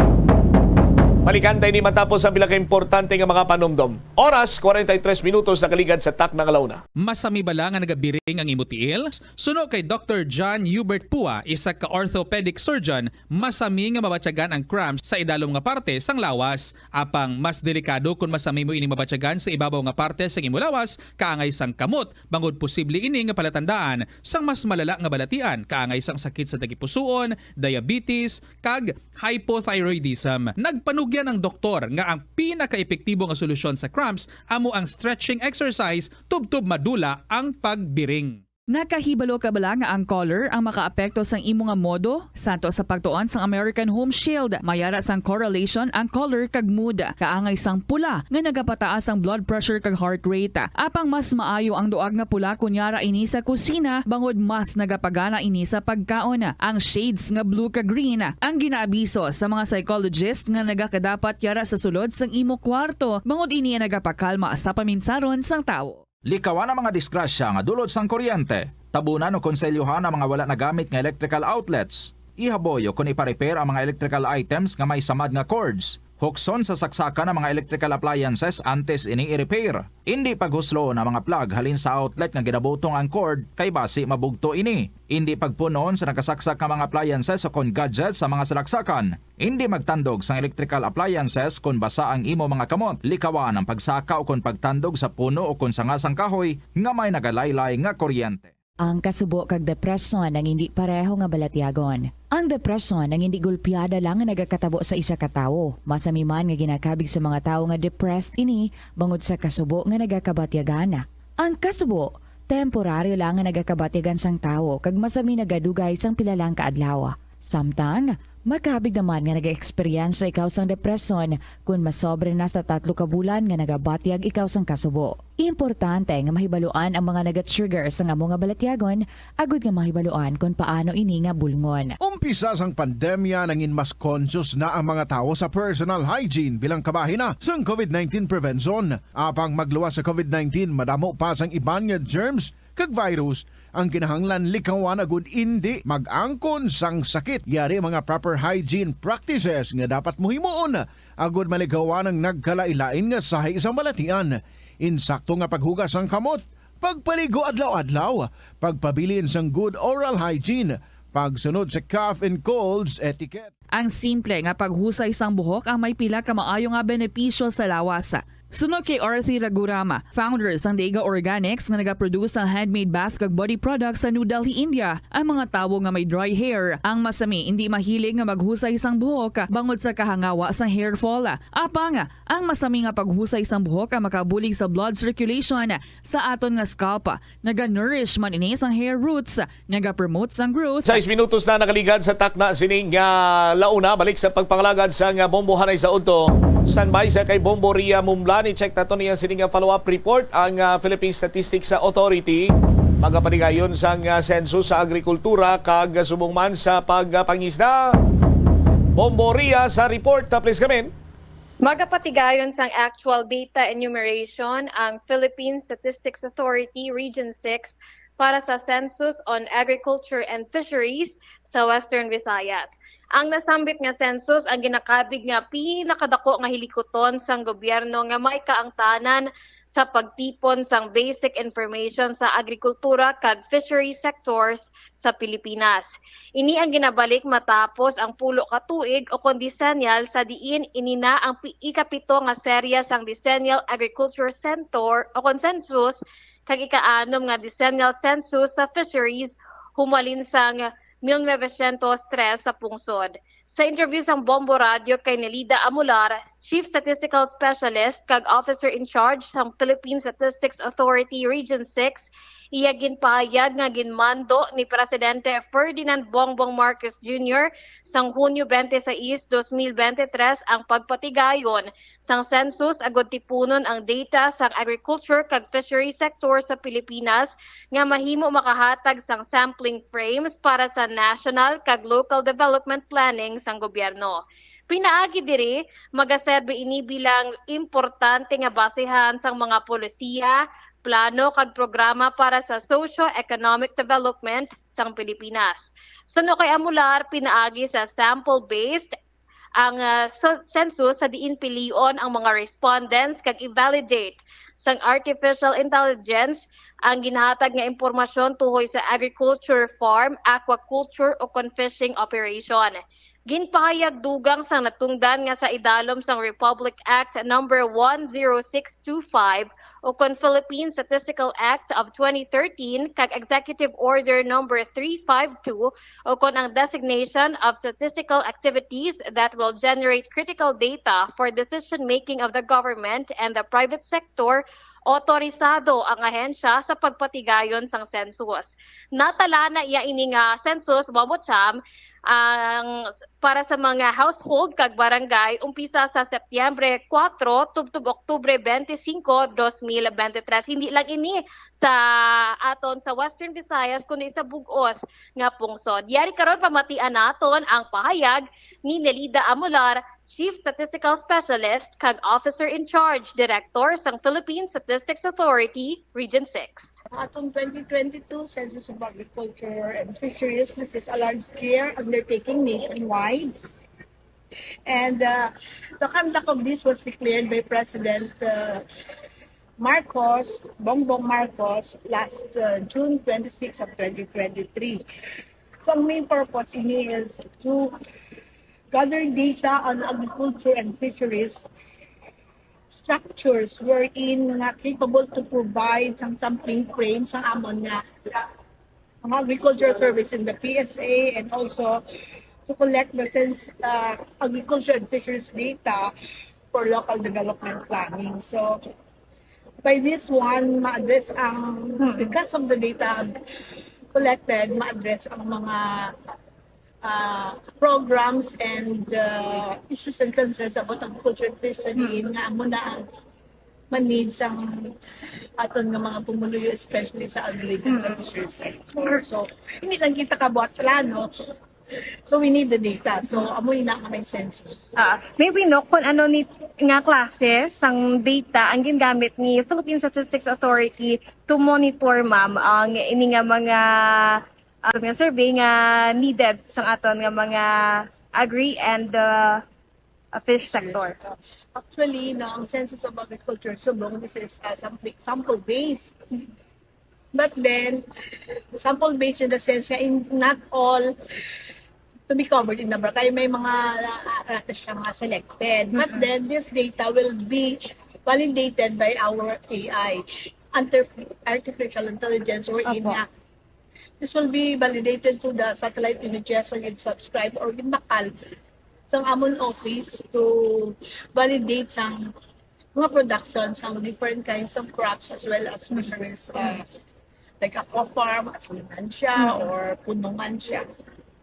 Balikan tayo ni matapos ang pila ka importante nga mga panumdom. Oras, kwarenta y tres minutos nakaligad sa takna nga launa. Masami bala nga nagabiring ang imo tiil? Suno kay Doktor John Hubert Pua, isa ka orthopedic surgeon, masami nga mabatyagan ang cramps sa idalom nga parte sang lawas. Apang mas delikado kon masami mo ini mabatyagan sa ibabaw nga parte sang imo lawas, kaangay sang kamot, bangod posible ini nga palatandaan sang mas malala nga balatian, kaangay sang sakit sa tagipusoon, diabetes, kag hypothyroidism. Nagpanugyan ang doktor nga ang pinakaepektibo nga solusyon sa cramps amo ang stretching exercise tubtob madula ang pagbiring. Nakahibalo ka bala nga ang color ang makaapekto sang imo nga modo? Santo sa pagtuon sang American Home Shield, may ara sang correlation ang color kag mood. Kaangay sang pula nga nagapataas ang blood pressure kag heart rate. Apang mas maayo ang duag nga pula kon yara ini sa kusina, bangod mas nagapagana ini sa pagkaon. Ang shades nga blue kag green ang ginaabiso sa mga psychologist nga nagakadapat yara sa sulod sang imo kwarto, bangod ini ang nagapakalma sa paminsaron sang tawo. Likawan ang mga disgrasya nga dulot sang kuryente. Tabunan o konselyohan ang mga wala nagamit nga electrical outlets. Ihaboy o kon ipa-repair ang mga electrical items nga may samad nga cords. Hukson sa saksakan ang mga electrical appliances antes ini i-repair. Indi paghusloon ang mga plug halin sa outlet nga ginabutong ang cord, kay basi mabugto ini. Indi pagpunon sa nakasaksak nga mga appliances o kon gadgets sa mga salaksakan. Indi magtandog sang electrical appliances kon basa ang imo mga kamot. Likawan ang pagsaka o kon pagtandog sa puno o kon sanga sang kahoy nga may nagalaylay nga kuryente. Ang kasubo kag depresyon ang indi pareho nga balatyagon. Ang depresyon ang indi gulpiada lang nga nagakatabo sa isa ka tawo. Masami man nga ginakabig sa mga tawo nga depressed ini bangod sa kasubo nga nagakabatyagan. Ang kasubo, temporaryo lang nga nagakabatyagan sang tawo kag masami nagadugay sang pila lang ka adlaw. Samtang, makabig naman nga nagaeksperyensya ikaw sang depresyon kon masobra na sa tatlo ka bulan nga nagabatyag ikaw sang kasubo. Importante nga mahibaluan ang mga naga-trigger sang amo nga balatyagon agud nga mahibaluan kon paano ini nga bulngon. Umpisa sang pandemya, nangin mas conscious na ang mga tawo sa personal hygiene bilang kabahin na sang COVID nineteen prevention. Apang magluwas sa COVID nineteen, madamo pa sang iban nga germs kag virus ang kinahanglan likawan agud indi mag-angkon sang sakit. Yari mga proper hygiene practices nga dapat mo himuon agud malikawan ang nagkalain-lain nga sahi sang balatian. Insakto nga paghugas sang kamot, pagpaligo adlaw-adlaw, pagpabilin sang good oral hygiene, pagsunod sa cough and colds etiquette. Ang simple nga paghusay sang buhok ang may pila ka maayo nga benepisyo sa lawas. Suno kay Arthi Raghuram, founder sang Dega Organics nga nagaproduce sang handmade bath kag body products sa New Delhi, India, ang mga tawo nga may dry hair ang masami indi mahilig nga maghusay sang buhok bangod sa kahangawa sang hair fall. Apang, ang masami nga paghusay sang buhok ang makabulig sa blood circulation sa aton nga scalp. Naga-nourish man ini sang hair roots, nagapromote sang growth. Sais minutos na nakaligad sa takna sining, ah, launa. Balik sa pagpangalagad sang, ah, Bombo Hanay sa Udto. Standby sa kay Bombo Ria Mumlan. I-check nato niya sining, ah, follow-up report ang, ah, Philippine Statistics Authority. Magapatigayon sang, ah, senso sa agrikultura kag subong man sa pagpangisda. Bombo Ria sa report. Ah, please come in. Magapatigayon sang actual data enumeration ang Philippine Statistics Authority Region six para sa Census on Agriculture and Fisheries sa Western Visayas. Ang nasambit nga census ang ginakabig nga pinakadako nga hilikuton sang gobyerno nga may kaangtanan sa pagtipon sang basic information sa agrikultura kag fishery sectors sa Pilipinas. Ini ang ginabalik matapos ang pulo ka tuig o kon decennial sa diin ini na ang pi-, ikapito nga serya sang Decennial Agriculture Center o kon census kag ikaanom nga Decennial Census sa Fisheries humalin sang mil novecientos tres sa pungsod. Sa interview sang Bombo Radio kay Nelida Amular, Chief Statistical Specialist kag Officer in Charge sang Philippine Statistics Authority Region six, iya ginpahayag nga ginmando ni Presidente Ferdinand Bongbong Marcos Junior sang Hunyo twenty-six, dos mil bente tres ang pagpatigayon sang census agud tipunon ang data sang agriculture kag fishery sector sa Pilipinas nga mahimo makahatag sang sampling frames para sa national kag local development planning sang gobyerno. Pinaagi diri, magaserbi ini bilang importante nga basehan sang mga polisiya, plano kag programa para sa socio-economic development sang Pilipinas. Suno kay Amular, pinaagi sa sample-based ang, ah, so-, census sa diin pilion ang mga respondents kag i-validate sang artificial intelligence ang ginahatag nga impormasyon tuhoy sa agriculture farm, aquaculture o kon fishing operation. Ginpahayag dugang sang natungdan nga sa idalom sang Republic Act number one zero six two five o kon Philippine Statistical Act of twenty thirteen kag Executive Order number three five two o kon ang designation of statistical activities that will generate critical data for decision making of the government and the private sector, otorisado ang ahensya sa pagpatigayon sang census. Natala na iya ini nga census, Bombo Cham, ang para sa mga household kag barangay umpisa sa Setyembre kuwatro tubtob Oktubre twenty-five, dos mil bente tres. Hindi lang ini sa aton sa Western Visayas, kundi sa bug-os nga pungsod. Yari karon, pamatian naton ang pahayag ni Nelida Amular, Chief Statistical Specialist kag Officer in Charge, Director sang Philippine Statistics Authority, Region six. Ang atong twenty twenty-two Census of Agriculture and Fisheries, this is a large-scale undertaking nationwide. And uh, the conduct of this was declared by President uh, Marcos, Bongbong Marcos, last uh, June twenty-six of twenty twenty-three. So, ang main purpose ini is to gather data on agriculture and fisheries structures wherein nga capable to provide sang sampling frame sa amon nga mga agricultural service in the P S A, and also to collect the sense uh, agriculture and fisheries data for local development planning. So, by this one, ma-address ang, because of the data collected, ma-address ang mga uh, programs and uh, issues and concerns about agriculture and fisheries nga amo na ang manid sang aton nga mga pumuluyo, especially sa agri and sa fisheries sector. So, hindi lang kita kabuhat plano. So, we need the data. So, amoy na nga may census. Ah, maybe no, kung ano ni nga klase sang data ang gingamit ni Philippine Statistics Authority to monitor, ma'am, ang ini nga mga, ah, nga survey nga needed sang aton nga mga agri and uh, a fish sector. Actually, no, ang Census of Agriculture Subong, this is uh, sample, sample base. But then, sample base in the sense nga in, not all to be covered in the barangay, may mga uh, uh, siya nga selected. But then, this data will be validated by our A I, artificial intelligence, wherein nga this will be validated to the satellite images nga gin-subscribe or ginbakal sang amon office to validate sang mga production sang different kinds of crops as well as fisheries, uh, like aqua farm, asinan siya or punungan siya.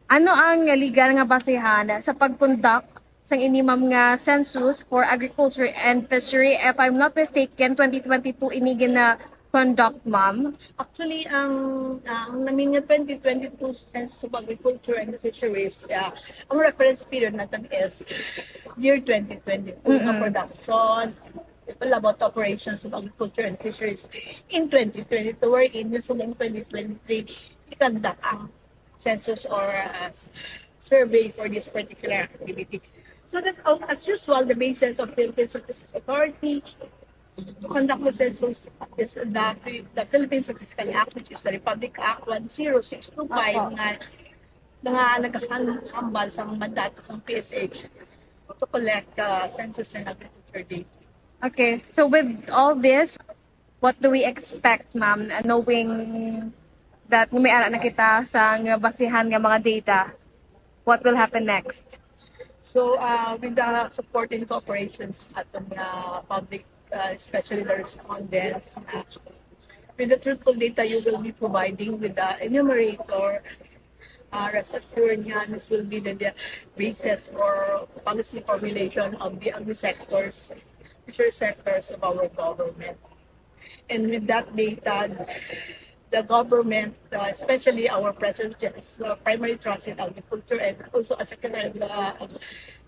Ano ang legal nga basehan sa pag-conduct sang ini, ma'am, nga Census for Agriculture and Fishery? If I'm not mistaken, twenty twenty-two ini gina-conduct, ma'am. Actually, ang, ang namin nga twenty twenty-two Census of Agriculture and Fisheries, uh, ang reference period natin is year twenty twenty-two nga production, all about operations of agriculture and fisheries in twenty twenty-two, wherein nga sa twenty twenty-three, i-conduct ang census or uh, survey for this particular activity. So that, uh, as usual, the basis of Philippine Statistics Authority to conduct the census is the, the Philippine Statistical Act, which is the Republic Act one zero six two five nga, nga naghahambal sa mandato sa P S A to collect uh, census and agriculture data. Okay, so with all this, what do we expect, ma'am, uh, knowing that may ara na kita sa nga basihan nga mga data? What will happen next? So, uh, with the support and cooperation sa aton nga public, uh, especially the respondents, uh, with the truthful data you will be providing with the enumerator, uh, rest assured nga this will be the, the basis for policy formulation of the agri sectors, fishery sectors of our government. And with that data, the government, uh, especially our President, uh, Primary Trust in Agriculture, and also as Secretary of the uh,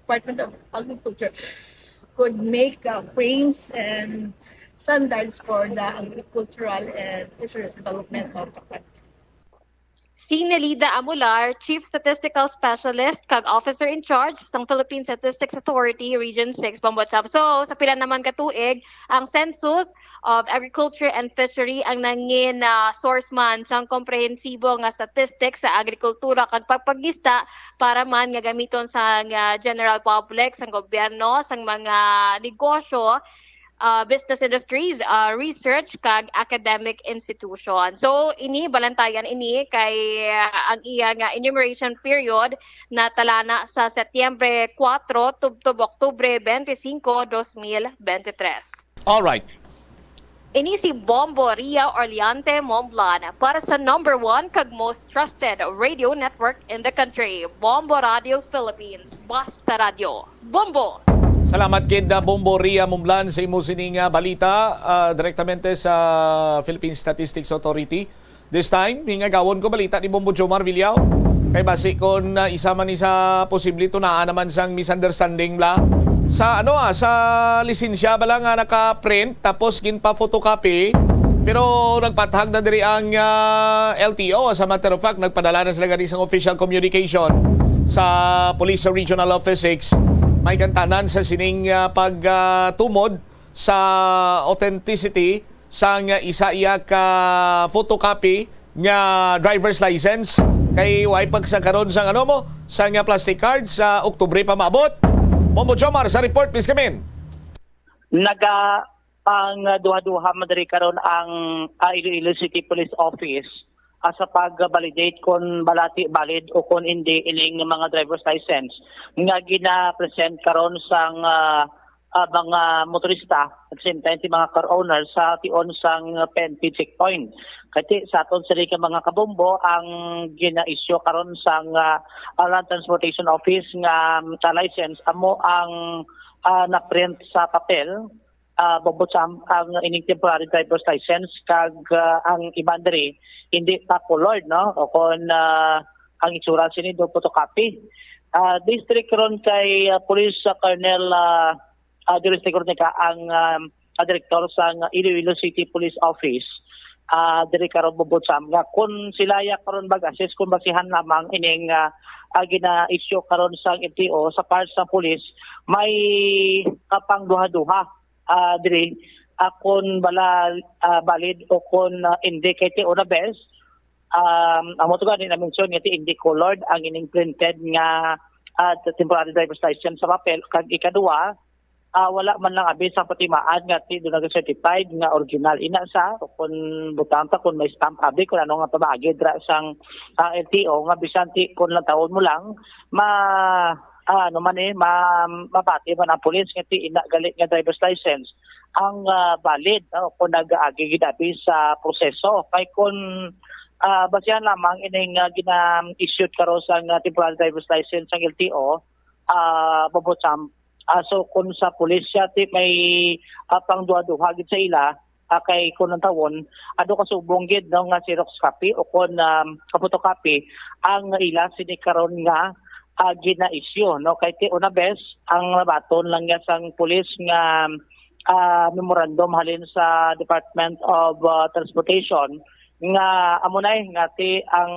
Department of Agriculture, could make uh, frames and standards for the agricultural and fisheries development of the country. Si Nelida Amular, Chief Statistical Specialist kag Officer in Charge sang Philippine Statistics Authority Region six, Bombo Cham. So, sa pila naman ka tuig, ang Census of Agriculture and Fishery ang nangin ah, source man sang komprehensibo nga statistics sa agrikultura kag pagpaglista para man nga gamiton sa nga general public, sang gobyerno, sang mga negosyo, ah, business industries, ah, research kag academic institution. So, ini balantayan ini kay ah, ang iya nga enumeration period natalana sa Setyembre kuwatro tubtob Oktubre twenty-five, twenty twenty-three. Alright. Ini si Bombo Ria Orleante Momblan para sa number one kag most trusted radio network in the country, Bombo Radio Philippines. Basta Radio, Bombo! Salamat gid na Bombo Ria Mumblan sa imo sining ah, balita ah, direktamente sa Philippine Statistics Authority. This time, hingagawon ko balita ni Bombo Jomar Villao. Kay basi kon ah, isa man ni sa posible tunaan naman sang misunderstanding bla sa ano ah, sa lisensya bala nga naka-print tapos ginpa-photocopy, pero nagpathag na diri ang ah, L T O. As a matter of fact, nagpadala na sila gani sang official communication sa Police Regional Office six. May kantanan sa sining ah, pagtumod sa authenticity sang isa iya ka photocopy nga driver's license kay way pagsakaron sang ano mo sang plastic card sa Oktubre pa maabot. Bombo Jomar sa report, please come in. Naga ang duha-duha man diri karon ang ah, Iloilo City Police Office ah, sa pag-validate kon bala ti valid o kon hindi ining mga driver's license nga gina-present karon sang ah, ah, mga motorista at same time ti mga car owners sa tion sang P N P checkpoint. Kay ti sa aton sila ka mga kabombo ang gina-issue karon sang ah, ah, Land Transportation Office nga um, license amo ang ah, na-print sa papel ah, Bombo Cham, ang ining temporary driver's license kag ah, ang iban diri hindi pa colored, no? O kon ah, ang itsura sini do photocopy. Ah, district ron kay ah, Police ah, Colonel ah, ah, Doris Tigornica ang um, ah, direktor sang Iloilo City Police Office ah, diri karon, Bombo Cham, nga kun sila ya karon mag-assess kung basihan lamang ining ah, ah, gina-issue karon sang L T O sa part sa police, may kapang duha-duha ah, diri ah, kung bala ah, valid o kung ah, hindi. Kay ti una bes, um, amo to gani na-mention nga ti hindi colored ang ining printed nga ah, temporary driver's license sa papel. Kag ikaduha, ah, wala man lang abi sa patimaan nga ti do nag-certified nga original ina sa o kung butang ta kung may stamp abi kung ano nga pamaagi dira sang ah, L T O nga bisan ti kung lang taon mo lang ma ah, ano man eh ma, mabati man ang pulis nga ti ina gali nga driver's license ang ah, valid, no, kung nag-agi gid abi sa proseso. Kay kung ah, basihan lamang ining ah, gina-issued karon sa nga temporary driver's license sang L T O, ah, Bombo Cham, ah, so kung sa pulis siya ti may ah, pang duha-duha gid sa ila, ah, kay kung ang tawon ado kasubong gid, no, nga xerox copy o kon um, photocopy ang ila sini karon nga ah, gina-issue, no? Kay ti una bes ang nabaton lang niya sang pulis nga ah, memorandum halin sa Department of ah, Transportation nga amo na eh, nga ti ang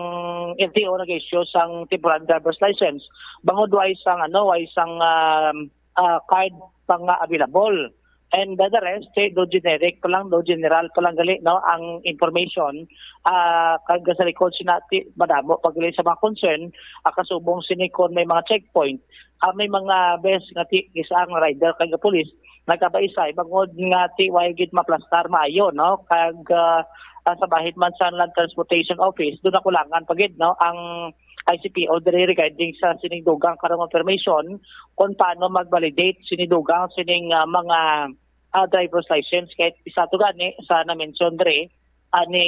L T O nag-issue sang temporary driver's license bangod way sang ano, way sang ah, ah, card pa nga available. And the, the rest, eh, do generic pa lang, do general pa lang gali, no, ang information. Ah, kag sa likod sina ti madamo pa gali sa mga concern, ah, kasubong sini kon may mga checkpoint, ah, may mga bes nga ti isa ang rider kag police nagabaisay bangod nga ti way gid maplastar maayo, no, kag ah, ah, sa bahin man sa Land Transportation Office do nakulangan pa gid, no, ang I C P O diri regarding sa sining dugang karong information kung paano mag-validate sini dugang sining ah, mga ah, driver's license. Kay isa to gani sa na-mention diri ah, ni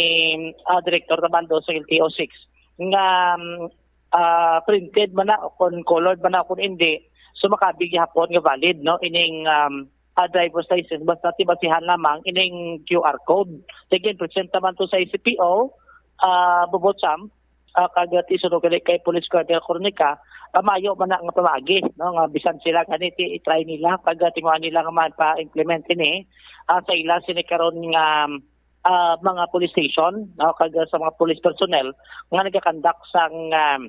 ah, Director Tabaldo sa L T O six nga um, ah, printed man na o kung colored man na o kung hindi, so makabi gihapon nga valid, no, ining um, ah, driver's license basta ti basihan lamang ining Q R code. Sige, present naman to sa I C P O, ah, Bombo Cham, ah, kag ti suno gali kay Police Colonel Cornica, ah, maayo man na nga pamaagi, no, nga bisan sila gani ti i-try nila kag ah, tinguha nila nga man pa-implement ini ah, sa ila sini karon nga ah, mga police station, no, kag sa mga police personnel nga nagakandak sang, um,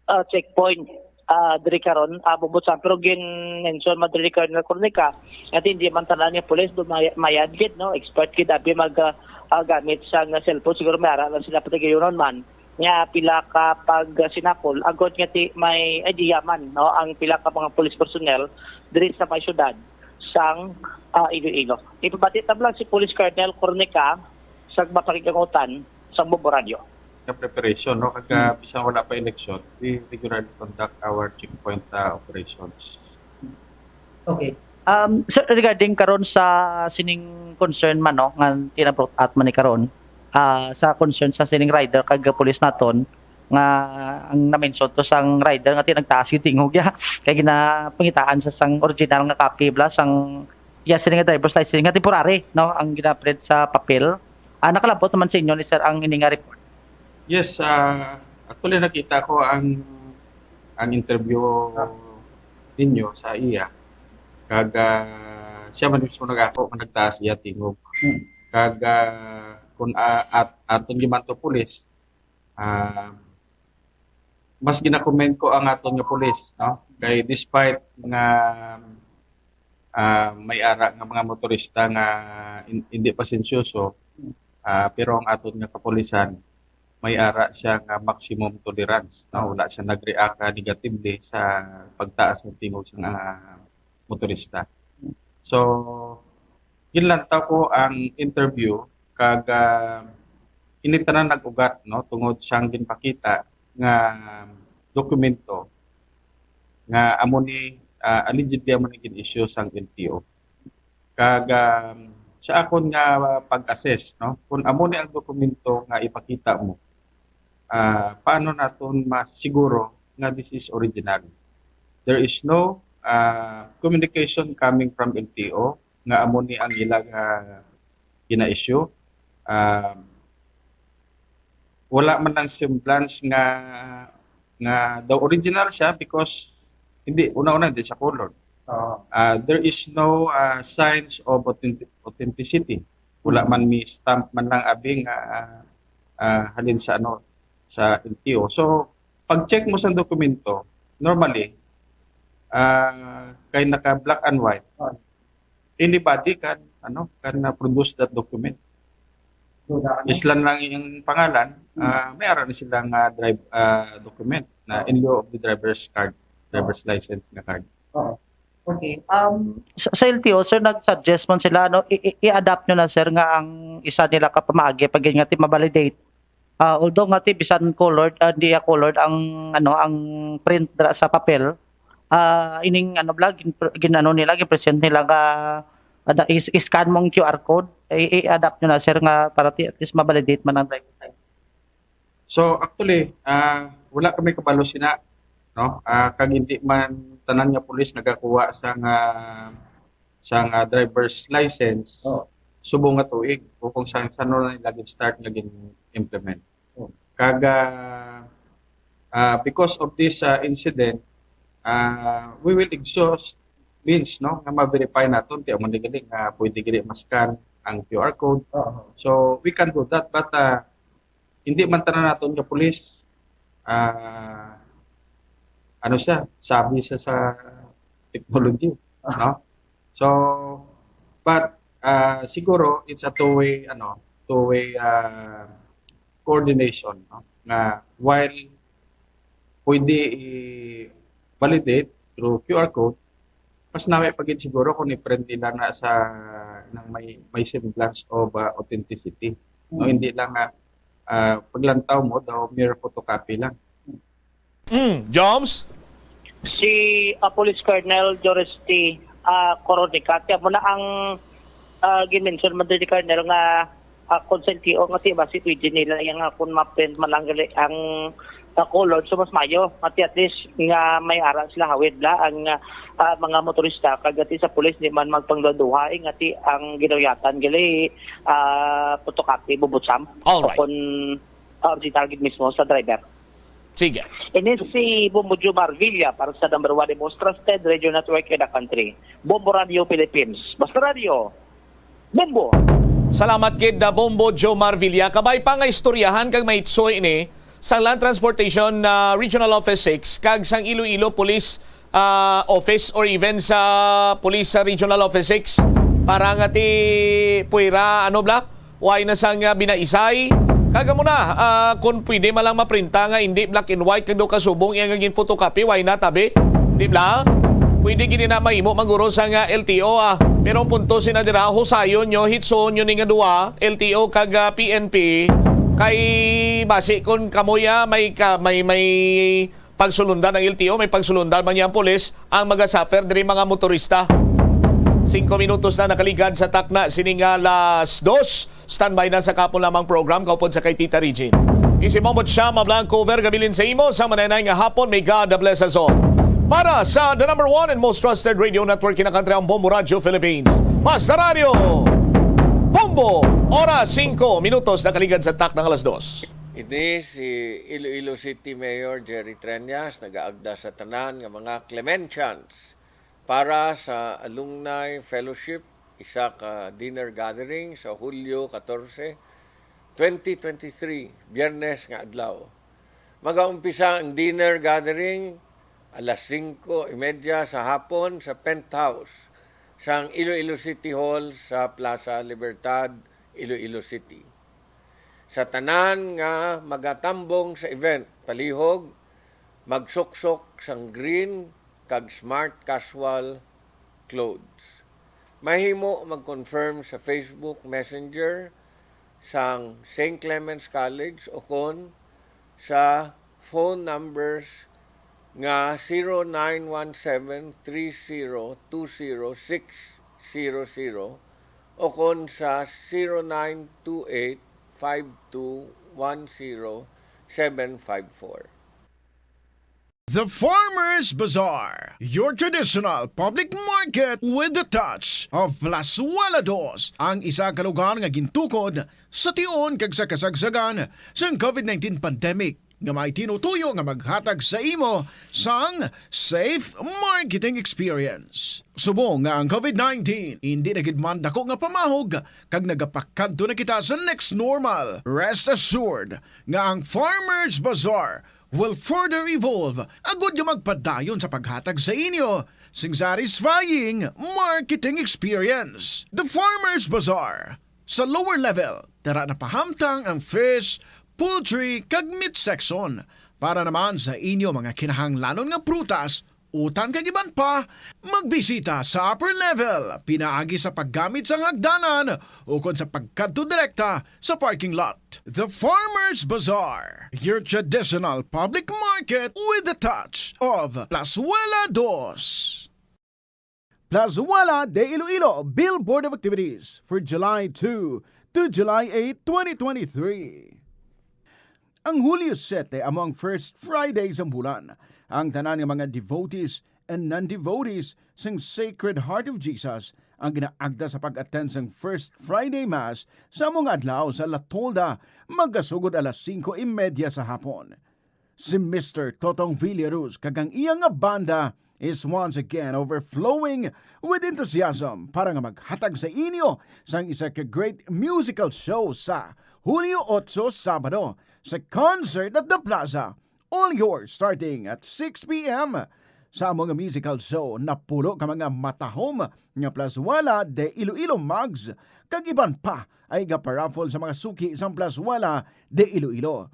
ah, checkpoint, ah, diri karon, ah, Bombo Sam. Pero gin-mention man diri ni Colonel Cornica, nga hindi man tanan nga police do may-, mayad gid, no, expert gid abi mag, ah, ah, gamit sang cellphone. Siguro may ara lang sila patigayunon man nga pila ka pag sinakol, agod nga ti may idea man, no, ang pila ka mga police personnel diri sa may syudad sang, ah, Iloilo. Ipabati ta lang si Police Colonel Cornica sa mapakigangutan sang Bombo Radio. Nga preparation, no? Kag, ah, Hmm. bisan wala pa eleksyon, we regularly conduct our checkpoint, ah, operations. Okay. Um, sir, regarding karon sa sining concern man, no, nga tina-brought out man ni karon, ah, sa concern sa sining rider kag police naton, nga ang na-mention to sang rider nga ti nagtaas yung tingog ya, kay ginapangitaan sa sang original nga copy bala sang, ya, sini nga driver's license nga temporary, no, ang ginaprint sa papel. Ah, nakalabot naman sa inyo ni sir ang ini nga report? Yes, ah, actually nakita ko ang, ang interview Ah. ninyo sa iya. Kag, ah, siya man mismo nag-ako nga nagtaas iya tingog. Hmm. Kag, ah, kung, ah, at, aton gimanto pulis, ah, mas gina-commend ko ang aton nga pulis, no? Kay despite nga, ah, may ara nga mga motorista nga hin-, hindi pasensyoso, ah, pero ang aton nga kapulisan may ara siya nga maximum tolerance, no? Wala siya nag-react, ah, negatively sa pagtaas ng tingog sa, ah, motorista. So, ginlantaw ko ang interview kag, ah, ini tanan nag-ugat, no, tungod sang ginpakita nga dokumento nga amo ni, ah, allegedly amo ni gin-issue sang L T O. Kag, ah, sa akon nga pag-assess, no, kung amo ni ang dokumento nga ipakita mo, ah, paano naton masiguro nga this is original? There is no, ah, communication coming from L T O nga amo ni ang ila nga gina-issue. Um, wala man lang semblance nga, nga daw original siya because hindi, una-una, hindi siya colored. Oo. Ah, there is no, ah, signs of authentic-, authenticity. Wala Mm. man may stamp man lang abi nga, ah, ah, halin sa, ano, sa L T O. So, pag-check mo sa dokumento, normally, ah, kay naka black and white, Oo. anybody can, ano, can, uh, produce that document. So, na, ano? Islan lang yung pangalan, Hmm. ah, may ara na sila nga drive, ah, document na Oh. in lieu of the driver's card, driver's Oh. license nga card. Oo. Okay. Um, sa, sa L T O, sir, nag-suggest man sila, ano, i, i, i-adapt nyo na, sir, nga ang isa nila ka pamaagi, pag yun nga, ti, mabalidate. Ah, although nga, ti, bisan colored, ah, hindi, ah, colored ang, ano, ang print dra sa papel, ah, ining, ano, bala, gin-, gin-, ano nila, gin-present nila nga, ada, is, i-scan mo ang Q R code, i, i-adapt nyo na, sir, nga para, ti, at least mabalidate man ang driver license. So, actually, ah, wala kami kabalo sina, no? Ah, kag hindi man tanan nga pulis nagakuha sa nga, sa nga driver's license Oh. subong nga tuig o kung saan, saan na nila gin-start nga gin-implement. Oh. Kag, ah, ah, because of this, ah, incident, ah, we will exhaust means, no, nga ma-verify naton ti amo ni gali nga pwede gali ma-scan ang Q R code. Oo. So, we can do that, but, ah, hindi man tanan naton nga pulis, ah, ano siya, sabi sa, sa technology, Ah. no? So, but, ah, siguro it's a two-way, ano, two-way, ah, coordination, no? Nga while pwede i-validate through Q R code, mas nawe pa gid siguro kung i-print nila na sa nang may, may semblance of, ah, authenticity. No, Mm. hindi lang nga, ah, paglantaw mo daw mere photocopy lang. Mm, Joms? Si, ah, Police Colonel Joris T, ah, Coronica, kaya mo na ang, ah, gin-mention man diri, Colonel, nga, ah, kung sa L T O nga ti basi pwede nila yang, ah, kung ma-print man lang gali ang, ah, colored, so mas mayo. Nga ti at least nga may ara sila hawid la ang, ah, mga motorista, kag ti sa pulis di man magpangduha-duha, eh, nga ti ang ginuyatan gali, ah, photocopy, bubutsam. All right. O kung, ah, original gid mismo sa driver. Sige. Ini si Bombo Jomar Villa para sa number one the most trusted radio network in the country, Bombo Radio Philippines. Basta Radio, Bombo! Salamat gid, ah, Bombo Jomar Villa. Kabay pa nga istoryahan kag maitso ini sang Land Transportation, ah, Regional Office six kag sang Iloilo Police, ah, Office or even sa Police, ah, Regional Office six para nga ti puwera, ano bla? Way na sang, ah, binaisay. Kag amo na, ah, kung pwede man lang maprinta nga hindi black and white kag daw kasubong iya nga gin-photocopy, way na tabi. Di bla? Pwede gid na mahimo mangguro sang, ah, L T O, ah. Pero ang punto sina dira, husayon nyo, hitsoon nyo ni nga duwa, L T O kag, ah, P N P. Kay basi kon kamoy, ah, may ka-, may, may pagsulundan ang L T O, may pagsulundan man niya ang pulis, ang magasuffer diri mga motorista. Singko minutos na nakaligad sa takna sining alas dos. Standby na sa kapon lamang program kaupod sa kay Tita Regine. Isi mo mo siya mablang cover gabilin sa imo sa mananay nga hapon. May God bless us all. Para sa the number one and most trusted radio network in the country, ang Bombo Radio Philippines. Basta Radio Bombo. Oras singko minutos nakaligad sa takna nga alas dos. Ini si Iloilo City Mayor Jerry Treñas nagaagda sa tanan nga mga Clementians para sa Alumni Fellowship, isa ka dinner gathering sa Hulyo katorse, twenty twenty-three, Biyernes nga adlaw. Magaumpisa ang dinner gathering alas singko y media sa hapon sa penthouse sang Iloilo City Hall sa Plaza Libertad, Iloilo City. Sa tanan nga magatambong sa event, palihog, magsuksok sang green kag smart casual clothes. Mahimo mag-confirm sa Facebook Messenger sang Saint Clements College o kon sa phone numbers nga zero nine one seven three zero two zero six zero zero o kon sa zero nine two eight five two one zero seven five four. The Farmers Bazaar, your traditional public market with the touch of Plazuela Dos, ang isa ka lugar nga gintukod sa tion kag sa kasagsagan sang covid nineteen pandemic nga may tinutuyo nga maghatag sa imo sang safe marketing experience. Subong nga ang covid nineteen indi na gid man dako nga pamahog kag nagapakadto na kita sa next normal, rest assured nga ang Farmers Bazaar will further evolve agud nga magpadayon sa paghatag sa inyo sing satisfying marketing experience. The Farmers Bazaar. Sa lower level, tara na pahamtang ang fish, poultry, kag meat section. Para naman sa inyo mga kinahanglanon nga prutas, utan kag iban pa, magbisita sa upper level pinaagi sa paggamit sang hagdanan ukon sa pagkadto direkta sa parking lot. The Farmers Bazaar, your traditional public market with the touch of Plazuela Dos. Plazuela de Iloilo Billboard of Activities for July two to July eight, twenty twenty-three. Ang Hulyo siyete amo ang first Friday sang bulan. Ang tanan nga mga devotees and non-devotees sang Sacred Heart of Jesus ang ginaagda sa pag-attend sang First Friday Mass sa amo nga adlaw sa La Tolda, magasugod alas singko y media sa hapon. Si Mister Totong Villaruz kag ang iya nga banda is once again overflowing with enthusiasm para nga maghatag sa inyo sang isa ka great musical show sa Hulyo otso, Sabado, sa Concert at the Plaza. All yours starting at six p m. Sa amo nga musical show, napulo ka mga matahom nga Plazuela de Iloilo mugs kag iban pa ay gaparaffle sa mga suki sang Plazuela de Iloilo.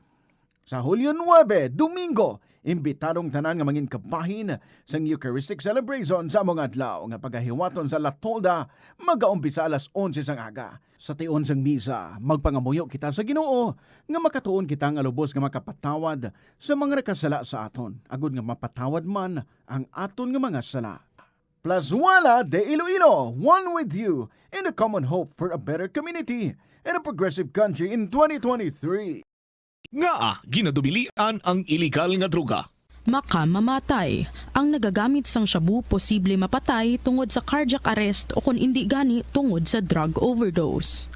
Sa Hulyo nuebe, Domingo, imbitadong tanan nga mangin kabahin sang Eucharistic Celebration sa amo nga adlaw nga pagahiwaton sa La Tolda, magaumpisa alas onse sang aga. Sa tion sang misa, magpangamuyo kita sa Ginoo nga makatuon kita nga lubos nga makapatawad sa mga nakasala sa aton, agud nga mapatawad man ang aton nga mga sala. Plazuela de Iloilo, one with you in the common hope for a better community and a progressive country in twenty twenty-three. Ngaa ginadubilian ang iligal nga droga? Makamamatay. Ang nagagamit sang shabu posible mapatay tungod sa cardiac arrest o kon indi gani tungod sa drug overdose.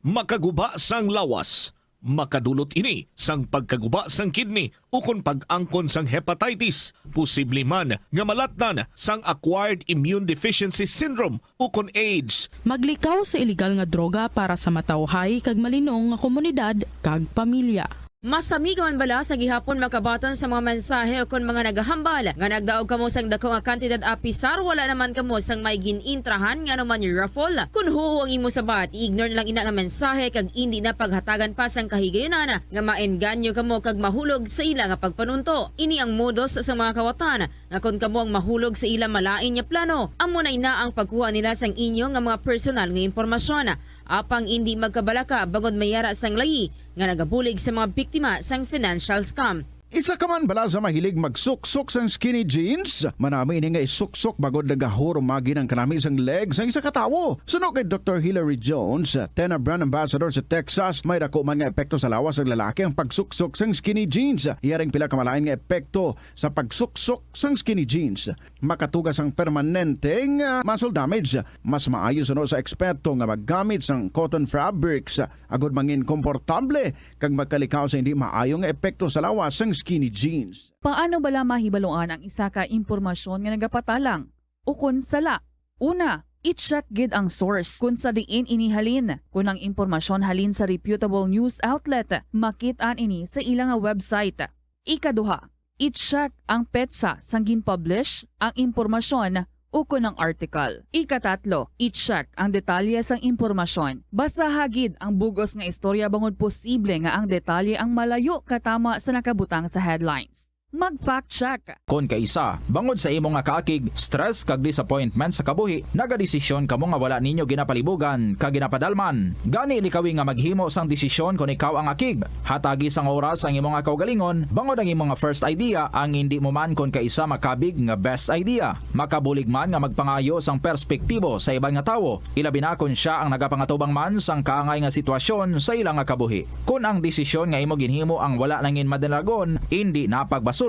Makaguba sang lawas. Makadulot ini sang pagkaguba sang kidney ukon pag-angkon sang hepatitis, posible man nga malatnan sang acquired immune deficiency syndrome ukon AIDS. Maglikaw sa iligal nga droga para sa matawhay kag malinong nga komunidad kag pamilya. Mas amigo man bala sa gihapon makabaton sa mga mensahe ukon mga nagahambal nga nagdaog kamo sang dako nga kantidad, apisar wala naman kamo sang may gin-intrahan nga anuman raffle? Kon huo ang imo sabat, i-ignore na lang ina nga mensahe kag indi na paghatagan pa sang kahigayunan nga maengganyo kamo kag mahulog sa ila nga pagpanunto. Ini ang modus sa mga kawatan nga kon kamo ang mahulog sa ila malain nga plano, amo na ina ang pagkuha nila sang inyo nga mga personal nga impormasyon. Apang indi magkabalaka bangod may ara sang layi nga nagabulig sa mga biktima sang financial scam. Isa ka man bala sa mahilig magsuksok sang skinny jeans? Manami ini nga isuksok bangod nagahurumagi ang kanami sang leg sang isa ka tawo. Suno kay Doktor Hilary Jones, Tena brand ambassador sa Texas, may dako man nga epekto sa lawas sang lalaki ang pagsuksok sang skinny jeans. Iya ring pila ka malain nga epekto sa pagsuksok sang skinny jeans. Makatuga sang permanente nga muscle damage. Mas maayo suno sa eksperto nga maggamit sang cotton fabrics agod mangin komportable kag magkalikaw sa hindi maayo nga epekto sa lawas sang skinny jeans. Paano bala mahibaluan ang isa ka impormasyon nga nagapatalang ukon sala? Una, i-check gid ang source kon sa diin ini halin. Kon ang impormasyon halin sa reputable news outlet, makit-an ini sa ila nga website. Ikaduha, i-check ang petsa sang gin-publish ang impormasyon ukon ang article. Ikatatlo, i-check ang detalye sang impormasyon. Basaha gid ang bug-os nga istorya bangod posible nga ang detalye ang malayo katama sa nakabutang sa headlines. Mag-fact check. Kon kaisa, bangod sa imo nga kaakig, stress kag disappointment sa kabuhi, nagadesisyon kamo nga wala ninyo ginapalibugan kag ginapadalman. Gani likawi nga maghimo sang desisyon kon ikaw ang akig. Hatagi sang oras ang imo nga kaugalingon, bangod ang imo nga first idea ang indi mo man kon kaisa makabig nga best idea. Makabulig man nga magpangayo sang perspektibo sa iban nga tawo, ilabi na kon sia ang nagapangatubang man sang kaangay nga sitwasyon sa ila nga kabuhi. Kon ang desisyon nga imo ginhimo ang wala nangin madalagon, indi na pagbasulon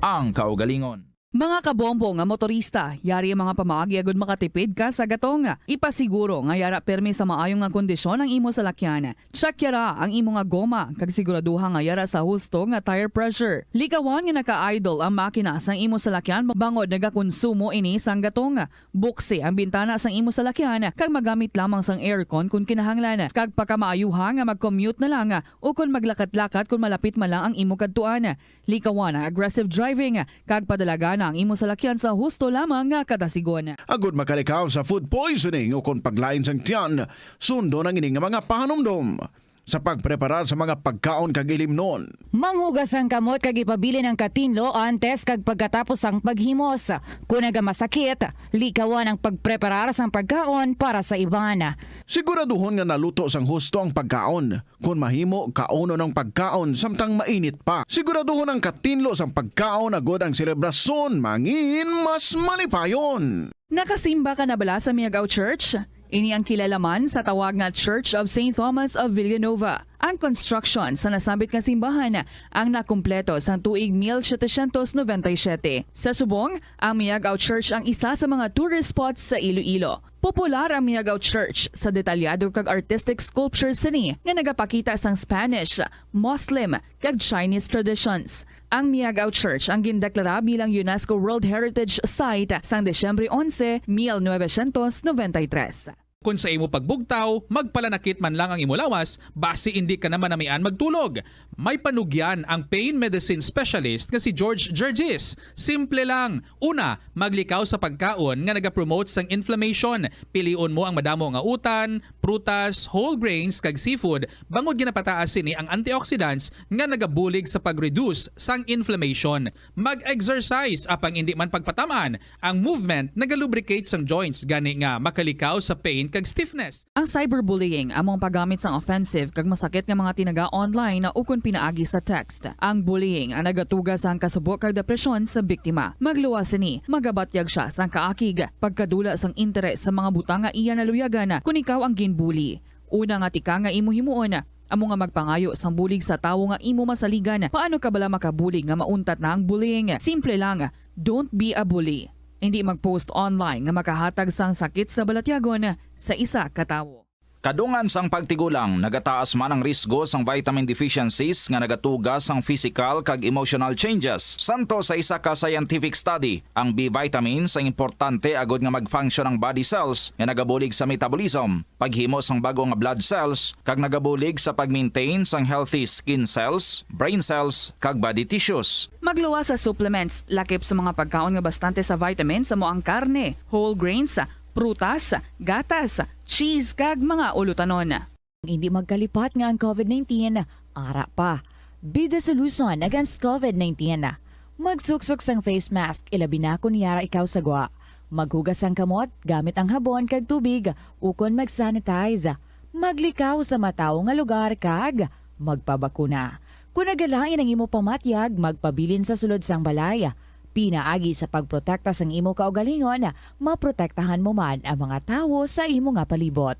ang kaugalingon. Mga kabombo nga motorista, yari ang mga pamaagi agud makatipid ka sa gatong. Ipasiguro nga yara pirmi sa maayo nga kondisyon ang imo salakyan. Check yara ang imo nga goma, kag siguraduha nga yara sa husto nga tire pressure. Likawan nga naka-idle ang makina sang imo salakyan bangod nagakonsumo ini sang gatong. Buksi ang bintana sang imo salakyan kag magamit lamang sang aircon kon kinahanglan, kag pakamaayuha nga mag-commute na lang o kon maglakat-lakat kon malapit man lang ang imo kadtuan. Likawan ang aggressive driving kag padalagana ang imo salakyan sa husto lamang nga kadasigon. Agud makalikaw sa food poisoning o kon paglain sang tiyan, sundon ang ini nga mga pahanumdom sa pagpreparar sa mga pagkaon kag ilimnon. Manghugas ang kamot kag ipabilin ang katinlo antes kag pagkatapos sang paghimos. Kon nagamasakit, likawan ang pagpreparar sang pagkaon para sa iban. Siguraduhon nga naluto sang husto ang pagkaon. Kon mahimo, kaunon ang pagkaon samtang mainit pa. Siguraduhon ang katinlo sang pagkaon agud ang selebrasyon mangin mas malipayon. Nakasimba ka na bala sa Miagao Church? Ini ang kilala man sa tawag nga Church of Saint Thomas of Villanova. Ang construction sa nasambit nga simbahan ang nakumpleto sang tuig mil setecientos noventa y siete. Sa subong, ang Miagao Church ang isa sa mga tourist spots sa Iloilo. Popular ang Miagao Church sa detalyado kag artistic sculptures sini nga nagapakita sang Spanish, Muslim, kag Chinese traditions. Ang Miagao Church ang gindeklara bilang UNESCO World Heritage Site sang Disyembre onse, mil novecientos noventa y tres. Kon sa imo pagbugtaw, magpalanakit man lang ang imo lawas, basi indi ka na manamian magtulog. May panugyan ang pain medicine specialist nga si George Gergis. Simple lang. Una, maglikaw sa pagkaon nga nagapromote sang inflammation. Pilion mo ang madamo nga utan, prutas, whole grains, kag seafood, bangod ginapataas sini ang antioxidants nga nagabulig sa pag-reduce sang inflammation. Mag-exercise, apang indi man pagpatam-an, ang movement nagalubricate sang joints, gani nga makalikaw sa pain kag stiffness. Ang cyberbullying amo ang paggamit sang offensive kag masakit nga mga tinaga online ukon pinaagi sa text. Ang bullying ang nagatuga sang kasubo kag depresyon sa biktima. Magluwas sini, magabatyag sia sang kaakig, pagkadula sang interes sa mga butang nga iya naluyagan kon ikaw ang ginbully. Una nga tikang nga imo himuon, amo nga magpangayo sang bulig sa tawo nga imo masaligan. Paano ka bala makabulig nga mauntat na ang bullying? Simple lang, don't be a bully. Indi mag-post online nga makahatag sang sakit sa balatyagon sa isa ka tawo. Kadungan sang pagtigulang, nagataas man ang risgo sang vitamin deficiencies nga nagatuga sang physical kag emotional changes. Santo sa isa ka scientific study, ang B vitamins ang importante agud nga mag-function ang body cells nga nagabulig sa metabolism, paghimo sang bag-o nga blood cells, kag nagabulig sa pag-maintain sang healthy skin cells, brain cells, kag body tissues. Magluwas sa supplements, lakip sa mga pagkaon nga bastante sa vitamins, amo ang karne, whole grains, prutas, gatas, cheese, kag mga ulutanon. Hindi magkalipat nga ang covid nineteen ara pa. Be the solution against covid nineteen. Magsuksok sang face mask, ilabi na kon yara ikaw sa gwa. Maghugas sang kamot gamit ang habon kag tubig, ukon mag-sanitize. Maglikaw sa matawo nga lugar kag magpabakuna. Kon nagalain ang imo pamatyag, magpabilin sa sulod sang balay. Pinaagi sa pagprotekta sang imo kaugalingon, maprotektahan mo man ang mga tawo sa imo nga palibot.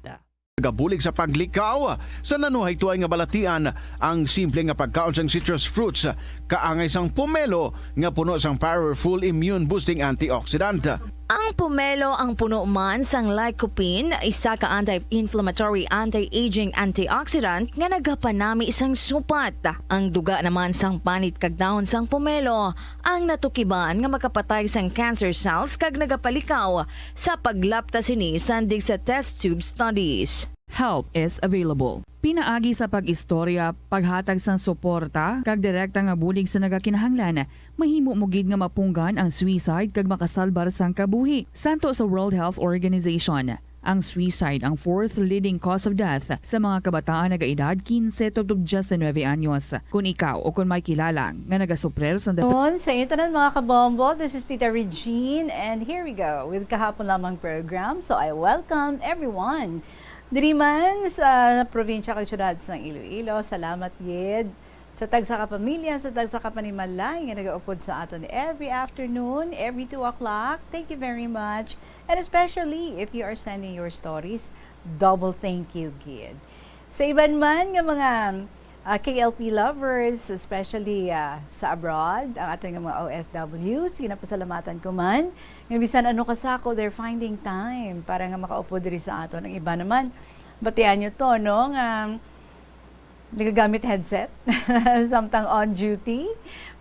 Nagabulig sa paglikaw sa nanuhay tuay nga balatian ang simple nga pagkaon sang citrus fruits, kaangay sang pomelo nga puno sang powerful immune boosting antioxidant. Ang pomelo ang puno man sang lycopene, isa ka anti-inflammatory, anti-aging antioxidant nga nagapanami sang supat. Ang duga naman sang panit kag dahon sang pomelo ang natukiban nga makapatay sang cancer cells kag nagapalikaw sa paglapta sini sandig sa test tube studies. Help is available. Pinaagi sa pag-istorya, paghatag sang suporta, kag direkta nga bulig sa nagakinahanglan, mahimo mo gid nga mapunggan ang suicide kag makasalbar sang kabuhi. Santo sa World Health Organization, ang suicide ang fourth leading cause of death sa mga kabataan nagaedad quince tubtob diecinuebe anyos. Kon ikaw o kon may kilala nga nagasuprir sa dep- Noon, sa inyo tanan, mga kabombo, this is Tita Regine, and here we go with Kahapon Lamang program. So, I welcome everyone. Diri man sa probinsya kag syudad sang Iloilo, salamat gid sa tagsa ka pamilya, sa tagsa ka panimalay nga nagaupod sa aton every afternoon, every two o'clock. Thank you very much. And especially if you are sending your stories, double thank you gid. Sa iban man nga mga, ah, K L P lovers, especially, ah, sa abroad, ang aton nga mga O F Ws, ginapasalamatan ko man nga bisan ano ka sako, they're finding time para nga makaupod diri sa aton. Ang iba naman, batian nyo to, no, nga nagagamit headset samtang on duty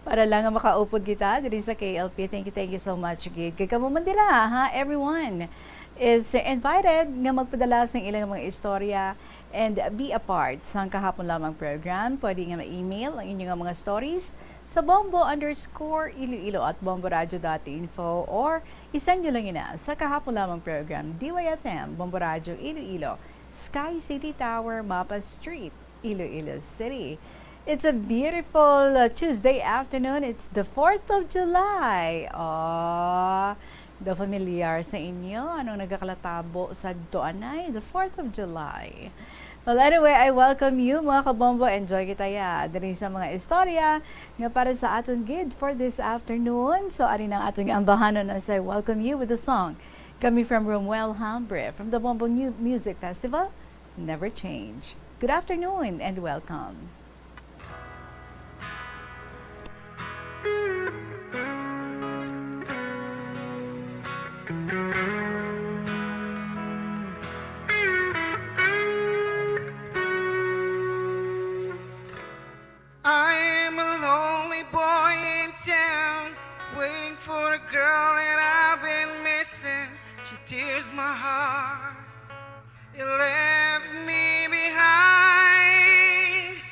para lang nga makaupod kita diri sa K L P. Thank you, thank you so much gid. Kay kamo man dira, ha, everyone is invited nga magpadala sang ilang mga istorya and be a part sang Kahapon Lamang program. Pwede nga ma-email ang inyo nga mga stories sa bombo underscore iloilo at bomboradio dot info, or i-send nyo lang ina sa Kahapon Lamang program, D Y F M, Bombo Radio Iloilo, Sky City Tower, Mapa Street, Iloilo City. It's a beautiful, uh, Tuesday afternoon. It's the fourth of July. Aw, daw familiar sa inyo. Anong nagakalatabo sa adto anay? The fourth of July. Well, anyway, I welcome you, mga kabombo. Enjoy kita ya diri sa mga istorya nga para sa aton gid for this afternoon. So, ari na ang aton ambahanon as I welcome you with a song coming from Romuel Hambre from the Bombo New Music Festival. Never change. Good afternoon and welcome. I'm a lonely boy in town, waiting for a girl that I've been missing. She tears my heart. It left me behind.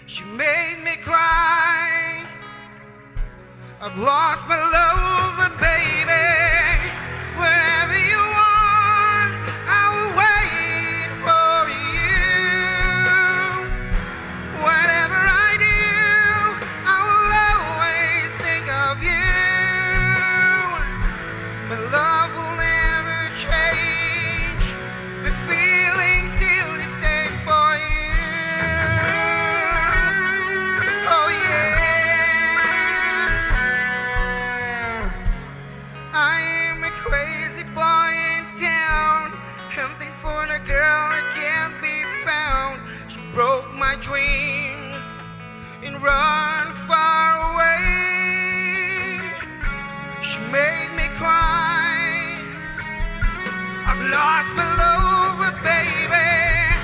She made me cry. I've lost my love, but baby, wherever you are, I will wait for you. Whatever I do, I will always think of you. My love will never change. My feelings still the same for you. Oh yeah. I'm a crazy boy in town, hunting for the girl that can't be found. She broke my dreams and run far away. She made me cry. I've lost my love, but baby,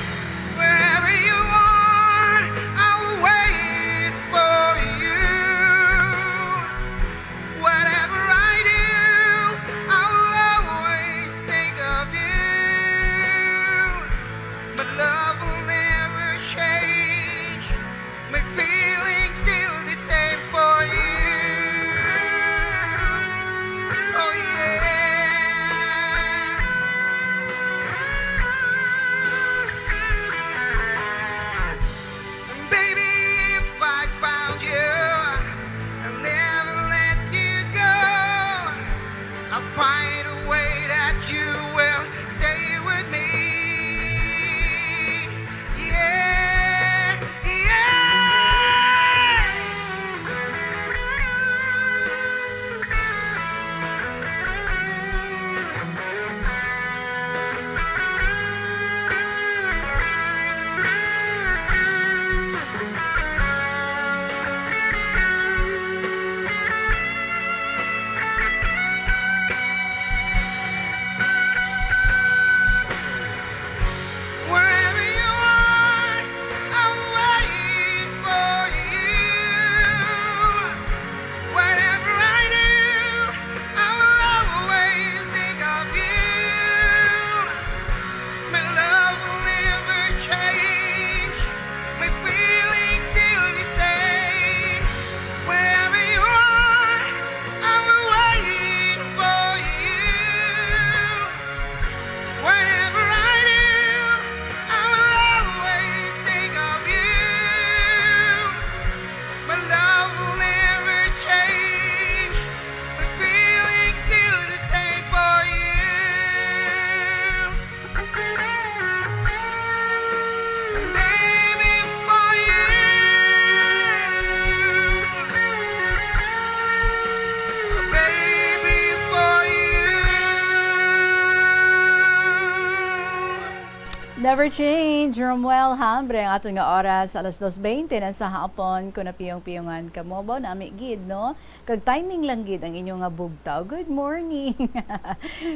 Never change, Romuel Hambre, ang aton nga oras, alas dos bente na sa hapon. Kung napiyong-piyongan kamo, baw nami gid, no? Kag timing lang gid ang inyo nga bugtaw. Good morning!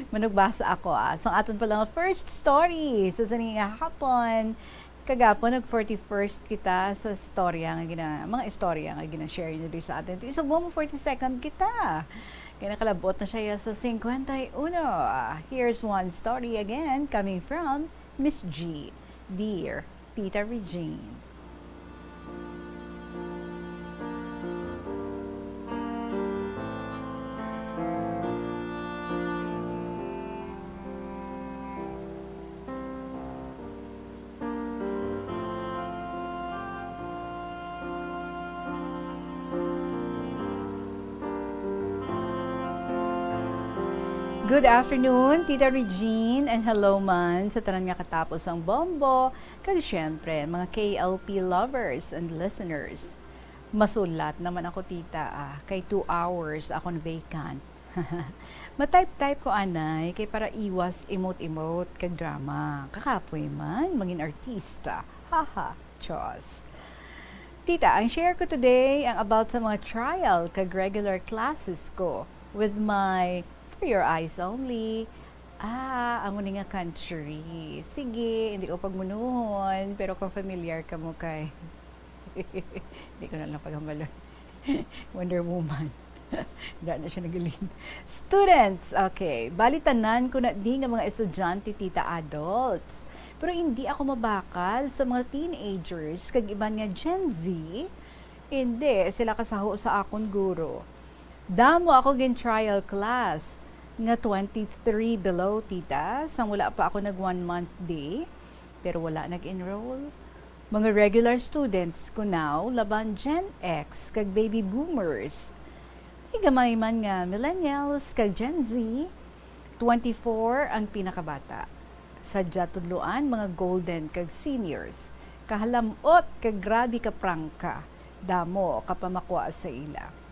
Manugbasa ako, ah. So, aton pala nga first story sa sini nga hapon. Kagapon, nag forty-first kita sa storya nga gina-, mga istorya nga gina-share niyo diri sa atin. Ti, subong mo forty-second kita. Kaya nakalabot na siya sa cincuenta y uno. Ah, here's one story again coming from Miss G. Dear Tita Regine. Good afternoon, Tita Regine, and hello man sa tanan nga katapos sang bombo, kag siyempre, mga K L P lovers and listeners. Masulat naman ako, Tita, ah, kay two hours akon vacant. Ma-type-type ko anay kay para iwas emote-emote kag drama. Kakapoy man mangin artista. Haha, chos. Tita, ang share ko today ang about sa mga trial kag regular classes ko with my For Your Eyes Only. Ah, amo ni nga country. Sige, hindi ko pagmunuhon, pero kung familiar ka mo kay Di ko na lang paghambalon. Wonder Woman. Wala na siya nagaling. Students, okay. Bali, tanan ko na di nga mga estudyante, Tita, adults. Pero hindi ako mabakal sa mga teenagers kag iban nga Gen Z. Hindi, sila kasaho sa akon guro. Damo ako gin trial class nga twenty-three below, Tita, sang wala pa ako nag one month di. Pero wala nag-enroll. Mga regular students ko now, laban Gen X kag baby boomers. May gamay man nga millennials kag Gen Z, twenty-four ang pinakabata. Sadya tudloan, mga golden kag seniors. Kahalam-ot kag grabe ka prangka. Damo ka pamakwa sa ila.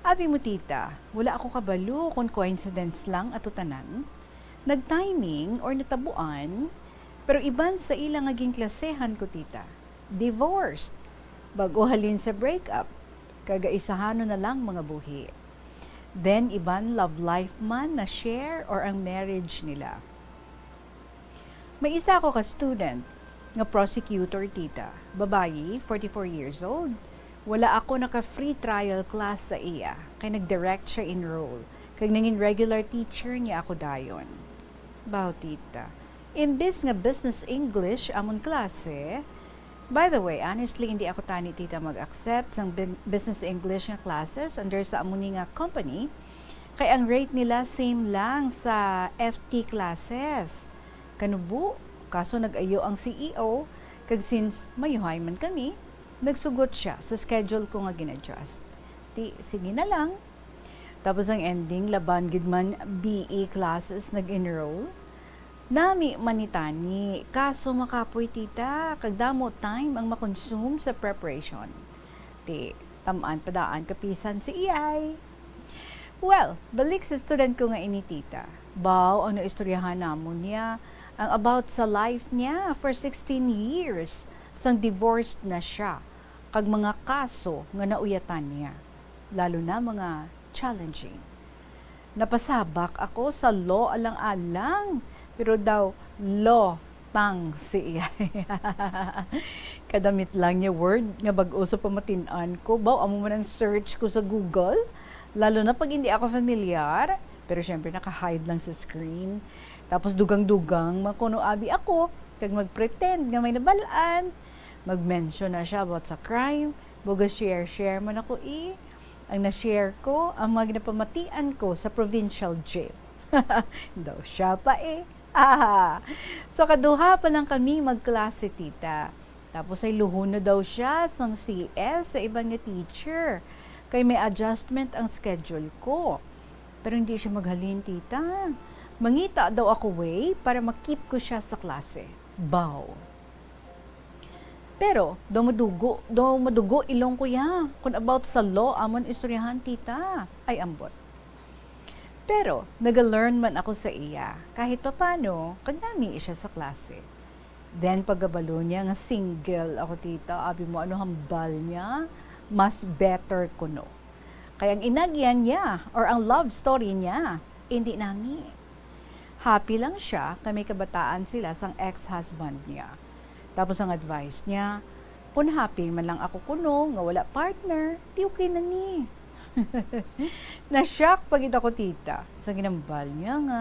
Abi mo, Tita, wala ako kabalo kon coincidence lang ato tanan. Nag-timing or natabuan, pero iban sa ila nga ginklasehan ko, Tita, divorced. Bag-o halin sa breakup, kagaisahanon na lang mga buhi. Then, iban love life man na share or ang marriage nila. May isa ako ka student nga prosecutor, Tita. Babayi, forty-four years old. Wala ako naka-free trial class sa iya, kay nag-direct siya enroll, kag nangin regular teacher niya ako dayon. Baw, Tita, imbis nga business English amon klase, by the way, honestly, hindi ako tani, Tita, mag-accept sang bin-, business English nga classes under sa amo ni nga company, kay ang rate nila same lang sa F T classes. Kanubo, kaso nag-ayo ang C E O, kag since mayuhay man kami, nagsugot siya sa schedule ko nga gin-adjust. Ti, sige na lang. Tapos ang ending, laban gid man B E classes nag-enroll. Nami man ni tani, kaso makapoy, Tita, kag damo time ang makonsume sa preparation. Ti, tam-an pa daan kapisan si E I. Well, balik sa student ko nga ini, Tita. Baw, ang naistoryahan namon niya, ang about sa life niya for sixteen years, sang divorced na siya, kag mga kaso nga nauyatan niya, lalo na mga challenging. Napasabak ako sa law alang-alang, pero daw law tang si iya. Kadamit lang niya word nga bag-o sa pamatin-an ko. Baw, amo man ang search ko sa Google, lalo na pag hindi ako familiar. Pero syempre, naka-hide lang sa screen. Tapos dugang-dugang, makuno abi ako, kag mag-pretend nga may nabalaan. Mag-mention na siya about sa crime, baga share-share man ako, eh. Ang na-share ko, ang mga ginapamatian ko sa provincial jail. Daw siya pa, eh. Ah. So, kaduha pa lang kami magklase, Tita. Tapos ay luhon na daw siya sang C S sa iban nga teacher. Kay may adjustment ang schedule ko. Pero hindi siya maghalin, Tita. Mangita daw ako way para ma-keep ko siya sa klase. Baw. Pero, daw madugo, daw madugo ilong ko ya. Kung about sa law, amon istoryahan, Tita. Ay, ambot. Pero, naga-learn man ako sa iya, kahit papano, kag nami siya sa klase. Then pagkabalo niya nga single ako, tita, abi mo, ano hambal niya, mas better kuno. Kay ang inagyan niya or ang love story niya, hindi nami. Happy lang siya kay may kabataan sila sang ex-husband niya. Tapos ang advice niya, kung happy man lang ako kuno nga wala partner, di okay na ni. Na-shock pa gid ako, tita, sa ginambal niya nga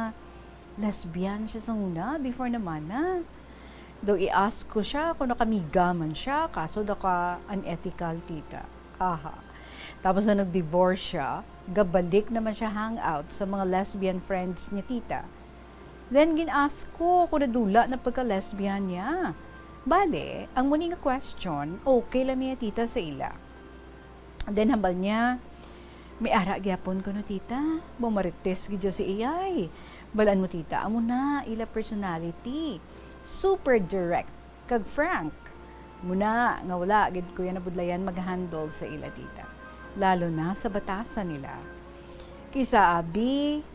lesbian siya sa una before namana. Daw i-ask ko siya kung nakamiga man siya, kaso daw ka unethical, tita. Aha. Tapos na nag-divorce siya, gabalik naman siya hangout sa mga lesbian friends niya, tita. Then gin-ask ko kung nadula na pagka-lesbian niya. Bale, ang muni nga question, okay lang niya, tita, sa ila. Then hambal niya, may ara gyapon kuno, tita. Bumarites gid siya si iyay. Balaan mo, tita, amo na ila personality. Super direct kag frank. Muna nga wala gid ko yan nabudlayan mag-handle sa ila, tita. Lalo na sa batasan nila. Kisa abi,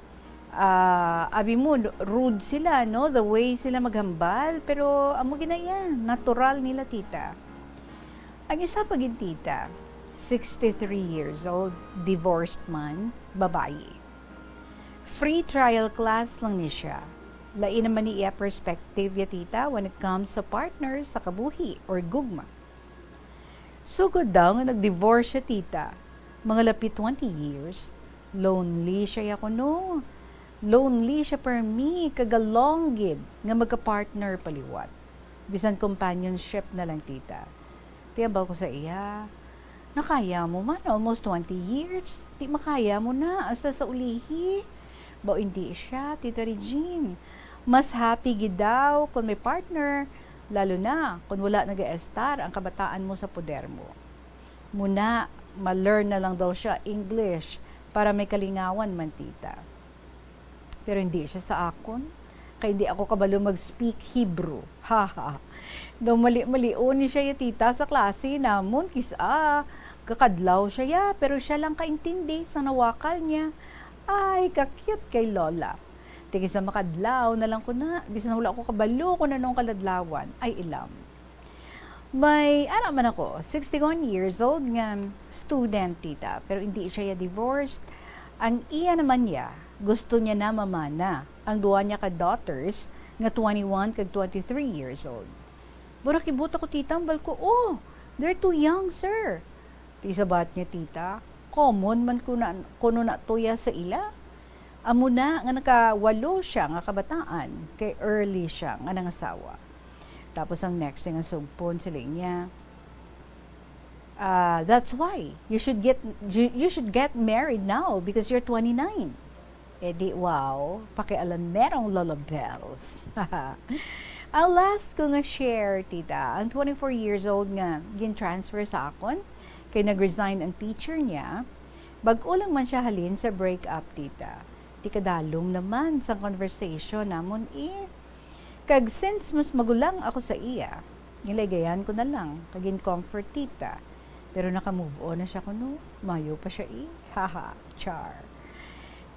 ah, abi mo, rude sila, no? The way sila maghambal, pero amo gina yan, natural nila, tita. Ang isa pa gid, tita, sixty-three years old, divorced man, babayi. Free trial class lang ni siya. Lain naman ni iya perspective ya, tita, when it comes sa partner, sa kabuhi, or gugma. Sugod daw nga nag-divorce siya, tita, mga lapit twenty years, lonely siya ya kuno. Lonely siya permi, kag galong gid nga magka-partner pa liwat. Bisan companionship na lang, tita. Ti hambal ko sa iya, nakaya mo man, almost twenty years. Ti makaya mo na, hasta sa ulihi. Baw indi siya, Tita Regine. Mas happy gid daw kon may partner, lalo na kon wala nagaestar ang kabataan mo sa poder mo. Muna, ma-learn na lang daw siya English para may kalingawan man, tita. Pero hindi siya sa akon, kay hindi ako kabalo mag-speak Hebrew. Haha. Daw mali-malion ni siya ya, tita, sa klase namon, kis-a gakadlaw siya ya, pero siya lang kaintindi sa nawakal niya. Ay, ka-cute kay Lola. Ti kis-a makadlaw na lang ko na, bisan wala ko kabalo kung anong kaladlawan. Ay, ilam. May ara man ako, sixty-one years old, nga student, tita, pero hindi siya ya divorced. Ang iya naman ya, gusto niya na mamana ang duwa niya ka daughters nga twenty-one kag twenty-three years old. Mura kibot ako, tita, hambal ko, "Oh, they're too young, sir." Ti sabat niya, tita, "Common man kuno na, kuno na to ya sa ila." Amo na nga nakawalo siya nga kabataan, kay early siya nga nangasawa. Tapos ang next nga sugpon, siling niya, "Ah, that's why you should get, you, you should get married now because you're twenty-nine." Eh di, wow, pakialamerong Lola Bells. Ang last ko nga share, tita, ang twenty-four years old nga gin-transfer sa akon, kay nag-resign ang teacher niya, bag-o lang man siya halin sa break-up, tita. Ti kadalom naman sang conversation namon, eh. Kag since mas magulang ako sa iya, ginlaygayan ko na lang, kag gin-comfort, tita. Pero naka-move on na siya kuno, mayo pa siya, eh. Haha, char.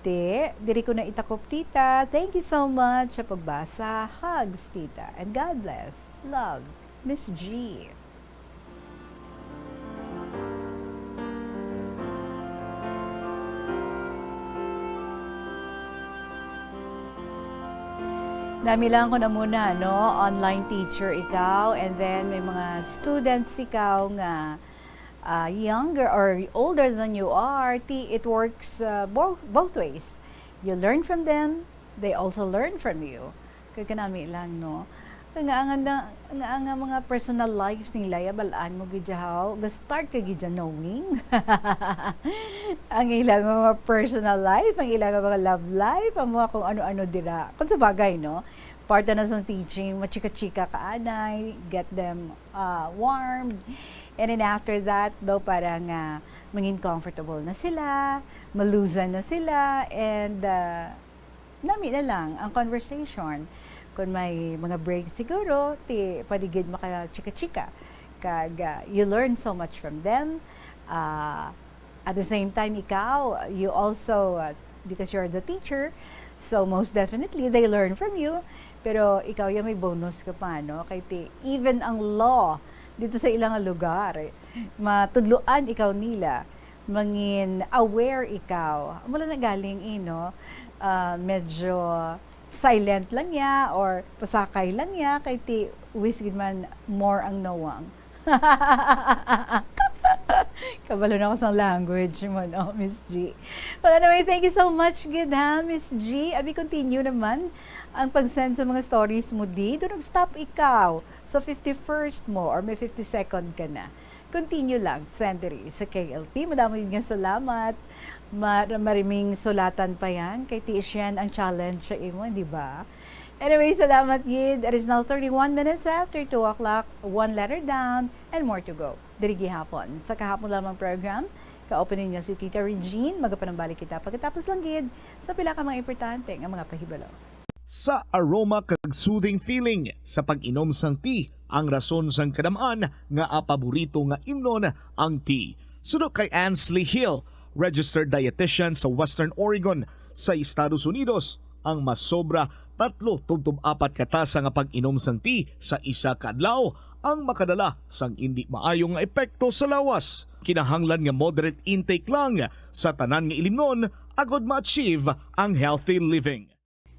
Ti, diri ko na itakop, tita. Thank you so much sa pagbasa. Hugs, tita. And God bless. Love, Miss G. Nami lang ko na muna, no? Online teacher ikaw, and then may mga students ikaw nga, ah, younger or older than you are, ti, it works, ah, both, both ways. You learn from them, they also learn from you. Kag kanami lang, no? Kag nga, nga, nga, nga mga personal life nila, ya, balaan mo gid, haw? Ga-start ka gid, knowing ang ilang mga personal life, ang ilang mga love life, ang mga kung ano-ano dira. Kung sa bagay, no? Part na sa teaching, machika-chika ka anay, get them, ah, warmed. And then after that, daw, para nga mangin comfortable na sila, malusan na sila, and, ah, nami na lang ang conversation. Kung may mga break siguro, ti pwede gid makachika-chika. Kag, ah, you learn so much from them. Ah, at the same time, ikaw, you also, ah, because you're the teacher, so most definitely, they learn from you. Pero ikaw ya may bonus ka pa, no? Kay ti, even ang law dito sa ilang lugar, matudloan ikaw nila, mangin aware ikaw. Amo lang na galing, eh, no? Ah, medyo silent lang ya or pasakay lang ya, kay ti wis gid man more ang nawang. Kabalo na ako sa language mo, no, Miss G. Well, anyway, thank you so much gid, ha, Miss G. Abi, continue naman ang pag-send sa mga stories mo di. Do nag-stop ikaw sa fifty-first mo or may fifty-second ka na. Continue lang, send diri sa K L T. Madamo gid nga salamat. Mar-, mariming sulatan pa yan. Kay ti siyan ang challenge sa imo, di ba? Anyway, salamat gid. It is now thirty-one minutes after two o'clock. One letter down and more to go. Diri gihapon sa kahapon lamang program, kaupo ninyo si Tita Regine. Magapanambalik kita pagkatapos lang gid sa pila ka mga importante nga mga pahibalo. Sa aroma kag soothing feeling sa pag-inom sang tea, ang rason sang kadam-an nga paborito nga imnon ang tea. Suno kay Ansley Hill, registered dietitian sa Western Oregon sa Estados Unidos, ang masobra tatlo tubtob apat ka tasa nga pag-inom sang tea sa isa ka adlaw ang makadala sang indi maayo nga epekto sa lawas. Kinahanglan nga moderate intake lang sa tanan nga ilimnon agod ma-achieve ang healthy living.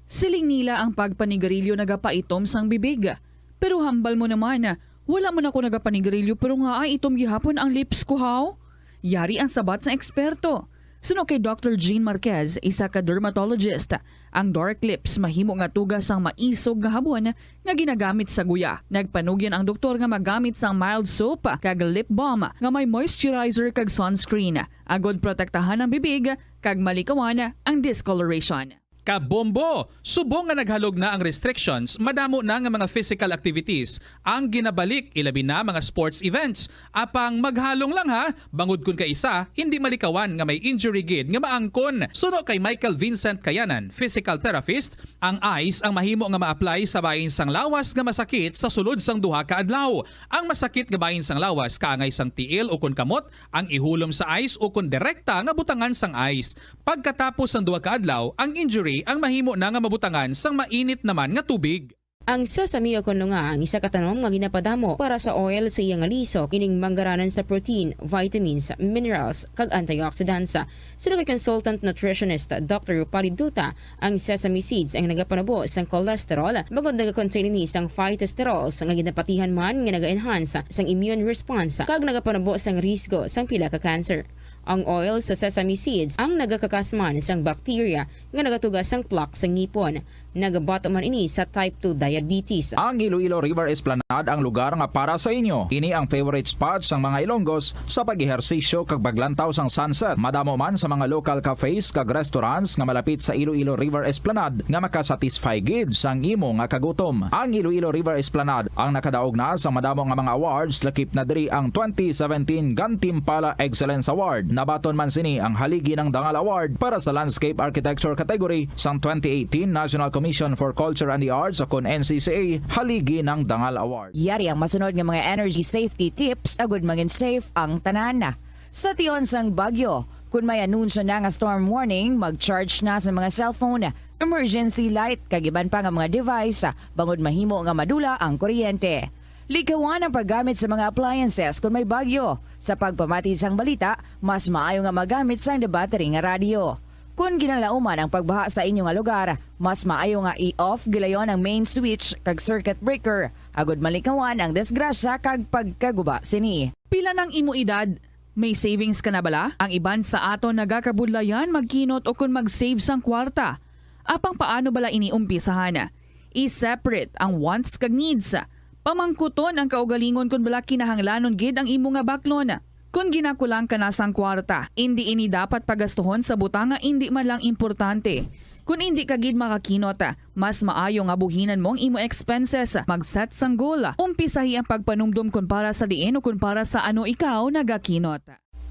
Siling nila ang pagpanigarilyo nagapaitom sang bibig. Pero hambal mo naman, wala man ako nagapanigarilyo pero nga ay itom gihapon ang lips ko, haw? Yari ang sabat sang eksperto. Suno kay Doctor Jean Marquez, isa ka dermatologist, ang dark lips mahimo nga tuga sang maisog nga habon nga ginagamit sa guya. Nagpanugyan ang doktor nga magamit sang mild soap kag lip balm nga may moisturizer kag sunscreen, agod protektahan ang bibig kag malikawan ang discoloration. Kabombo! Subong nga naghalog na ang restrictions, madamo na nga mga physical activities ang ginabalik, ilabi na mga sports events. Apang maghalong lang ha, bangod kun kaisa, hindi malikawan nga may injury gid nga maangkon. Suno kay Michael Vincent Kayanan, physical therapist, ang ice ang mahimo nga ma-apply sa bahin sang lawas nga masakit sa sulod sang duha ka adlaw. Ang masakit nga bahin sang lawas kaangay sang tiil ukon kamot ang ihulom sa ice ukon direkta nga butangan sang ice. Pagkatapos sang duha ka adlaw, ang injury ang mahimo na nga mabutangan sang mainit naman nga tubig. Ang sesame o kon lunga ang isa ka tanom nga ginapadamo para sa oil sa iya nga liso, ining manggaranon sa protein, vitamins, minerals, kag antioxidants. Suno kay consultant nutritionist Doctor Rupali Duta, ang sesame seeds ang nagapanubo sang cholesterol, bangod nagakontain ini sang phytosterols nga ginapatihan man nga naga-enhance sang immune response kag nagapanubo sang risgo sang pila ka cancer. Ang oil sa sesame seeds ang nagakakas man sang bacteria nga nagatuga sang plaque sa ngipon. Nagabato man ini sa type two diabetes. Ang Iloilo River Esplanade ang lugar nga para sa inyo. Ini ang favorite spot sang mga Ilonggos sa pag-ehersisyo kag paglantaw sang sunset. Madamo man sa mga local cafes kag restaurants nga malapit sa Iloilo River Esplanade nga makasatisfy gid sang imo nga kagutom. Ang Iloilo River Esplanade ang nakadaog na sa madamo nga mga awards, lakip na diri ang twenty seventeen Gantimpala Excellence Award. Nabaton man sini ang Haligi ng Dangal Award para sa Landscape Architecture category sang twenty eighteen National Commission for Culture and the Arts o kon N C C A Haligi ng Dangal Award. Yari ang masunod nga mga energy safety tips agud mangin safe ang tanan. Sa tion sang bagyo, kun may anunsyo na nga storm warning, mag-charge na sa mga cellphone, emergency light, kag iban pa nga mga device, bangod mahimo nga madula ang kuryente. Likawan ang paggamit sa mga appliances kun may bagyo. Sa pagpamati sang balita, mas maayo nga magamit sang battery nga radyo. Kun ginalauman ang pagbaha sa inyo nga lugar, mas maayo nga i-off gilayon ang main switch kag circuit breaker, agud malikawan ang disgrasya kag pagkaguba sini. Pila nang imo edad? May savings ka na bala? Ang iban sa aton nagakabudlayan magkinot o kon mag-save sang kwarta. Apang paano bala ini umpisahan? I-separate ang wants kag needs. Pamangkuton ang kaugalingon kon bala kinahanglanon gid ang imo nga baklon. Kon ginakulang ka na sang kwarta, indi ini dapat pagastuhon sa butang nga indi man lang importante. Kon indi ka gid makakinot, mas maayo nga buhinan mo ang imo expenses, mag-set sang goal, umpisahi ang pagpanumdom kon para sa diin o kon para sa ano ikaw nagakinot.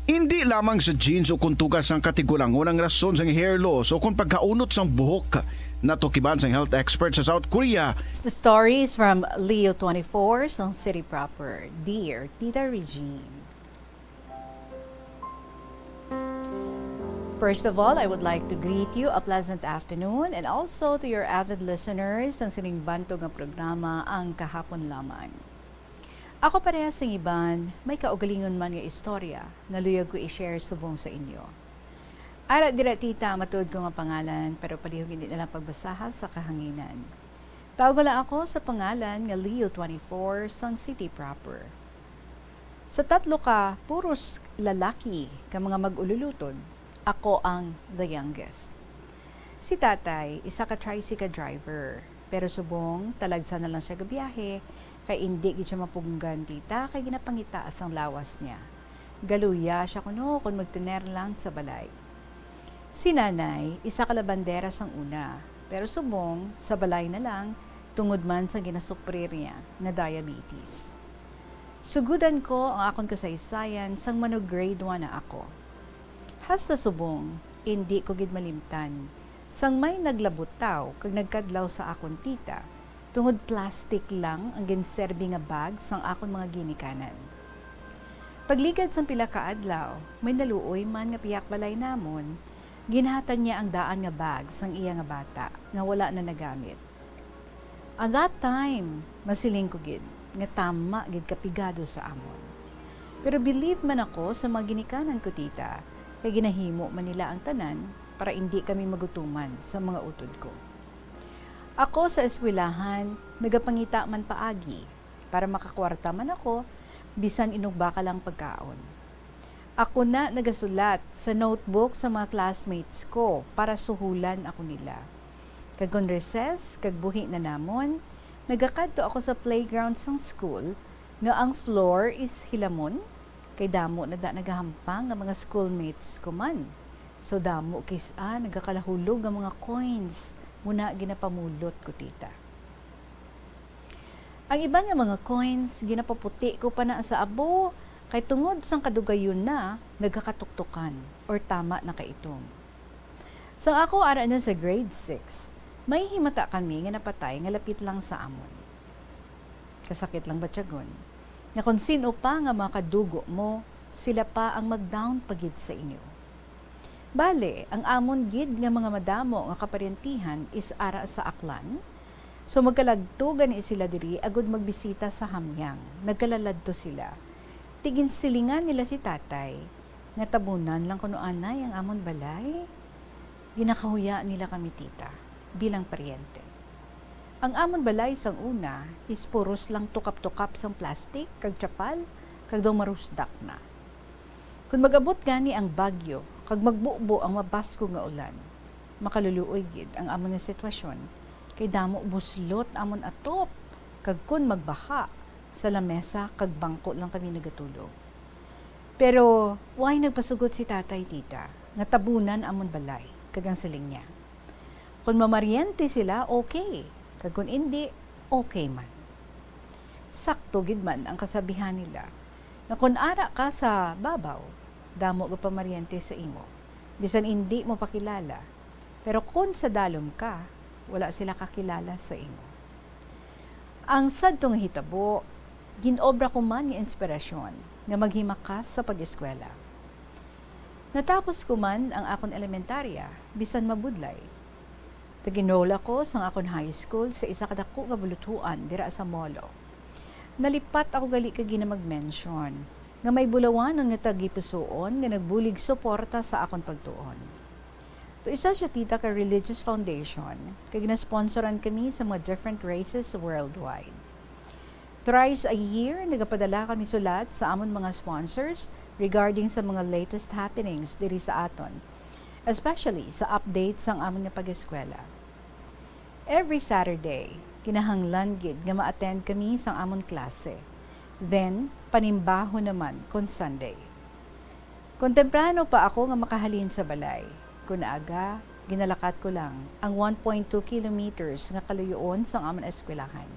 Indi lamang sa genes o kon tugas sang katigulangon ang rason sang hair loss o kon pagkaunot sang buhok. Natukiban sang health expert sa South Korea. The story is from Leo twenty-four sang City Proper. Dear Tita Regine. First of all, I would like to greet you a pleasant afternoon and also to your avid listeners sang sining bantog nga programa, Ang Kahapon Lamang. Ako, parehas sang iban, may kaugalingon man nga istorya nga luyag ko i-share subong sa inyo. Ara dira, tita, matuod ko nga pangalan, pero palihog hindi na lang pagbasaha sa kahanginan. Tawga lang ako sa pangalan nga Leo twenty-four sang city proper. Sa tatlo ka puros lalaki ka mga mag-ululutod, ako ang the youngest. Si tatay, isa ka tricycle driver, pero subong talagsa na lang siya gabiyahe, kay indi gid siya mapugunggan, tita, kay ginapangita sang lawas niya. Galuya siya kuno kon magtener lang sa balay. Si nanay, isa ka labandera sang una, pero subong sa balay na lang tungod man sa ginasuprir niya nga diabetes. Sugudan ko ang akon kasaysayan sang mano-grade one na ako. Hasta subong, indi ko gid malimtan sang may naglabutaw kag nagkadlaw sa akon tita tungod plastic lang ang ginserbi nga bag sang akon mga ginikanan. Pagligad sang pila ka adlaw, may naluoy man nga pihak balay namon, ginhatag niya ang daan nga bag sang iya nga bata nga wala na nagamit. At that time, masiling ko gid nga tama gid ka pigado sa amon. Pero believe man ako sa mga ginikanan ko, tita, kay ginahimo man nila ang tanan para indi kami magutuman sa mga utod ko. Ako sa eskwelahan, nagapangita man paagi para makakwarta man ako, bisan inugbaka lang pagkaon. Ako na nagasulat sa notebook sa mga classmates ko para suhulan ako nila. Kag kon recess kag buhi na namon, nagakadto ako sa playground sang school nga ang floor is hilamon, kay damo na da nagahampang nga mga schoolmates ko man. So, damo kis-a nagakalahulog nga mga coins mo na ginapamulot ko, tita. Ang iban nga mga coins, ginapaputi ko pa na sa abo, kay tungod sang kadugayon na, nagakatuktukan, or tama na kaitom. Sang ako ara na sa grade six, may himata kami nga napatay nga lapit lang sa amon. Kasakit lang batyagon, nga kon sin-o pa nga makadugo mo, sila pa ang mag-down pa gid sa inyo. Bale, ang amon gid nga mga madamo nga kaparyentihan is ara sa Aklan. So, magkalagto gani sila diri agud magbisita sa hamyang. Nagkalaladto sila. Ti ginsilingan nila si tatay nga tabunan lang kuno anay ang amon balay. Ginakahuya nila kami, tita, bilang paryente. Ang amon balay sang una is puros lang tukap-tukap sang plastik kag trapal kag daw marusdak na. Kon mag-abot gani ang bagyo kag magbubo ang mabaskog nga ulan, makaluluoy gid ang amon nga sitwasyon, kay damo buslot amon atop, kag kon magbaha, sa lamesa kag bangko lang kami nagatulog. Pero wala nagpasugot si tatay, tita, nga tabunan amon balay, kag ang siling niya, kon mamaryente sila, okay, kag kon indi, okay man. Sakto gid man ang kasabihan nila, nga kon ara ka sa babaw, damo gapamaryente sa imo, bisan indi mo pa kilala. Pero kon sa dalom ka, wala sila kakilala sa imo. Ang sadto nga hitabo, gin-obra ko man nga inspirasyon nga maghimakas sa pag-eskwela. Natapos ko man ang akon elementarya, bisan mabudlay. Nag-enroll ako sang akon high school sa isa ka dako nga buluthuan dira sa Molo. Nalipat ako gali kag ginamag-mention nga may bulawanon nga tagipusoon nga nagbulig suporta sa akon pagtuon. To isa siya, tita, ka religious foundation, kag ginasponsoran kami sa mga different races worldwide. Thrice a year, nagapadala kami sulat sa amon mga sponsors regarding sa mga latest happenings diri sa aton, especially sa updates sang amon nga pag-eskwela. Every Saturday, kinahanglan gid nga ma-attend kami sang amon klase. Then, panimbaho naman kon Sunday. Kon temprano pa ako nga makahalin sa balay, kon aga, ginalakat ko lang ang one point two kilometers nga kaluyoon sang amon eskwelahan.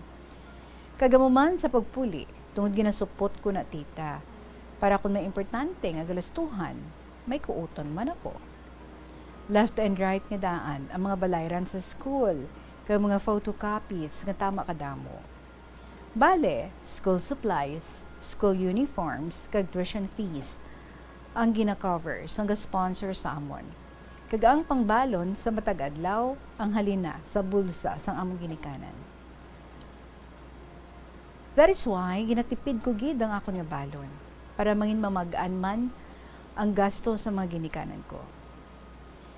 Kag amo man sa pagpuli, tungod ginasupot ko na, tita, para kon may importante nga galastuhan, may kuuton man ako. Left and right nga daan ang mga balayran sa school, kag mga photocopies nga tama kadamo. Bale, school supplies, school uniforms, kag tuition fees ang gina-cover sang ga-sponsor sa amon. kag ang pangbalon sa matag adlaw ang halin na sa bulsa sang among ginikanan. That is why ginatipid ko gid ang akon nga balon, para mangin mamag-an man ang gasto sa mga ginikanan ko.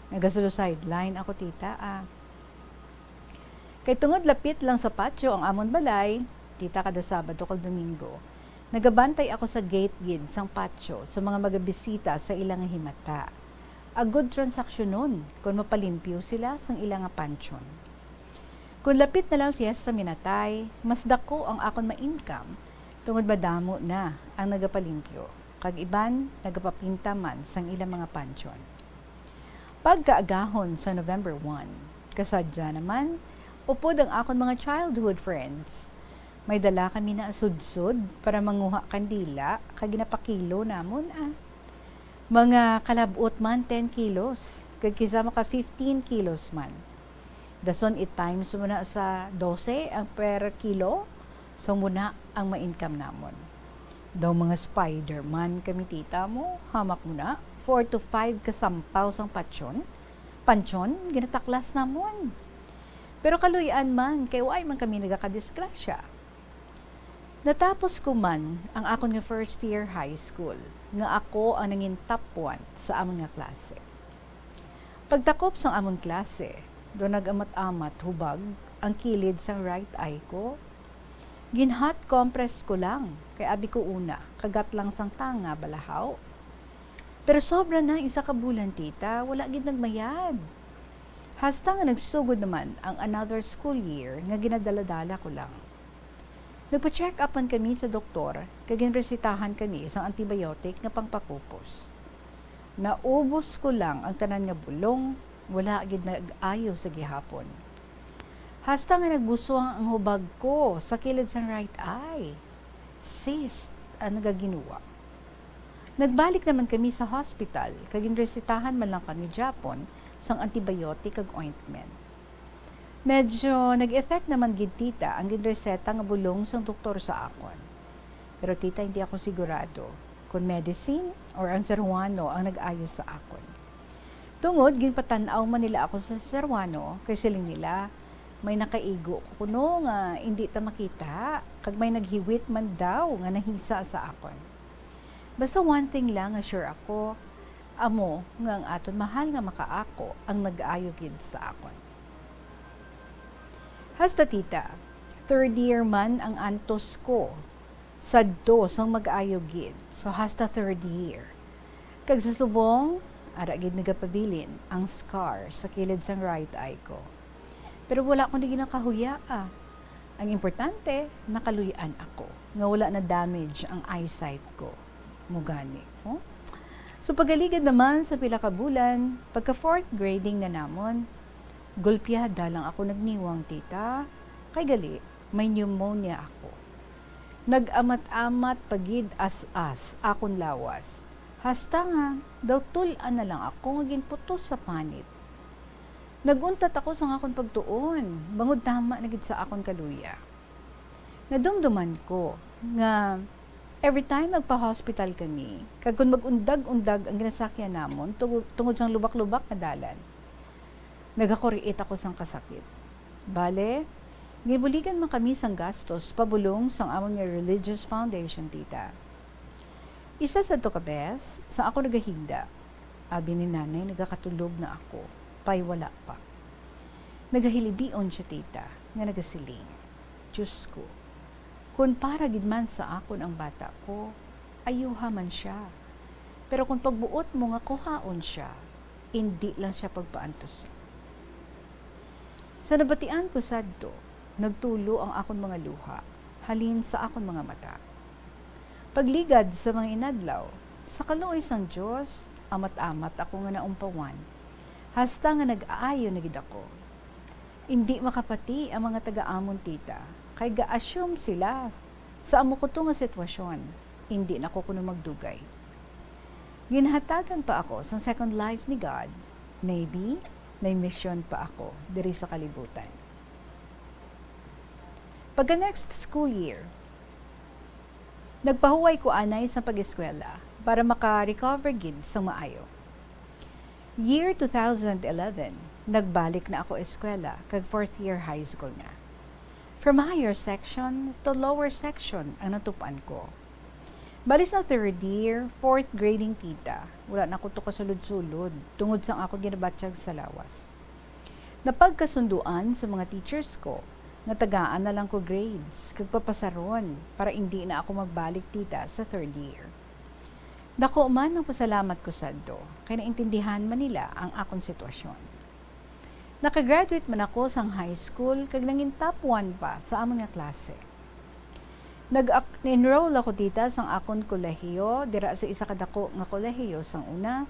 Nagasulo sideline ako, tita, ah. Kay tungod lapit lang sa patio ang amon balay, tita, kada Sabado kag Domingo, nagabantay ako sa gate gid sang patio sa mga magabisita sa ila nga himata, agud transaksyonon kon mapalimpyo sila sang ila nga pantion. Kon lapit na lang fiesta minatay, mas dako ang akon ma-income tungod madamo na ang nagapalimpyo, kag iban nagapapinta man sang ilang mga pantion. Pagkaagahon sa November one, kasadya naman, upod ang akon mga childhood friends. May dala kami na sudsod para manguha kandila kag ginapakilo namon, ah. Mga kalab-ot man, ten kilos, kag kisa maka fifteen kilos man. Dason i-times mo na sa dose ang per kilo, so muna ang ma-income namon. Daw mga Spider-Man kami, tita, mo, hamak mo na, four to five ka sampaw sang patyon, pantion, ginataklas namon. Pero kaluy-an man, kay wala man kami nagakadisgrasya. Natapos ko man ang akon nga first year high school, nga ako ang nangin top one sa amon nga klase. Pagtakop sang amon klase, do nag-amat-amat hubag ang kilid sang right eye ko. Gin-hot compress ko lang, kay abi ko una, kagat lang sang tanga, balahaw. Pero sobra na isa ka bulan, tita, wala gid nagmayad. Hasta nga nagsugod naman ang another school year nga ginadala-dala ko lang. Nagpa-check up man kami sa doktor, kag ginresetahan kami sang antibiotic nga pangpakupos. Naubos ko lang ang tanan nga bulong, wala gid nag-ayo sa gihapon. Hasta nga nagbuswang ang hubag ko sa kilid sang right eye. Cyst ang nagaginuwa. Nagbalik naman kami sa hospital, kag ginresetahan man lang kami gyapon sang antibiotic kag ointment. Medyo nag-effect naman gid, tita, ang ginreseta nga bulong sang doktor sa akon. Pero, tita, hindi ako sigurado kon medicine or ang seruano ang nag-ayo sa akon. Tungod ginpatan-aw man nila ako sa seruano, kay siling nila, may nakaigo kuno nga indi ta makita, kag may naghiwit man daw nga nahisa sa akon. Basta one thing lang nga sure ako, amo nga ang aton mahal nga makaako ang nag-ayo gid sa akon. Hasta, tita, third year man ang antos ko sadto sang mag-ayo gid, so hasta third year. Kag sa subong, ara gid nagapabilin ang scar sa kilid sang right eye ko. Pero wala ko na ginakahuya, ah. Ang importante, nakaluy-an ako nga wala na damage ang eyesight ko. Mo gani, oh. So, pagaligad naman sa pila ka bulan, pagka fourth grading na namon, gulpiada lang ako nagniwang, tita. Kay gali, may pneumonia ako. Nag-amat-amat pa gid as-as akon lawas. Hasta nga, daw tul-an na lang ako nga ginputos sa panit. Nag-untat ako sang akon pagtuon, bangod tama na gid sa akon kaluya. Nadumduman ko nga every time magpa-hospital kami, kag kon mag-undag-undag ang ginasakyan namon tungo-, tungod sang lubak-lubak nga dalan, nagakuriit ako sang kasakit. Bale, gibuligan man kami sang gastos pabulong sang amon nga religious foundation, tita. Isa sadto ka bes, sa ako nagahigda, abi ni nanay, nagakatulog na ako, pay wala pa. Nagahilibion siya, tita, nga nagasiling, "Diyos ko, kon para gid man sa akon ang bata ko, ayuha man siya. Pero kon pagbuot mo nga kuhaon siya, indi lang siya pagpaantusa." Sa nabatian ko sadto, nagtulo ang akon mga luha halin sa akon mga mata. Pagligad sa mga inadlaw, sa kaluoy sang Dios, amat-amat ako nga naumpawan, hasta nga nag-aayo na gid ako. Indi makapati ang mga taga-amon, tita, kay ga-assume sila sa amo ko to nga sitwasyon. Indi na ko kuno magdugay. Ginhatagan pa ako sang second life ni God. Maybe may mission pa ako diri sa kalibutan. Pagka next school year, nagpahuway ko anay sa pag-eskwela para maka-recover gid sang maayo. Year two thousand eleven, nagbalik na ako eskwela, kag fourth year high school na. From higher section to lower section ang natupan ko. Bali sa third year, fourth grading tita, wala na ko to kasulod-sulod tungod sang akon ginabatyag sa lawas. Napagkasunduan sa mga teachers ko nga tagaan na lang ko grades kag papasaron para indi na ako magbalik tita sa third year. Dako man ang pasalamat ko sadto, kay naintindihan man nila ang akon sitwasyon. Nakagraduate man ako sang high school kag nangin top one pa sa amon nga klase. Nag-enroll ako dita sang akon kolehiyo, dira sa isa ka dako nga kolehiyo sang una,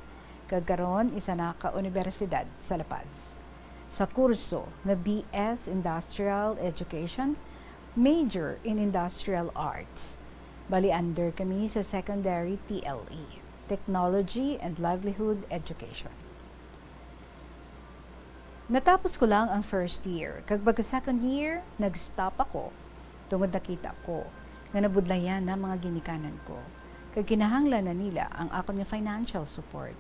kag karon isa na ka unibersidad sa La Paz. Sa kurso nga B S Industrial Education, major in Industrial Arts. Bali under kami sa secondary T L E, Technology and Livelihood Education. Natapos ko lang ang first year, kag pagka second year, nag-stop ako tungod nakita ko nga nabudlayan na mga ginikanan ko, kag kinahanglan na nila ang akon nga financial support.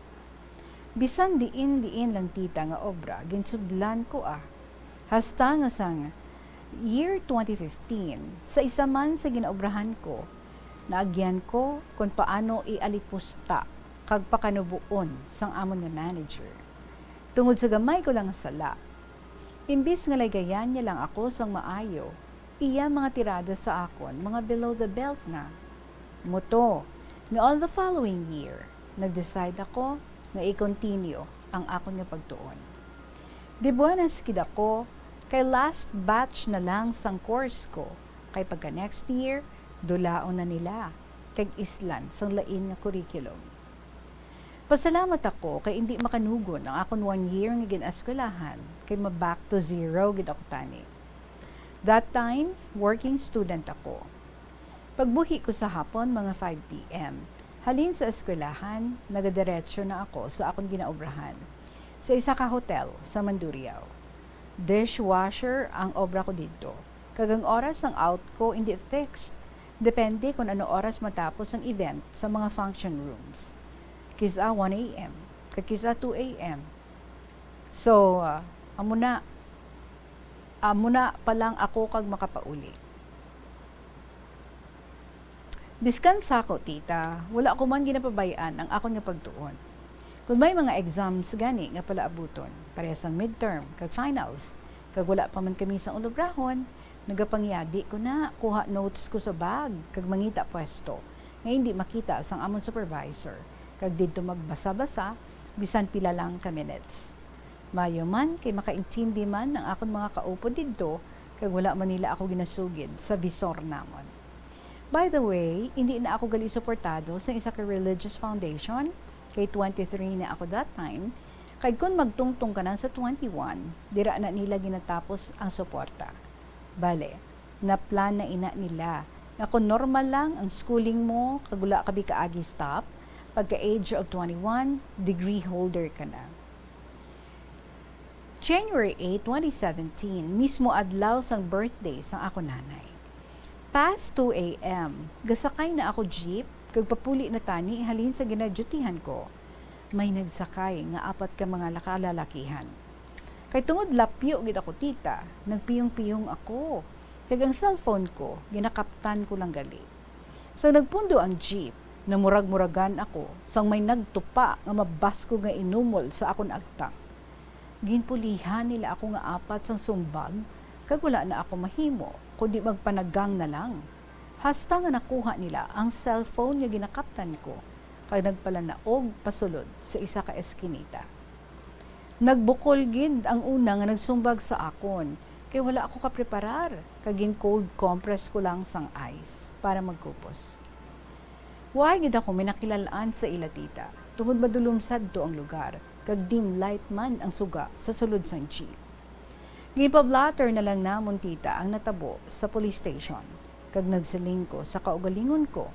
Bisan diin-diin lang tita nga obra, ginsudlan ko, ah. Hasta nga sang year twenty fifteen, sa isa man sa ginaobrahan ko, naagyan ko kon paano ialipusta kag pakanuboon sang amon nga manager. Tungod sa gamay ko lang nga sala, imbis nga laygayan niya lang ako sang maayo, iya mga tirada sa akon mga below the belt na. Muto nga on the following year, nag-decide ako nga i-continue ang akon nga pagtuon. Dibuanas gid ako kay last batch na lang sang course ko, kay pagka next year, dulaon na nila kag islan sang lain nga curriculum. Pasalamat ako kay indi makanugon ang akon one year nga gin-eskwelahan, kay ma-back to zero gid ako tani. That time, working student ako. Pagbuhi ko sa hapon, mga five P M, halin sa eskwelahan, nagadiretso na ako sa akon ginaobrahan, sa isa ka hotel sa Mandurriao. Dishwasher ang obra ko didto, kag ang oras sang out ko indi fixed, depende kon ano oras matapos ang event sa mga function rooms. Kis-a one A M, kag kis-a two A M. So, ah, amo na, amo na pa lang ako kag makapauli. Biskan sako, tita, wala ko man ginapabay-an ang akon nga pagtuon. Kon may mga exams gani nga palaabuton, pareha sang midterm kag finals, kag wala pa man kami sang ulobrahon, nagapangyadi ko na, kuha notes ko sa bag kag mangita pwesto nga indi makita sang amon supervisor, kag didto magbasa-basa bisan pila lang ka minutes. Maayo man kay makaintindi man ang akon mga kaupod didto, kag wala man nila ako ginasugid sa visor namon. By the way, indi na ako gali suportado sa isa ka religious foundation, kay twenty-three na ako that time, kay kon magtungtong ka na sa twenty-one, dira na nila ginatapos ang suporta. Bale, naplan na ina nila nga kon normal lang ang schooling mo kag wala ka bi kaagi stop, pagka age of twenty-one, degree holder ka na. January eight, twenty seventeen, mismo adlaw sang birthday sang akon nanay. Past two A M, gasakay na ako jeep kag papuli na tani halin sa ginadyutihan ko. May nagsakay nga apat ka mga laka-, lalakihan. Kay tungod lapyo gid ako, tita, nagpiyong-piyong ako, kag ang cellphone ko ginakaptan ko lang gali. Sang nagpundo ang jeep, namurag-muragan ako sang may nagtupa nga mabaskog nga inumol sa akon agtang. Ginpulihan nila ako nga apat sang sumbag, kag wala na ako mahimo kundi magpanagang na lang, hasta nga nakuha nila ang cellphone nga ginakaptan ko kag nagpalanaog pasulod sa isa ka eskinita. Nagbukol gid ang una nga nagsumbag sa akon, kay wala ako kapreparar, kag gin-cold compress ko lang sang ice para magkupos. Waay gid ako may nakilal-an sa ila, tita, tungod madulom sadto ang lugar, kag dim light man ang suga sa sulod sang jeep. Ginpa-blotter na lang namon, tita, ang natabo sa police station, kag nagsiling ko sa kaugalingon ko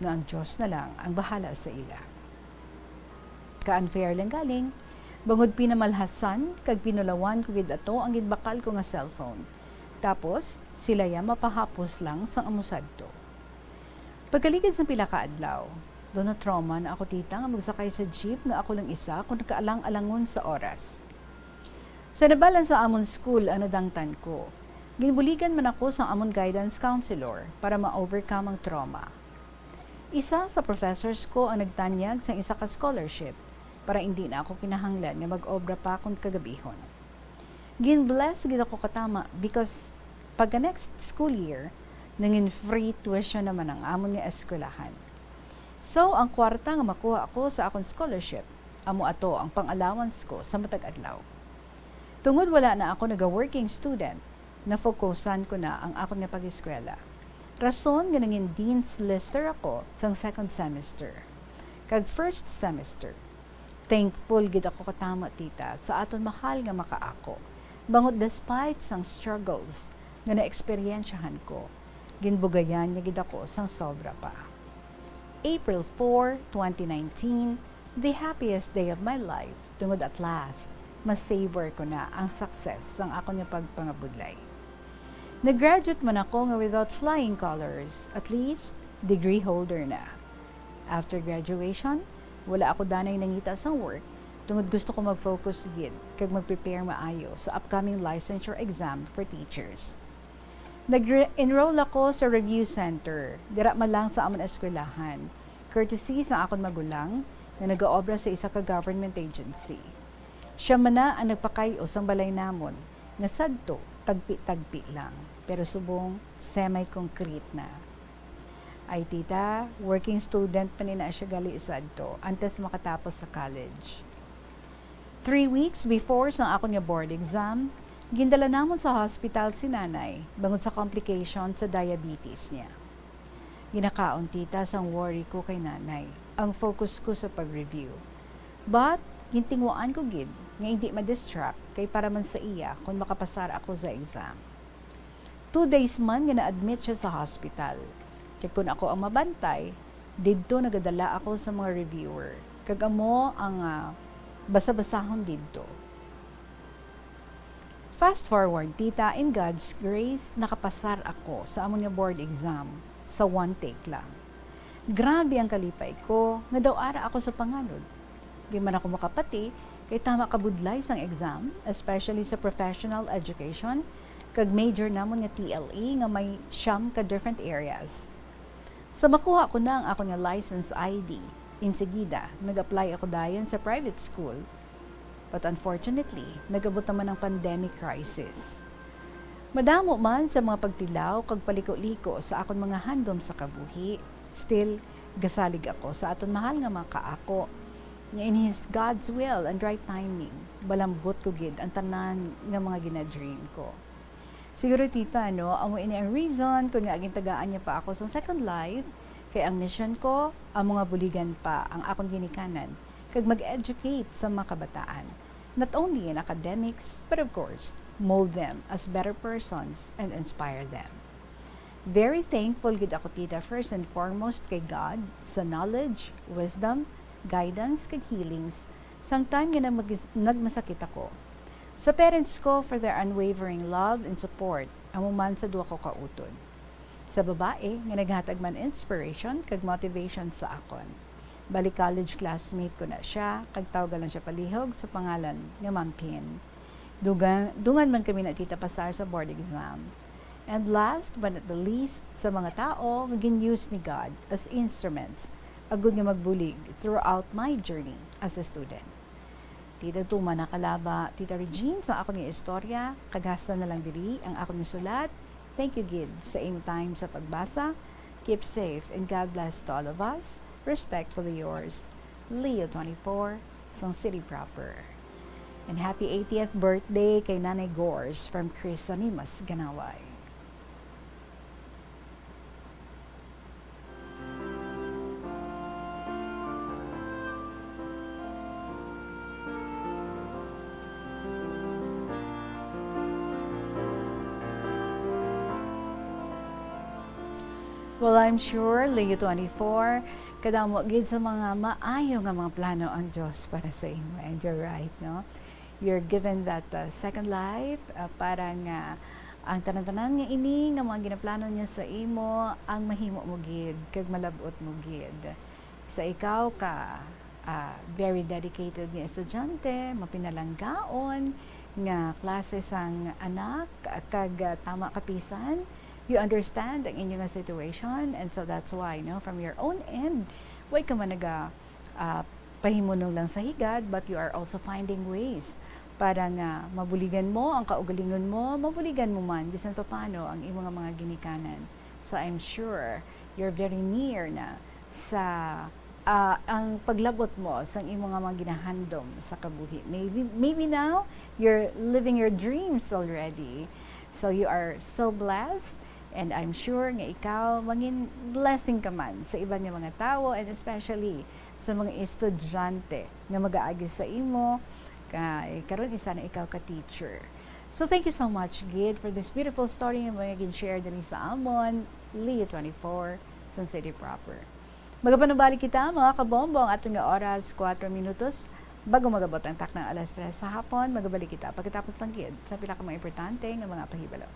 nga ang Dios na lang ang bahala sa ila. Ka-unfair lang galing, bangod pinamalhasan kag pinulawan ko gid ato ang ginbakal ko nga cellphone. Tapos, sila ya mapahapos lang sang amo sadto. Pagkaligid sang pila ka adlaw, Daw na-trauma na ako, tita, nga magsakay sa jeep nga ako lang isa kon kaalang-alangon sa oras. Sa nabalan sa amon school ang nadangtan ko, ginbuligan man ako sang amon guidance counselor para ma-overcome ang trauma. Isa sa professors ko ang nagtanyag sang isa ka scholarship para indi na ako kinahanglan nga mag-obra pa kon kagabihon. Gin-bless gid ako katama because pagka next school year, nangin free tuition naman ang amon nga eskwelahan. So, ang kwarta nga makuha ako sa akon scholarship, amo ato ang pang-allowance ko sa matag adlaw. Tungod wala na ako naga-working student, nafokusan ko na ang akon nga pag-eskwela. Rason nga nangin dean's lister ako sang second semester kag first semester. Thankful gid ako katama, tita, sa aton mahal nga makaako, bangod despite sang struggles nga naeksperyensyahan ko, ginbugayan niya gid ako sang sobra pa. April four, twenty nineteen, the happiest day of my life, tungod at last, ma-savor ko na ang success sang akon nga pagpangabudlay. Nag-graduate man ako nga without flying colors, at least, degree holder na. After graduation, wala ako danay nangita sang work, tungod gusto ko mag-focus gid kag mag-prepare maayo sa upcoming licensure exam for teachers. Nag-enroll ako sa Review Center, dira man lang sa amon eskwelahan, courtesy sa akon magulang nga nagaobra sa isa ka government agency. Siya man na ang nagpakay-o sang balay namon, nga sadto tagpi-tagpi lang, pero subong semi-concrete na. Ay, tita, working student pa ni na siya gali sadto antes makatapos sa college. Three weeks before sang akon nga board exam, gindala namon sa hospital si nanay bangod sa complication sa diabetes niya. Ginakaon, tita, sang worry ko kay nanay ang focus ko sa pag-review. But, gintinguhaan ko gid nga indi ma-distract kay para man sa iya kon makapasar ako sa exam. Two days man nga na-admit siya sa hospital. Kag kon ako ang mabantay, didto nagadala ako sa mga reviewer, kag amo ang, ah, basa-basahon didto. Fast forward, tita, in God's grace, nakapasar ako sa amon nga board exam sa one take lang. Grabe ang kalipay ko nga daw ara ako sa panganod. Di man ako makapati kay tama ka budlay sang exam, especially sa professional education, kag major namon nga T L E nga may siyam ka different areas. Sa makuha ko na ang akon nga license I D, insigida, nag-apply ako dayon sa private school. But unfortunately, nag-abot naman ang pandemic crisis. Madamo man sa mga pagtilaw kag paliko-liko sa akon mga handom sa kabuhi, still, gasalig ako sa aton mahal nga mga kaako, nga in His God's will and right timing, malambot ko gid ang tanan nga mga gina-dream ko. Siguro, tita, no, amo ini ang reason kon ngaa gintagaan niya pa ako sang second life, kay ang mission ko, amo nga buligan pa ang akon ginikanan, kag mag-educate sa mga kabataan, not only in academics, but of course, mold them as better persons and inspire them. Very thankful gid ako, tita, first and foremost kay God sa knowledge, wisdom, guidance, kag healings sang time nga nagmag-, nagmasakit ako. Sa parents ko for their unwavering love and support, amo man sa duha ko ka utod. Sa babae nga naghatag man inspiration kag motivation sa akon. Bali, college classmate ko na siya, kag tawga lang siya palihog sa pangalan nga Ma'am Pin. Dungan, dungan man kami na, tita, pasar sa board exam. And last but not the least, sa mga tawo nga gin-use ni God as instruments agud nga magbulig throughout my journey as a student. Tita Tuma Nakalaba, Tita Regine, sa akon nga istorya, kag hasta na lang diri ang akon nga sulat. Thank you gid sa imo time sa pagbasa. Keep safe and God bless to all of us. Respectfully yours, Leo twenty-four, sang City Proper. And happy eightieth birthday kay Nanay Gors from Chris Animas, Ganaway. Well, I'm sure, Leo twenty-four, kadamo gid sa mga maayo nga mga plano ang Dios para sa imo. And you're right, no? You're given that, uh, second life, uh, para nga ang tanan-tanan nga ini nga mga ginaplano niya sa imo, ang mahimo mo gid, kag malab-ot mo gid. Sa ikaw ka, ah, very dedicated nga estudyante, mapinalanggaon nga klase sang anak, kag, ah, tama kapisan, you understand ang inyo nga situation, and so that's why, no, from your own end, way ka man naga, ah, pahimunong lang sa higad, but you are also finding ways para nga mabuligan mo ang kaugalingon mo, mabuligan mo man bisan papaano ang imo nga mga ginikanan. So I'm sure you're very near na sa, ah, ang paglabot mo sang imo nga mga ginahandom sa kabuhi. Maybe, maybe now you're living your dreams already. So you are so blessed, and I'm sure nga ikaw mangin blessing ka man sa iban nga mga tawo, and especially sa mga estudyante nga mag-aagi sa imo. Kay karon isa na ikaw ka teacher. So thank you so much, Gid, for this beautiful story nga mga gin-share diri sa amon, Leo twenty-four, San City Proper. Magapanubalik kita, mga kabombo, ang aton nga oras, kuwatro minutos bago magabot ang taknang alas tres sa hapon. Magabalik kita pagkatapos lang gid sa pila ka mga importante nga mga pahibalo.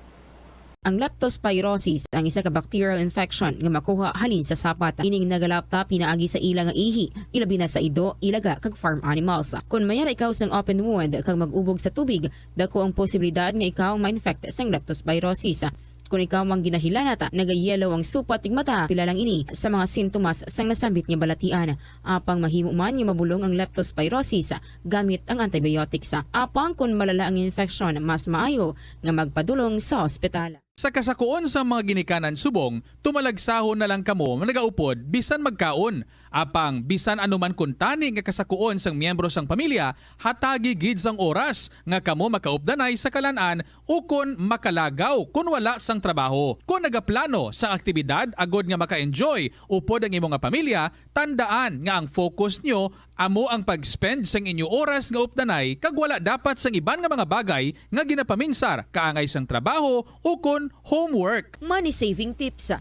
Ang leptospirosis ang isa ka bacterial infection nga makuha halin sa sapat. Ining nagalapta pinaagi sa ila nga ihi, ilabi na sa ido, ilaga, kag farm animals. Kon may ara ikaw sang open wound kag mag-ubog sa tubig, dako ang posibilidad nga ikaw ma-infect sang leptospirosis. Kon ikaw ang ginahilanat, nagayelo ang supat ug mata, pila lang ini sa mga sintomas sang nasambit nga balatian. Apang mahimo man nga mabulong ang leptospirosis gamit ang antibiotics. Apang kon malala ang infeksyon, mas maayo nga magpadulong sa ospital. Sa kasakuon sang mga ginikanan subong, tumalagsahon na lang kamo nagaupod bisan magkaon. Apang bisan ano man kuntani nga kasakuon sang miyembro sang pamilya, hatagi gid sang oras nga kamo makaupdanay sa kalan-an ukon makalagaw kon wala sang trabaho. Kon nagaplano sang aktibidad agod nga maka-enjoy upod ang imo nga pamilya, tandaan nga ang focus nyo amo ang pag-spend sang inyo oras nga updanay kag wala dapat sang iban nga mga bagay nga ginapaminsar kaangay sang trabaho ukon homework. Money saving tips.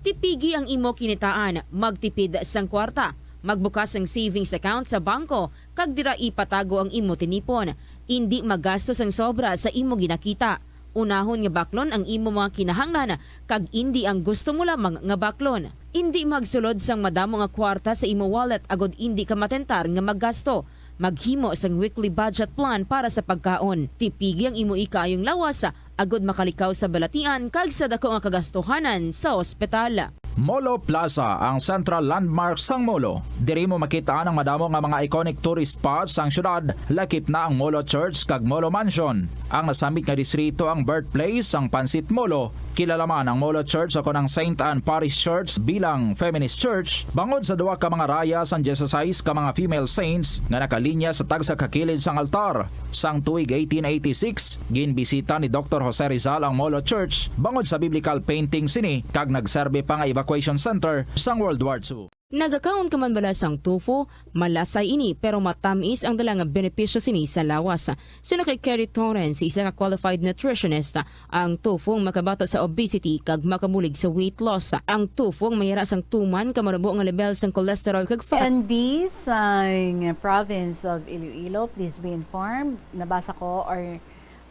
Tipigi ang imo kinitaan, magtipid sang kwarta, magbukas sang savings account sa bangko, kag dira ipatago ang imo tinipon. Indi maggasto sang sobra sa imo ginakita. Unahon nga baklon ang imo mga kinahanglan kag indi ang gusto mo lamang nga baklon. Indi magsulod sang madamo nga kwarta sa imo wallet agod indi ka matentar nga maggasto. Maghimo sang weekly budget plan para sa pagkaon. Tipigi ang imo ikaayong lawas agod makalikaw sa balatian kag sa dako nga kagastuhanan sa ospital. Molo Plaza, ang central landmark sang Molo. Diri mo makit-an ang madamo nga mga iconic tourist spots sang syudad, lakip na ang Molo Church kag Molo Mansion. Ang nasambit nga distrito ang birthplace sang Pansit Molo. Kilala man ang Molo Church o kon ang Saint Anne Parish Church bilang feminist church bangod sa duha ka mga raya sang dieciséis ka mga female saints nga nakalinya sa tagsa ka kilid sang altar. Sang tuig eighteen eighty-six, ginbisita ni Doktor Jose Rizal ang Molo Church bangod sa biblical painting sini kag nagserbi pa nga evacuation center sang World War Two. Nagakaon ka man bala sang tofu? Malasay ini, pero matamis ang dala nga benepisyo sini sa lawas. Suno kay Kerry Torrens, isa ka qualified nutritionist, ang tofu ang makabato sa obesity kag makabulig sa weight loss. Ang tofu ang mayara sang tuman ka marubo nga lebel sang cholesterol kag fat. N B sang province of Iloilo, please be informed. Nabasa ko or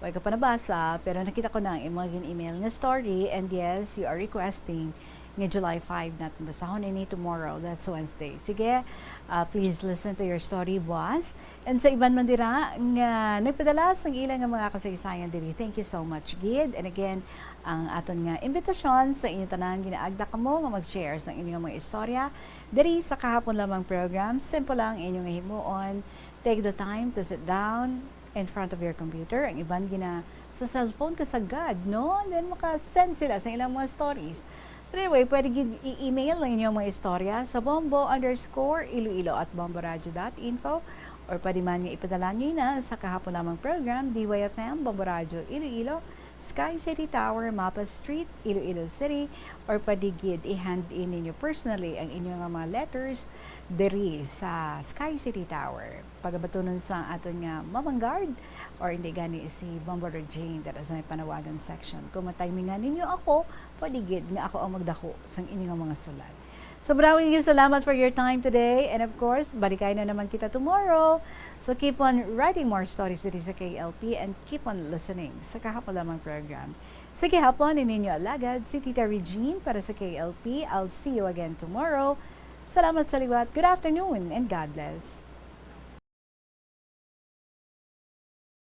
Way ko pa nabasa, pero nakita ko na ang imong gin-email nga story. And yes, you are requesting nga July five naton basahon ini tomorrow. That's Wednesday. Sige, ah, please listen to your story, boss. And sa iban man dira nga nagpadala sang ila nga mga kasaysayan diri, thank you so much, Gid. And again, ang aton nga imbitasyon sa inyo tanan, ginaagda kamo nga mag-share sang inyong mga istorya diri sa kahapon lamang program. Simple lang ang inyong himuon. Take the time to sit down in front of your computer. Ang iban gina sa cellphone kasagad, no? And then maka-send sila sa ilang mga stories. But anyway, pwede gid i-email ang inyong mga istorya sa bombo underscore iloilo at bomboradio dot info, or pwede man nga ipadala nyo na sa kahapon lamang program, D Y F M, Bombo Radio Iloilo, Sky City Tower, Mapa Street, Iloilo City, or pwede gid i-hand in ninyo personally ang inyong mga letters diri sa Sky City Tower. Pagabatunon sa aton nga Mamang Guard, or hindi gani si Bombo Regine, dira sa may panawagan section. Kung matimingan ninyo ako, pwede gid nga ako ang magdako sang inyong mga sulat. Sobrang nga salamat for your time today. And of course, balikay na naman kita tomorrow. So keep on writing more stories diri sa K L P and keep on listening sa Kahapon Lamang program. Sa gihapon, ni ninyo alagad, si Tita Regine para sa K L P. I'll see you again tomorrow. Salamat sa liwat. Good afternoon and God bless.